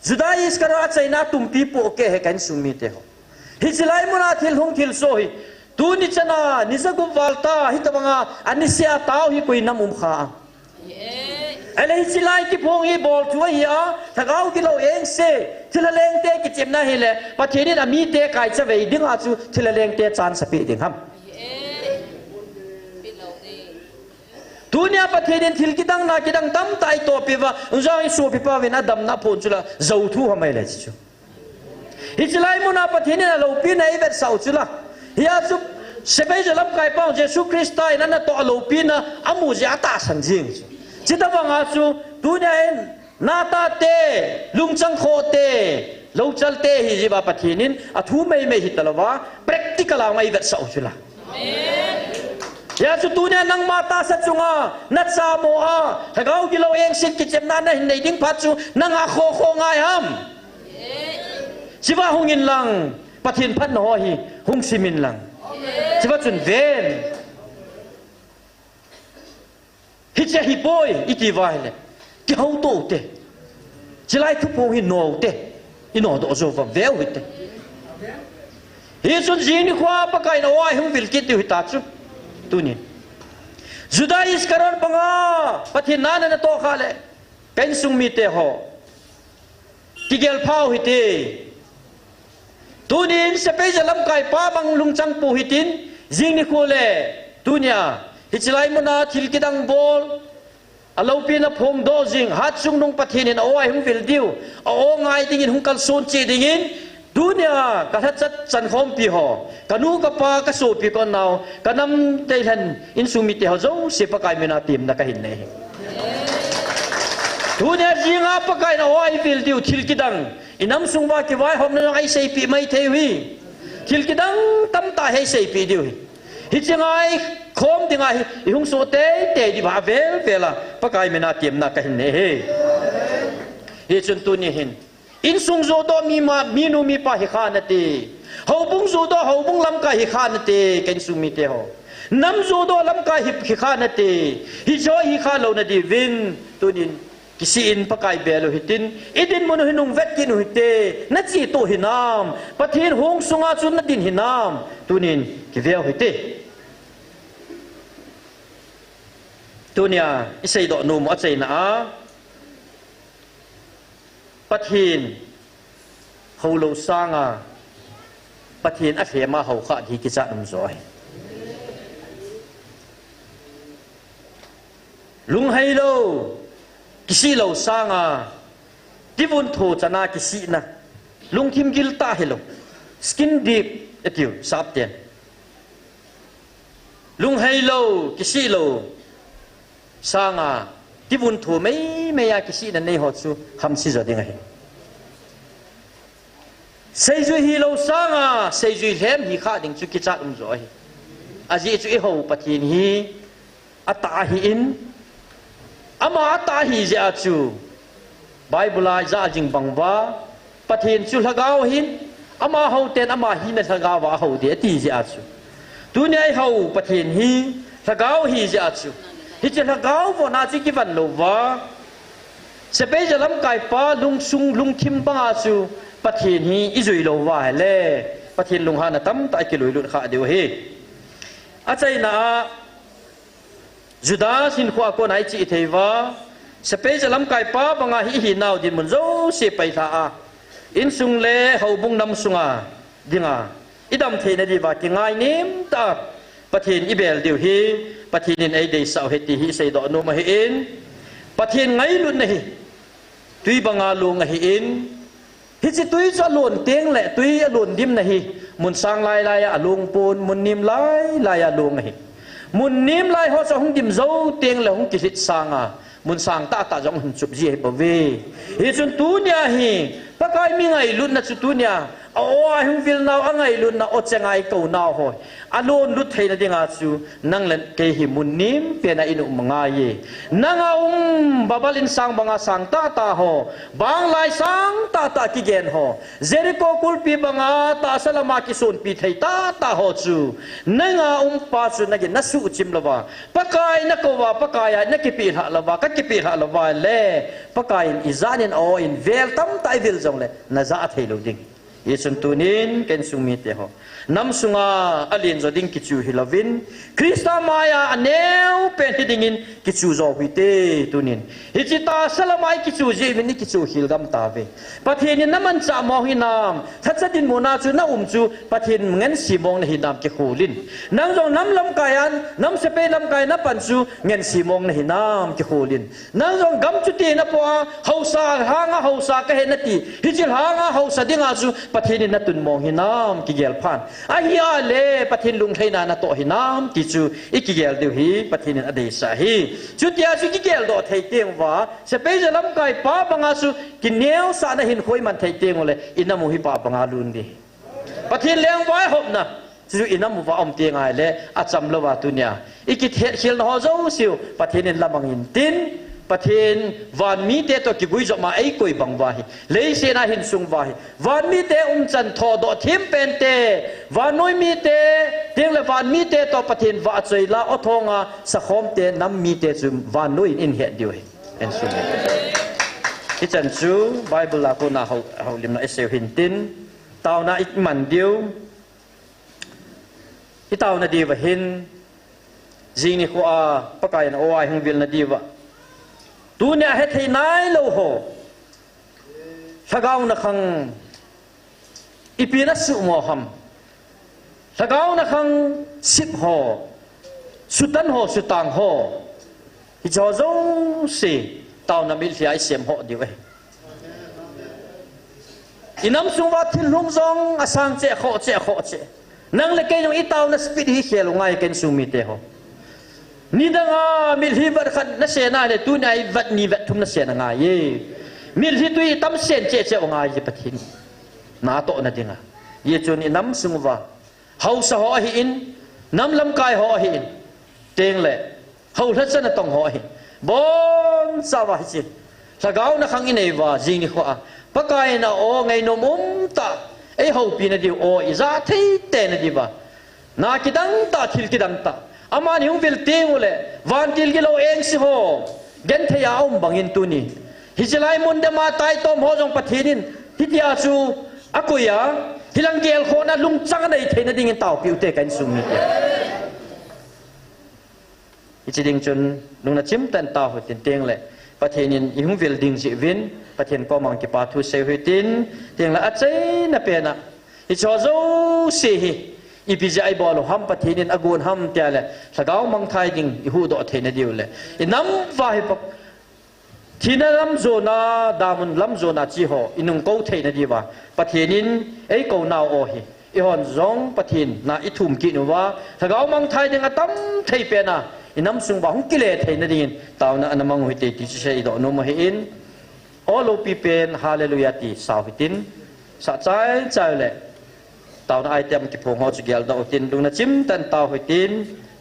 Judas Iscariot achaina tumpi pohkeh ahi ka insung mite ho. Hiche lai muna thil hung thilsoh hi, tuni chana ni jagup val tah hitobanga anisea tao hi koi nam umkha am? Ahile hiche lai kiphong hi bolthu ahi a, lhagao gilou engse, thilha lengte kichepna ahile Pathen in amite kaichavei dinga chu thilha lengte chance apeh ding ham? Tunia Pathen in thil kidang na kidang tamtah eitohpeh uva, hijeh a isopipa uvin adamna aphon chu la jou thu ham ahile chu. Hiche lai muna Pathen in aloupina eivetsah u chu la. Hijeh chun sepai jalamkaipa Jesu Christa in anatoh aloupina amu jeh a atahsan jeng chu. Chutobanga chu tunia hin natate, lungchang khohte, louchalte hijeh uva Pathen in athu meimei hitalouva, practical a eivetsah u chu la. Hijeh chun tunia nangma tahsa chunga, nachamo a, lhagao gilou engse in kichepna nahin nei ding phat chu, nanga khohkhoh ngai ham? Chua hung inlang, Pathen phatna ho hi hung sim inlang. Chua chun ven. Hiche ahipoi, iti uva ahile, kihouto ute. Chulai thuphong hi no ute. Inodoh jou uvam, veu hite. Hichun jing nikhoa Pakai in aoa eihung vil kit diu hita chu. Tunin, Judas Iscariot banga Pathen na natoh khah le, ka insung mite ho, kigel phau hite. Tunin sepai jalamkaipa bang lungchang pou hitin, jing nikho le tunia hiche lai muna thil kidang bol, aloupina phongdoh jing, hatchungnung Pathen in aoa eihung vil diu, a-o ngai dingin hung kalson cheh dingin, tunia kalhachat chankhompi ho, kanu kapa kasopi kaonnao, kanam teilhen insung mite ho jouse Pakai mina temna kahin nei ahi. Tunia jinga Pakai in aoa eivil diu thil kidang, inam sung uva kivaihopna jong eiseipeh mai thei u ahi. Thil kidang tamtah hi eiseipeh diu ahi. Hiche ngaikhom dinga hi ihung soh teitei diuva avel vel a Pakai mina temna kahin nei ahi. Hichun tuni hin, insung johdoh mi ma, minu mipa hikha nate. Houbung johdoh, houbung lamkai hikha nate, ka insung mite ho. Nam johdoh lamkai hi, hikha nate. Hiche hi khah louna diuvin, tunin, kisih in Pakai bel u hitin, idinmun u hi nungvet kit u hite, nache toh hinam, Pathen hong sunga chu nadin hinam, tunin, kiveu hite. Tunia, iseidoh nom u achaina a, Pathen houlou sanga, Pathen alhema houkhah ding kichat um jo ahi. Lungheilou, kisihlou sanga, tivun tho chana kisihna, lungthim giltah hilou, skin deep, atiu, sapten. Lungheilou, kisihlou sanga, tivun tho meimei a kisihna nei ho chu hamse jo ding ahi. Seijui hilou sanga, seijui lhem hikhah ding chu kichat um jo ahi. Ajeh chu ihou Pathen hi atah ahin, ama atah ahi jeh a chu, Bible a ijah jing bang uva, Pathen chu lhagao ahin, ama houten ama hina lhagao a ahou ding ati jeh a chu. Tunia ihou Pathen hi lhagao ahi jeh a chu, hiche lhagao vona chu kivan lou uva, sepai jalamkaipa lungsung lungthim banga chu Pathen hi ijui lou uva ahile, Pathen lunghanna tamtah ikilui lut khah diu ahi. Achaina a, Judas hinkhoa kona ichih thei uva, sepai jalamkaipa banga hi ihinau dinmun jouse pailha a, insung le houbung nam sunga dinga, idam theina diuva kingainem tah a, Pathen i bel diu hi, Pathen in ei deisah u ahi ti hi i seidoh nom ahin, Pathen ngailutna hi tui banga long ahin, hiche tui chu alon teng le tui alon dimna hi mun sang lai lai a along pon, mun nem lai lai a long ahi. Mun nem lai ho chu ahung dim jou teng le hung kilhit sang a, mun sang tahtah jong hung chup ji ahi bou ve. Hichun tunia hi, Pakai mi ngailutna chu tunia, a aw a hung vil nau, a ngailutna aw chenga i kou nau ho alon lut theina dinga chu nang le kei hi mun nem pen a i um angai e. Nanga um Babel insang banga sang tahtah ho, bang lai sang tahtah kigen ho, Jericho kulpi banga tahsa lama kisonpi thei tahtah ho chu, nanga um pa chu nagin nasuh chim louva, Pakai na kou va, Pakai a na kipelhah louva, ka kipelhah louva le, Pakai in ijat in aw in vel tamtah i vil jongle, najah thei lou ding. Hichun tunin, ka insung mite ho, nam sunga alen jo ding kichu hilouvin, Christa maiya aneo pen hi dingin kichu jo hite tunin. Hiche tahsa lama i kichu jeh uvin i kichu khel gam tauve. Pathen in na manchah mong hinam, lhacha dinmun a chu na um chu Pathen ngense mong na hinam kikhol in. Nang jong nam lamkai a, nam sepai lamkai na pan chu ngense mong na hinam kikhol in. Nang jong gam chuti na po a, haosa lhanga haosa kahi nati, hiche lhanga haosa dinga chu Pathen in na tun mong hinam kigel phan. Ahile Pathen lunglhaina na toh hinam ti chu i kigel diu hi Pathen in adeisah ahi. Chutia chu kigel doh thei teng uva, sepai ja lamkai pa banga chu kineosahna hinkho i man thei teng ule, i nam u hi pa banga lon ding. Pathen lengvaihopna chu i nam uva um teng ahile, acham louva tunia i kihet khel na ho jouse u Pathen in lamang intin, Pathen van mite toh kiguijop ma ei koi bang uva hi, leiset a hinsung uva hi, van mite umchan thodoh thim pen te, vannoi mite, teng le van mite toh Pathen vahchoi la aw thonga sakhom te nam mite chu vannoi in in het diu hi. En sum. Hichan chu Bible a kona hou, houlimna i sei u hintin, taona i man diu, i taona diuva hin, jing nikho a Pakai in aw a i hung vilna diuva, tunia hethei nailou ho, lhagao na khang ipi na suhmo ham, lhagao na khang sip ho, sutan ho, sutang ho, hiche ho jouse taona mitlhi a i sem ho diu ahi. I nam sung uva thil lhung jong asang cheh khoh cheh khoh cheh. Nang le kei jong i taona speed hi khel u ngai, ka insung mite ho. Nidang a mitlhi vat khat na sena le, tunia i vat ni vat thum na sena ngai e. Mitlhi tui tam sen cheh cheh u ngai e Pathen natohna dinga. Hichun i nam sung uva haosa ho ahin, nam lamkai ho ahin, teng le hou lhacha natong ho ahin, bonchauva hiche lhagao na khang i nei uva, jing nikho a Pakai in aw ngainom umtah ei houpina diu, aw i ja thei tei na diuva, na kidang tah, thil kidang tah, aman i hung vil teng ule, vantil gilou engse ho genthei a um bangin tuni hiche lai mun dema taitom ho jong Pathen in hitia chu akoi a, hilang gelkhohna lungchang anei theina dingin taopiu te, ka insung mite. Hiche ding chun lungna chimtah in tao hitin, teng le Pathen in i hung vil ding jeh uvin Pathen koma kipa thu sei hitin, teng le achaina pen a hiche ho jouse hi ipi jeh a i bol u ham, Pathen in agon ham tia le, lhagao mangthai ding i huhdoh theina diu le, i nam uva hi pa thina lam jona, damun lam jona chi ho i nung kou theina diuva, Pathen in ei kou nau aw hi, eihon jong Pathen na i thum kit uva, lhagao mangthai ding atam thei pen a i nam sung uva hung kile theina dingin taona ana mang u hite ti chu sei i doh nom ahin, aw loupi pen Hallelujah ti sao hitin, sah chai chai le taona item kiphong ho chu geldoh utin, lungna chimtah in tao hitin,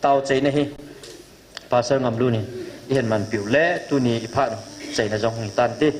tao cheina hi Pastor Ngamlun in i hin manpiu le, tuni i phat u cheina jong hung hitante.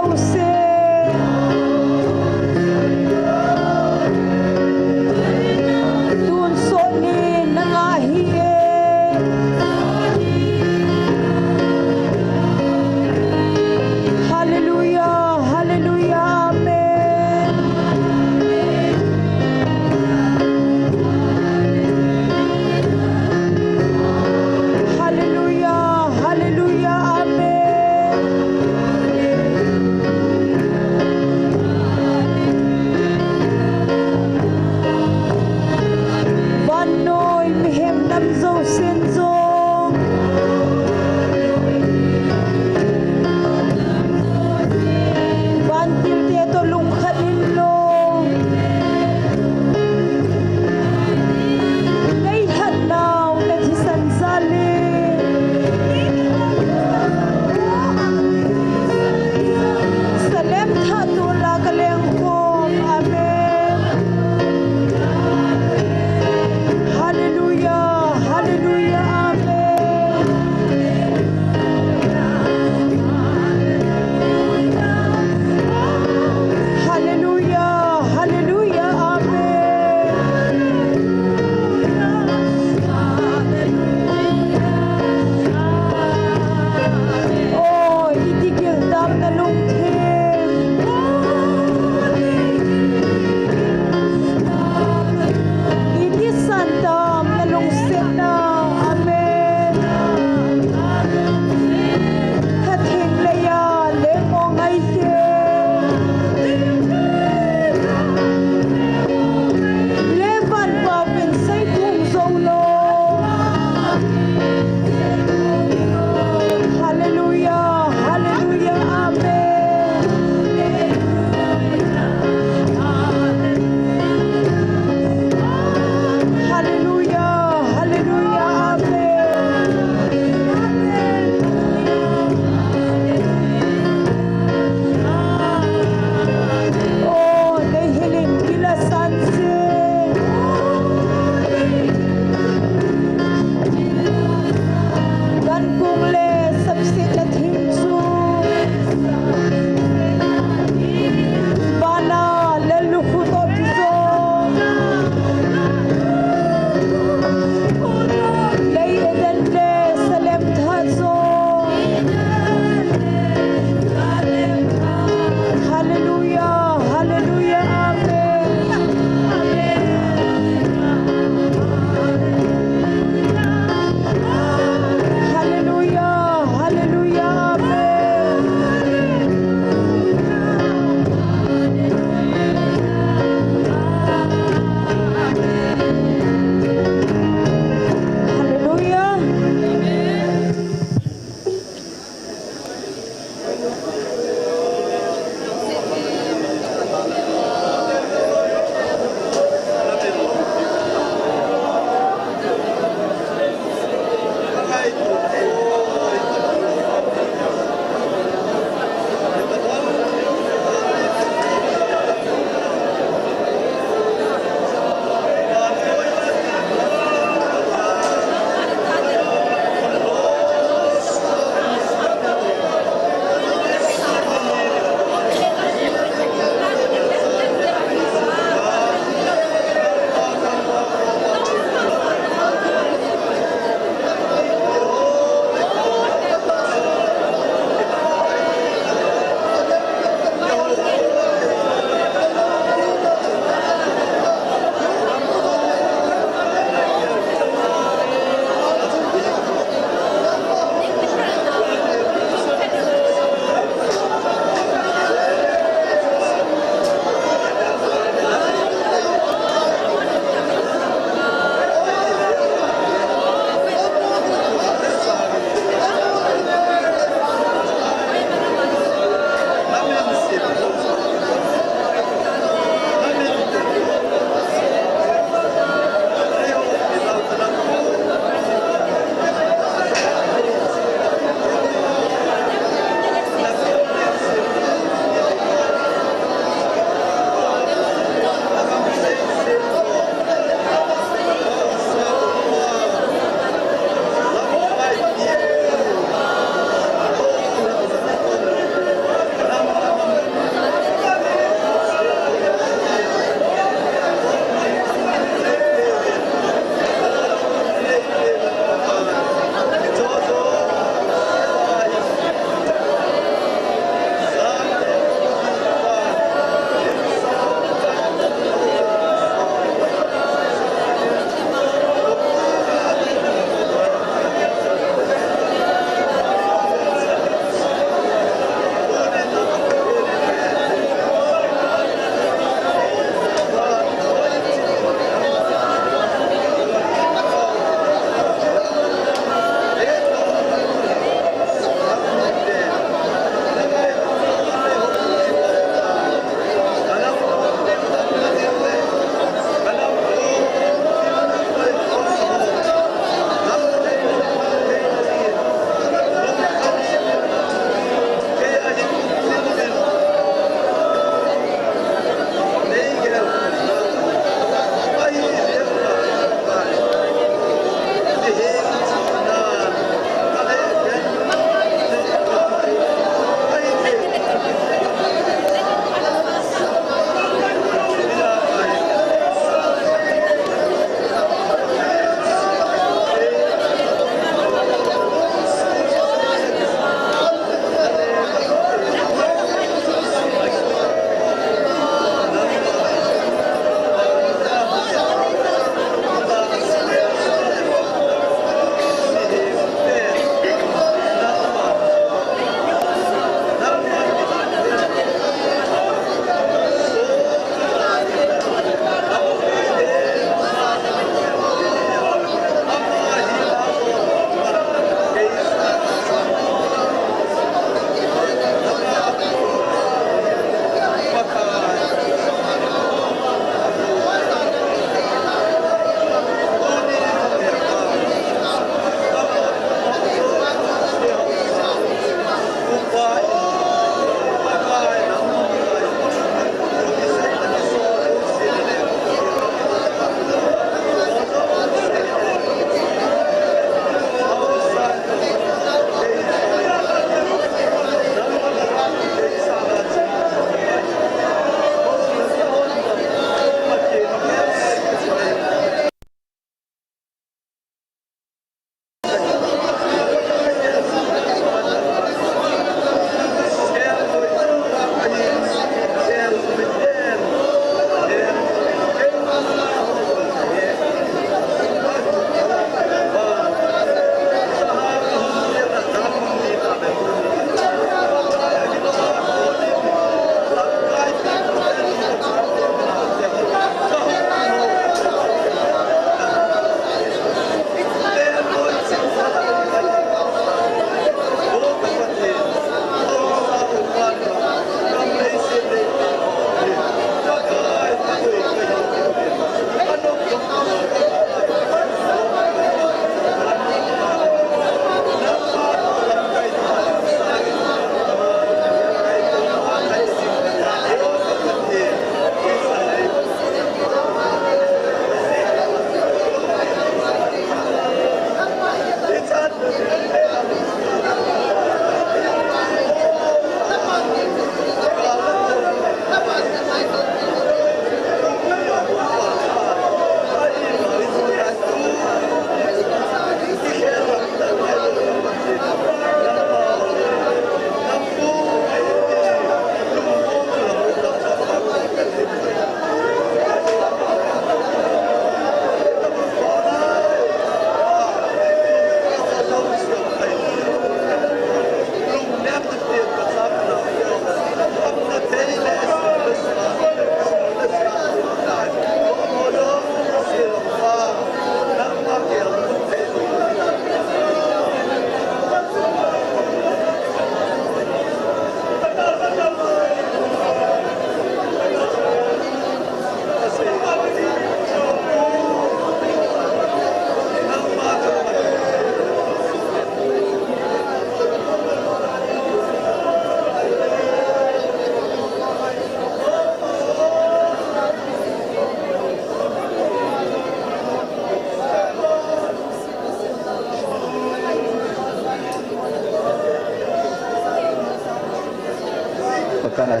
Ai.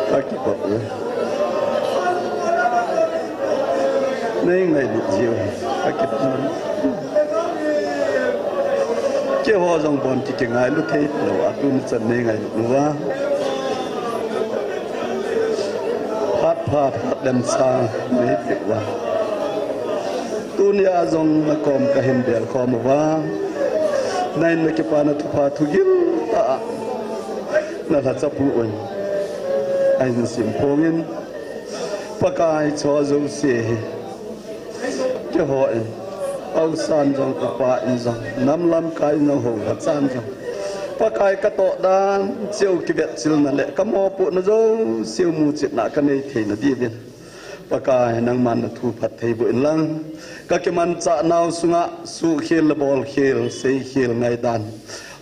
Ka kipah e. Nei ngailut jiu. Ka kipah. Keiho jong bon ki, kingailu thei lou a tuni chan nei ngailut uva. Phat phat phat lem cha nei pe uva. Tunia jong na kom kahin bel khom uva. Na in na kipana thupha thugil tah a na lhacha pu un ahin sim phong in, Pakai cho jouse hi keiho in, aosan jong, apa in jong, nam lamkai in jong, hou lhacha in jong, Pakai ka toh dan cheh u kivetchilna le ka mopohna jouse u muchetna ka nei theina diuvin, Pakai nangman na thu phatthei boh in lang, ka kimanchah nau sunga suhkhel le bolkhel, seikhel ngaidan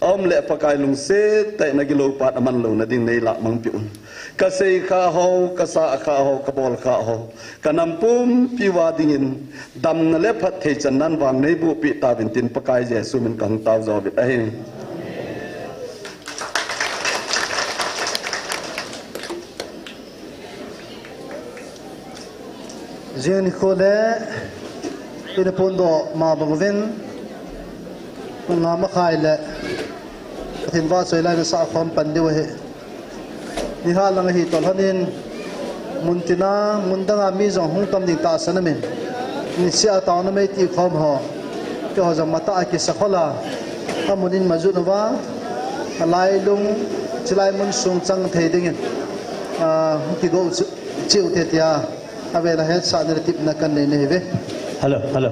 aum le Pakai lungset tah in na gilou phat aman louna ding nei lah mang peh un. Ka sei kha ho, ka sah kha ho, ka bol kha ho, ka nam pumpi uva dingin damna le phatthei channan vang nei boh peh tauvin tin Pakai Jesu min ka hung tao jo uvin ahi. Jing nikho le ina phondoh ma bang uvin, nga makhai le Pathen vahchoi lai na sah khom pan diu ahi. Ni ha lang ahi toh lhon in, mun tina, mun danga mi jong hung tam ding tahsan amin. Niseh a taona mei ti khom ho, keiho jong matah a kisa khol a, amun in majut uva, alailung, chilai mun sung chang thei dingin, ah, hung kigo u cheh u te tia, avel a hetsahna le tepna kan nei nahi uve. Hello, hello.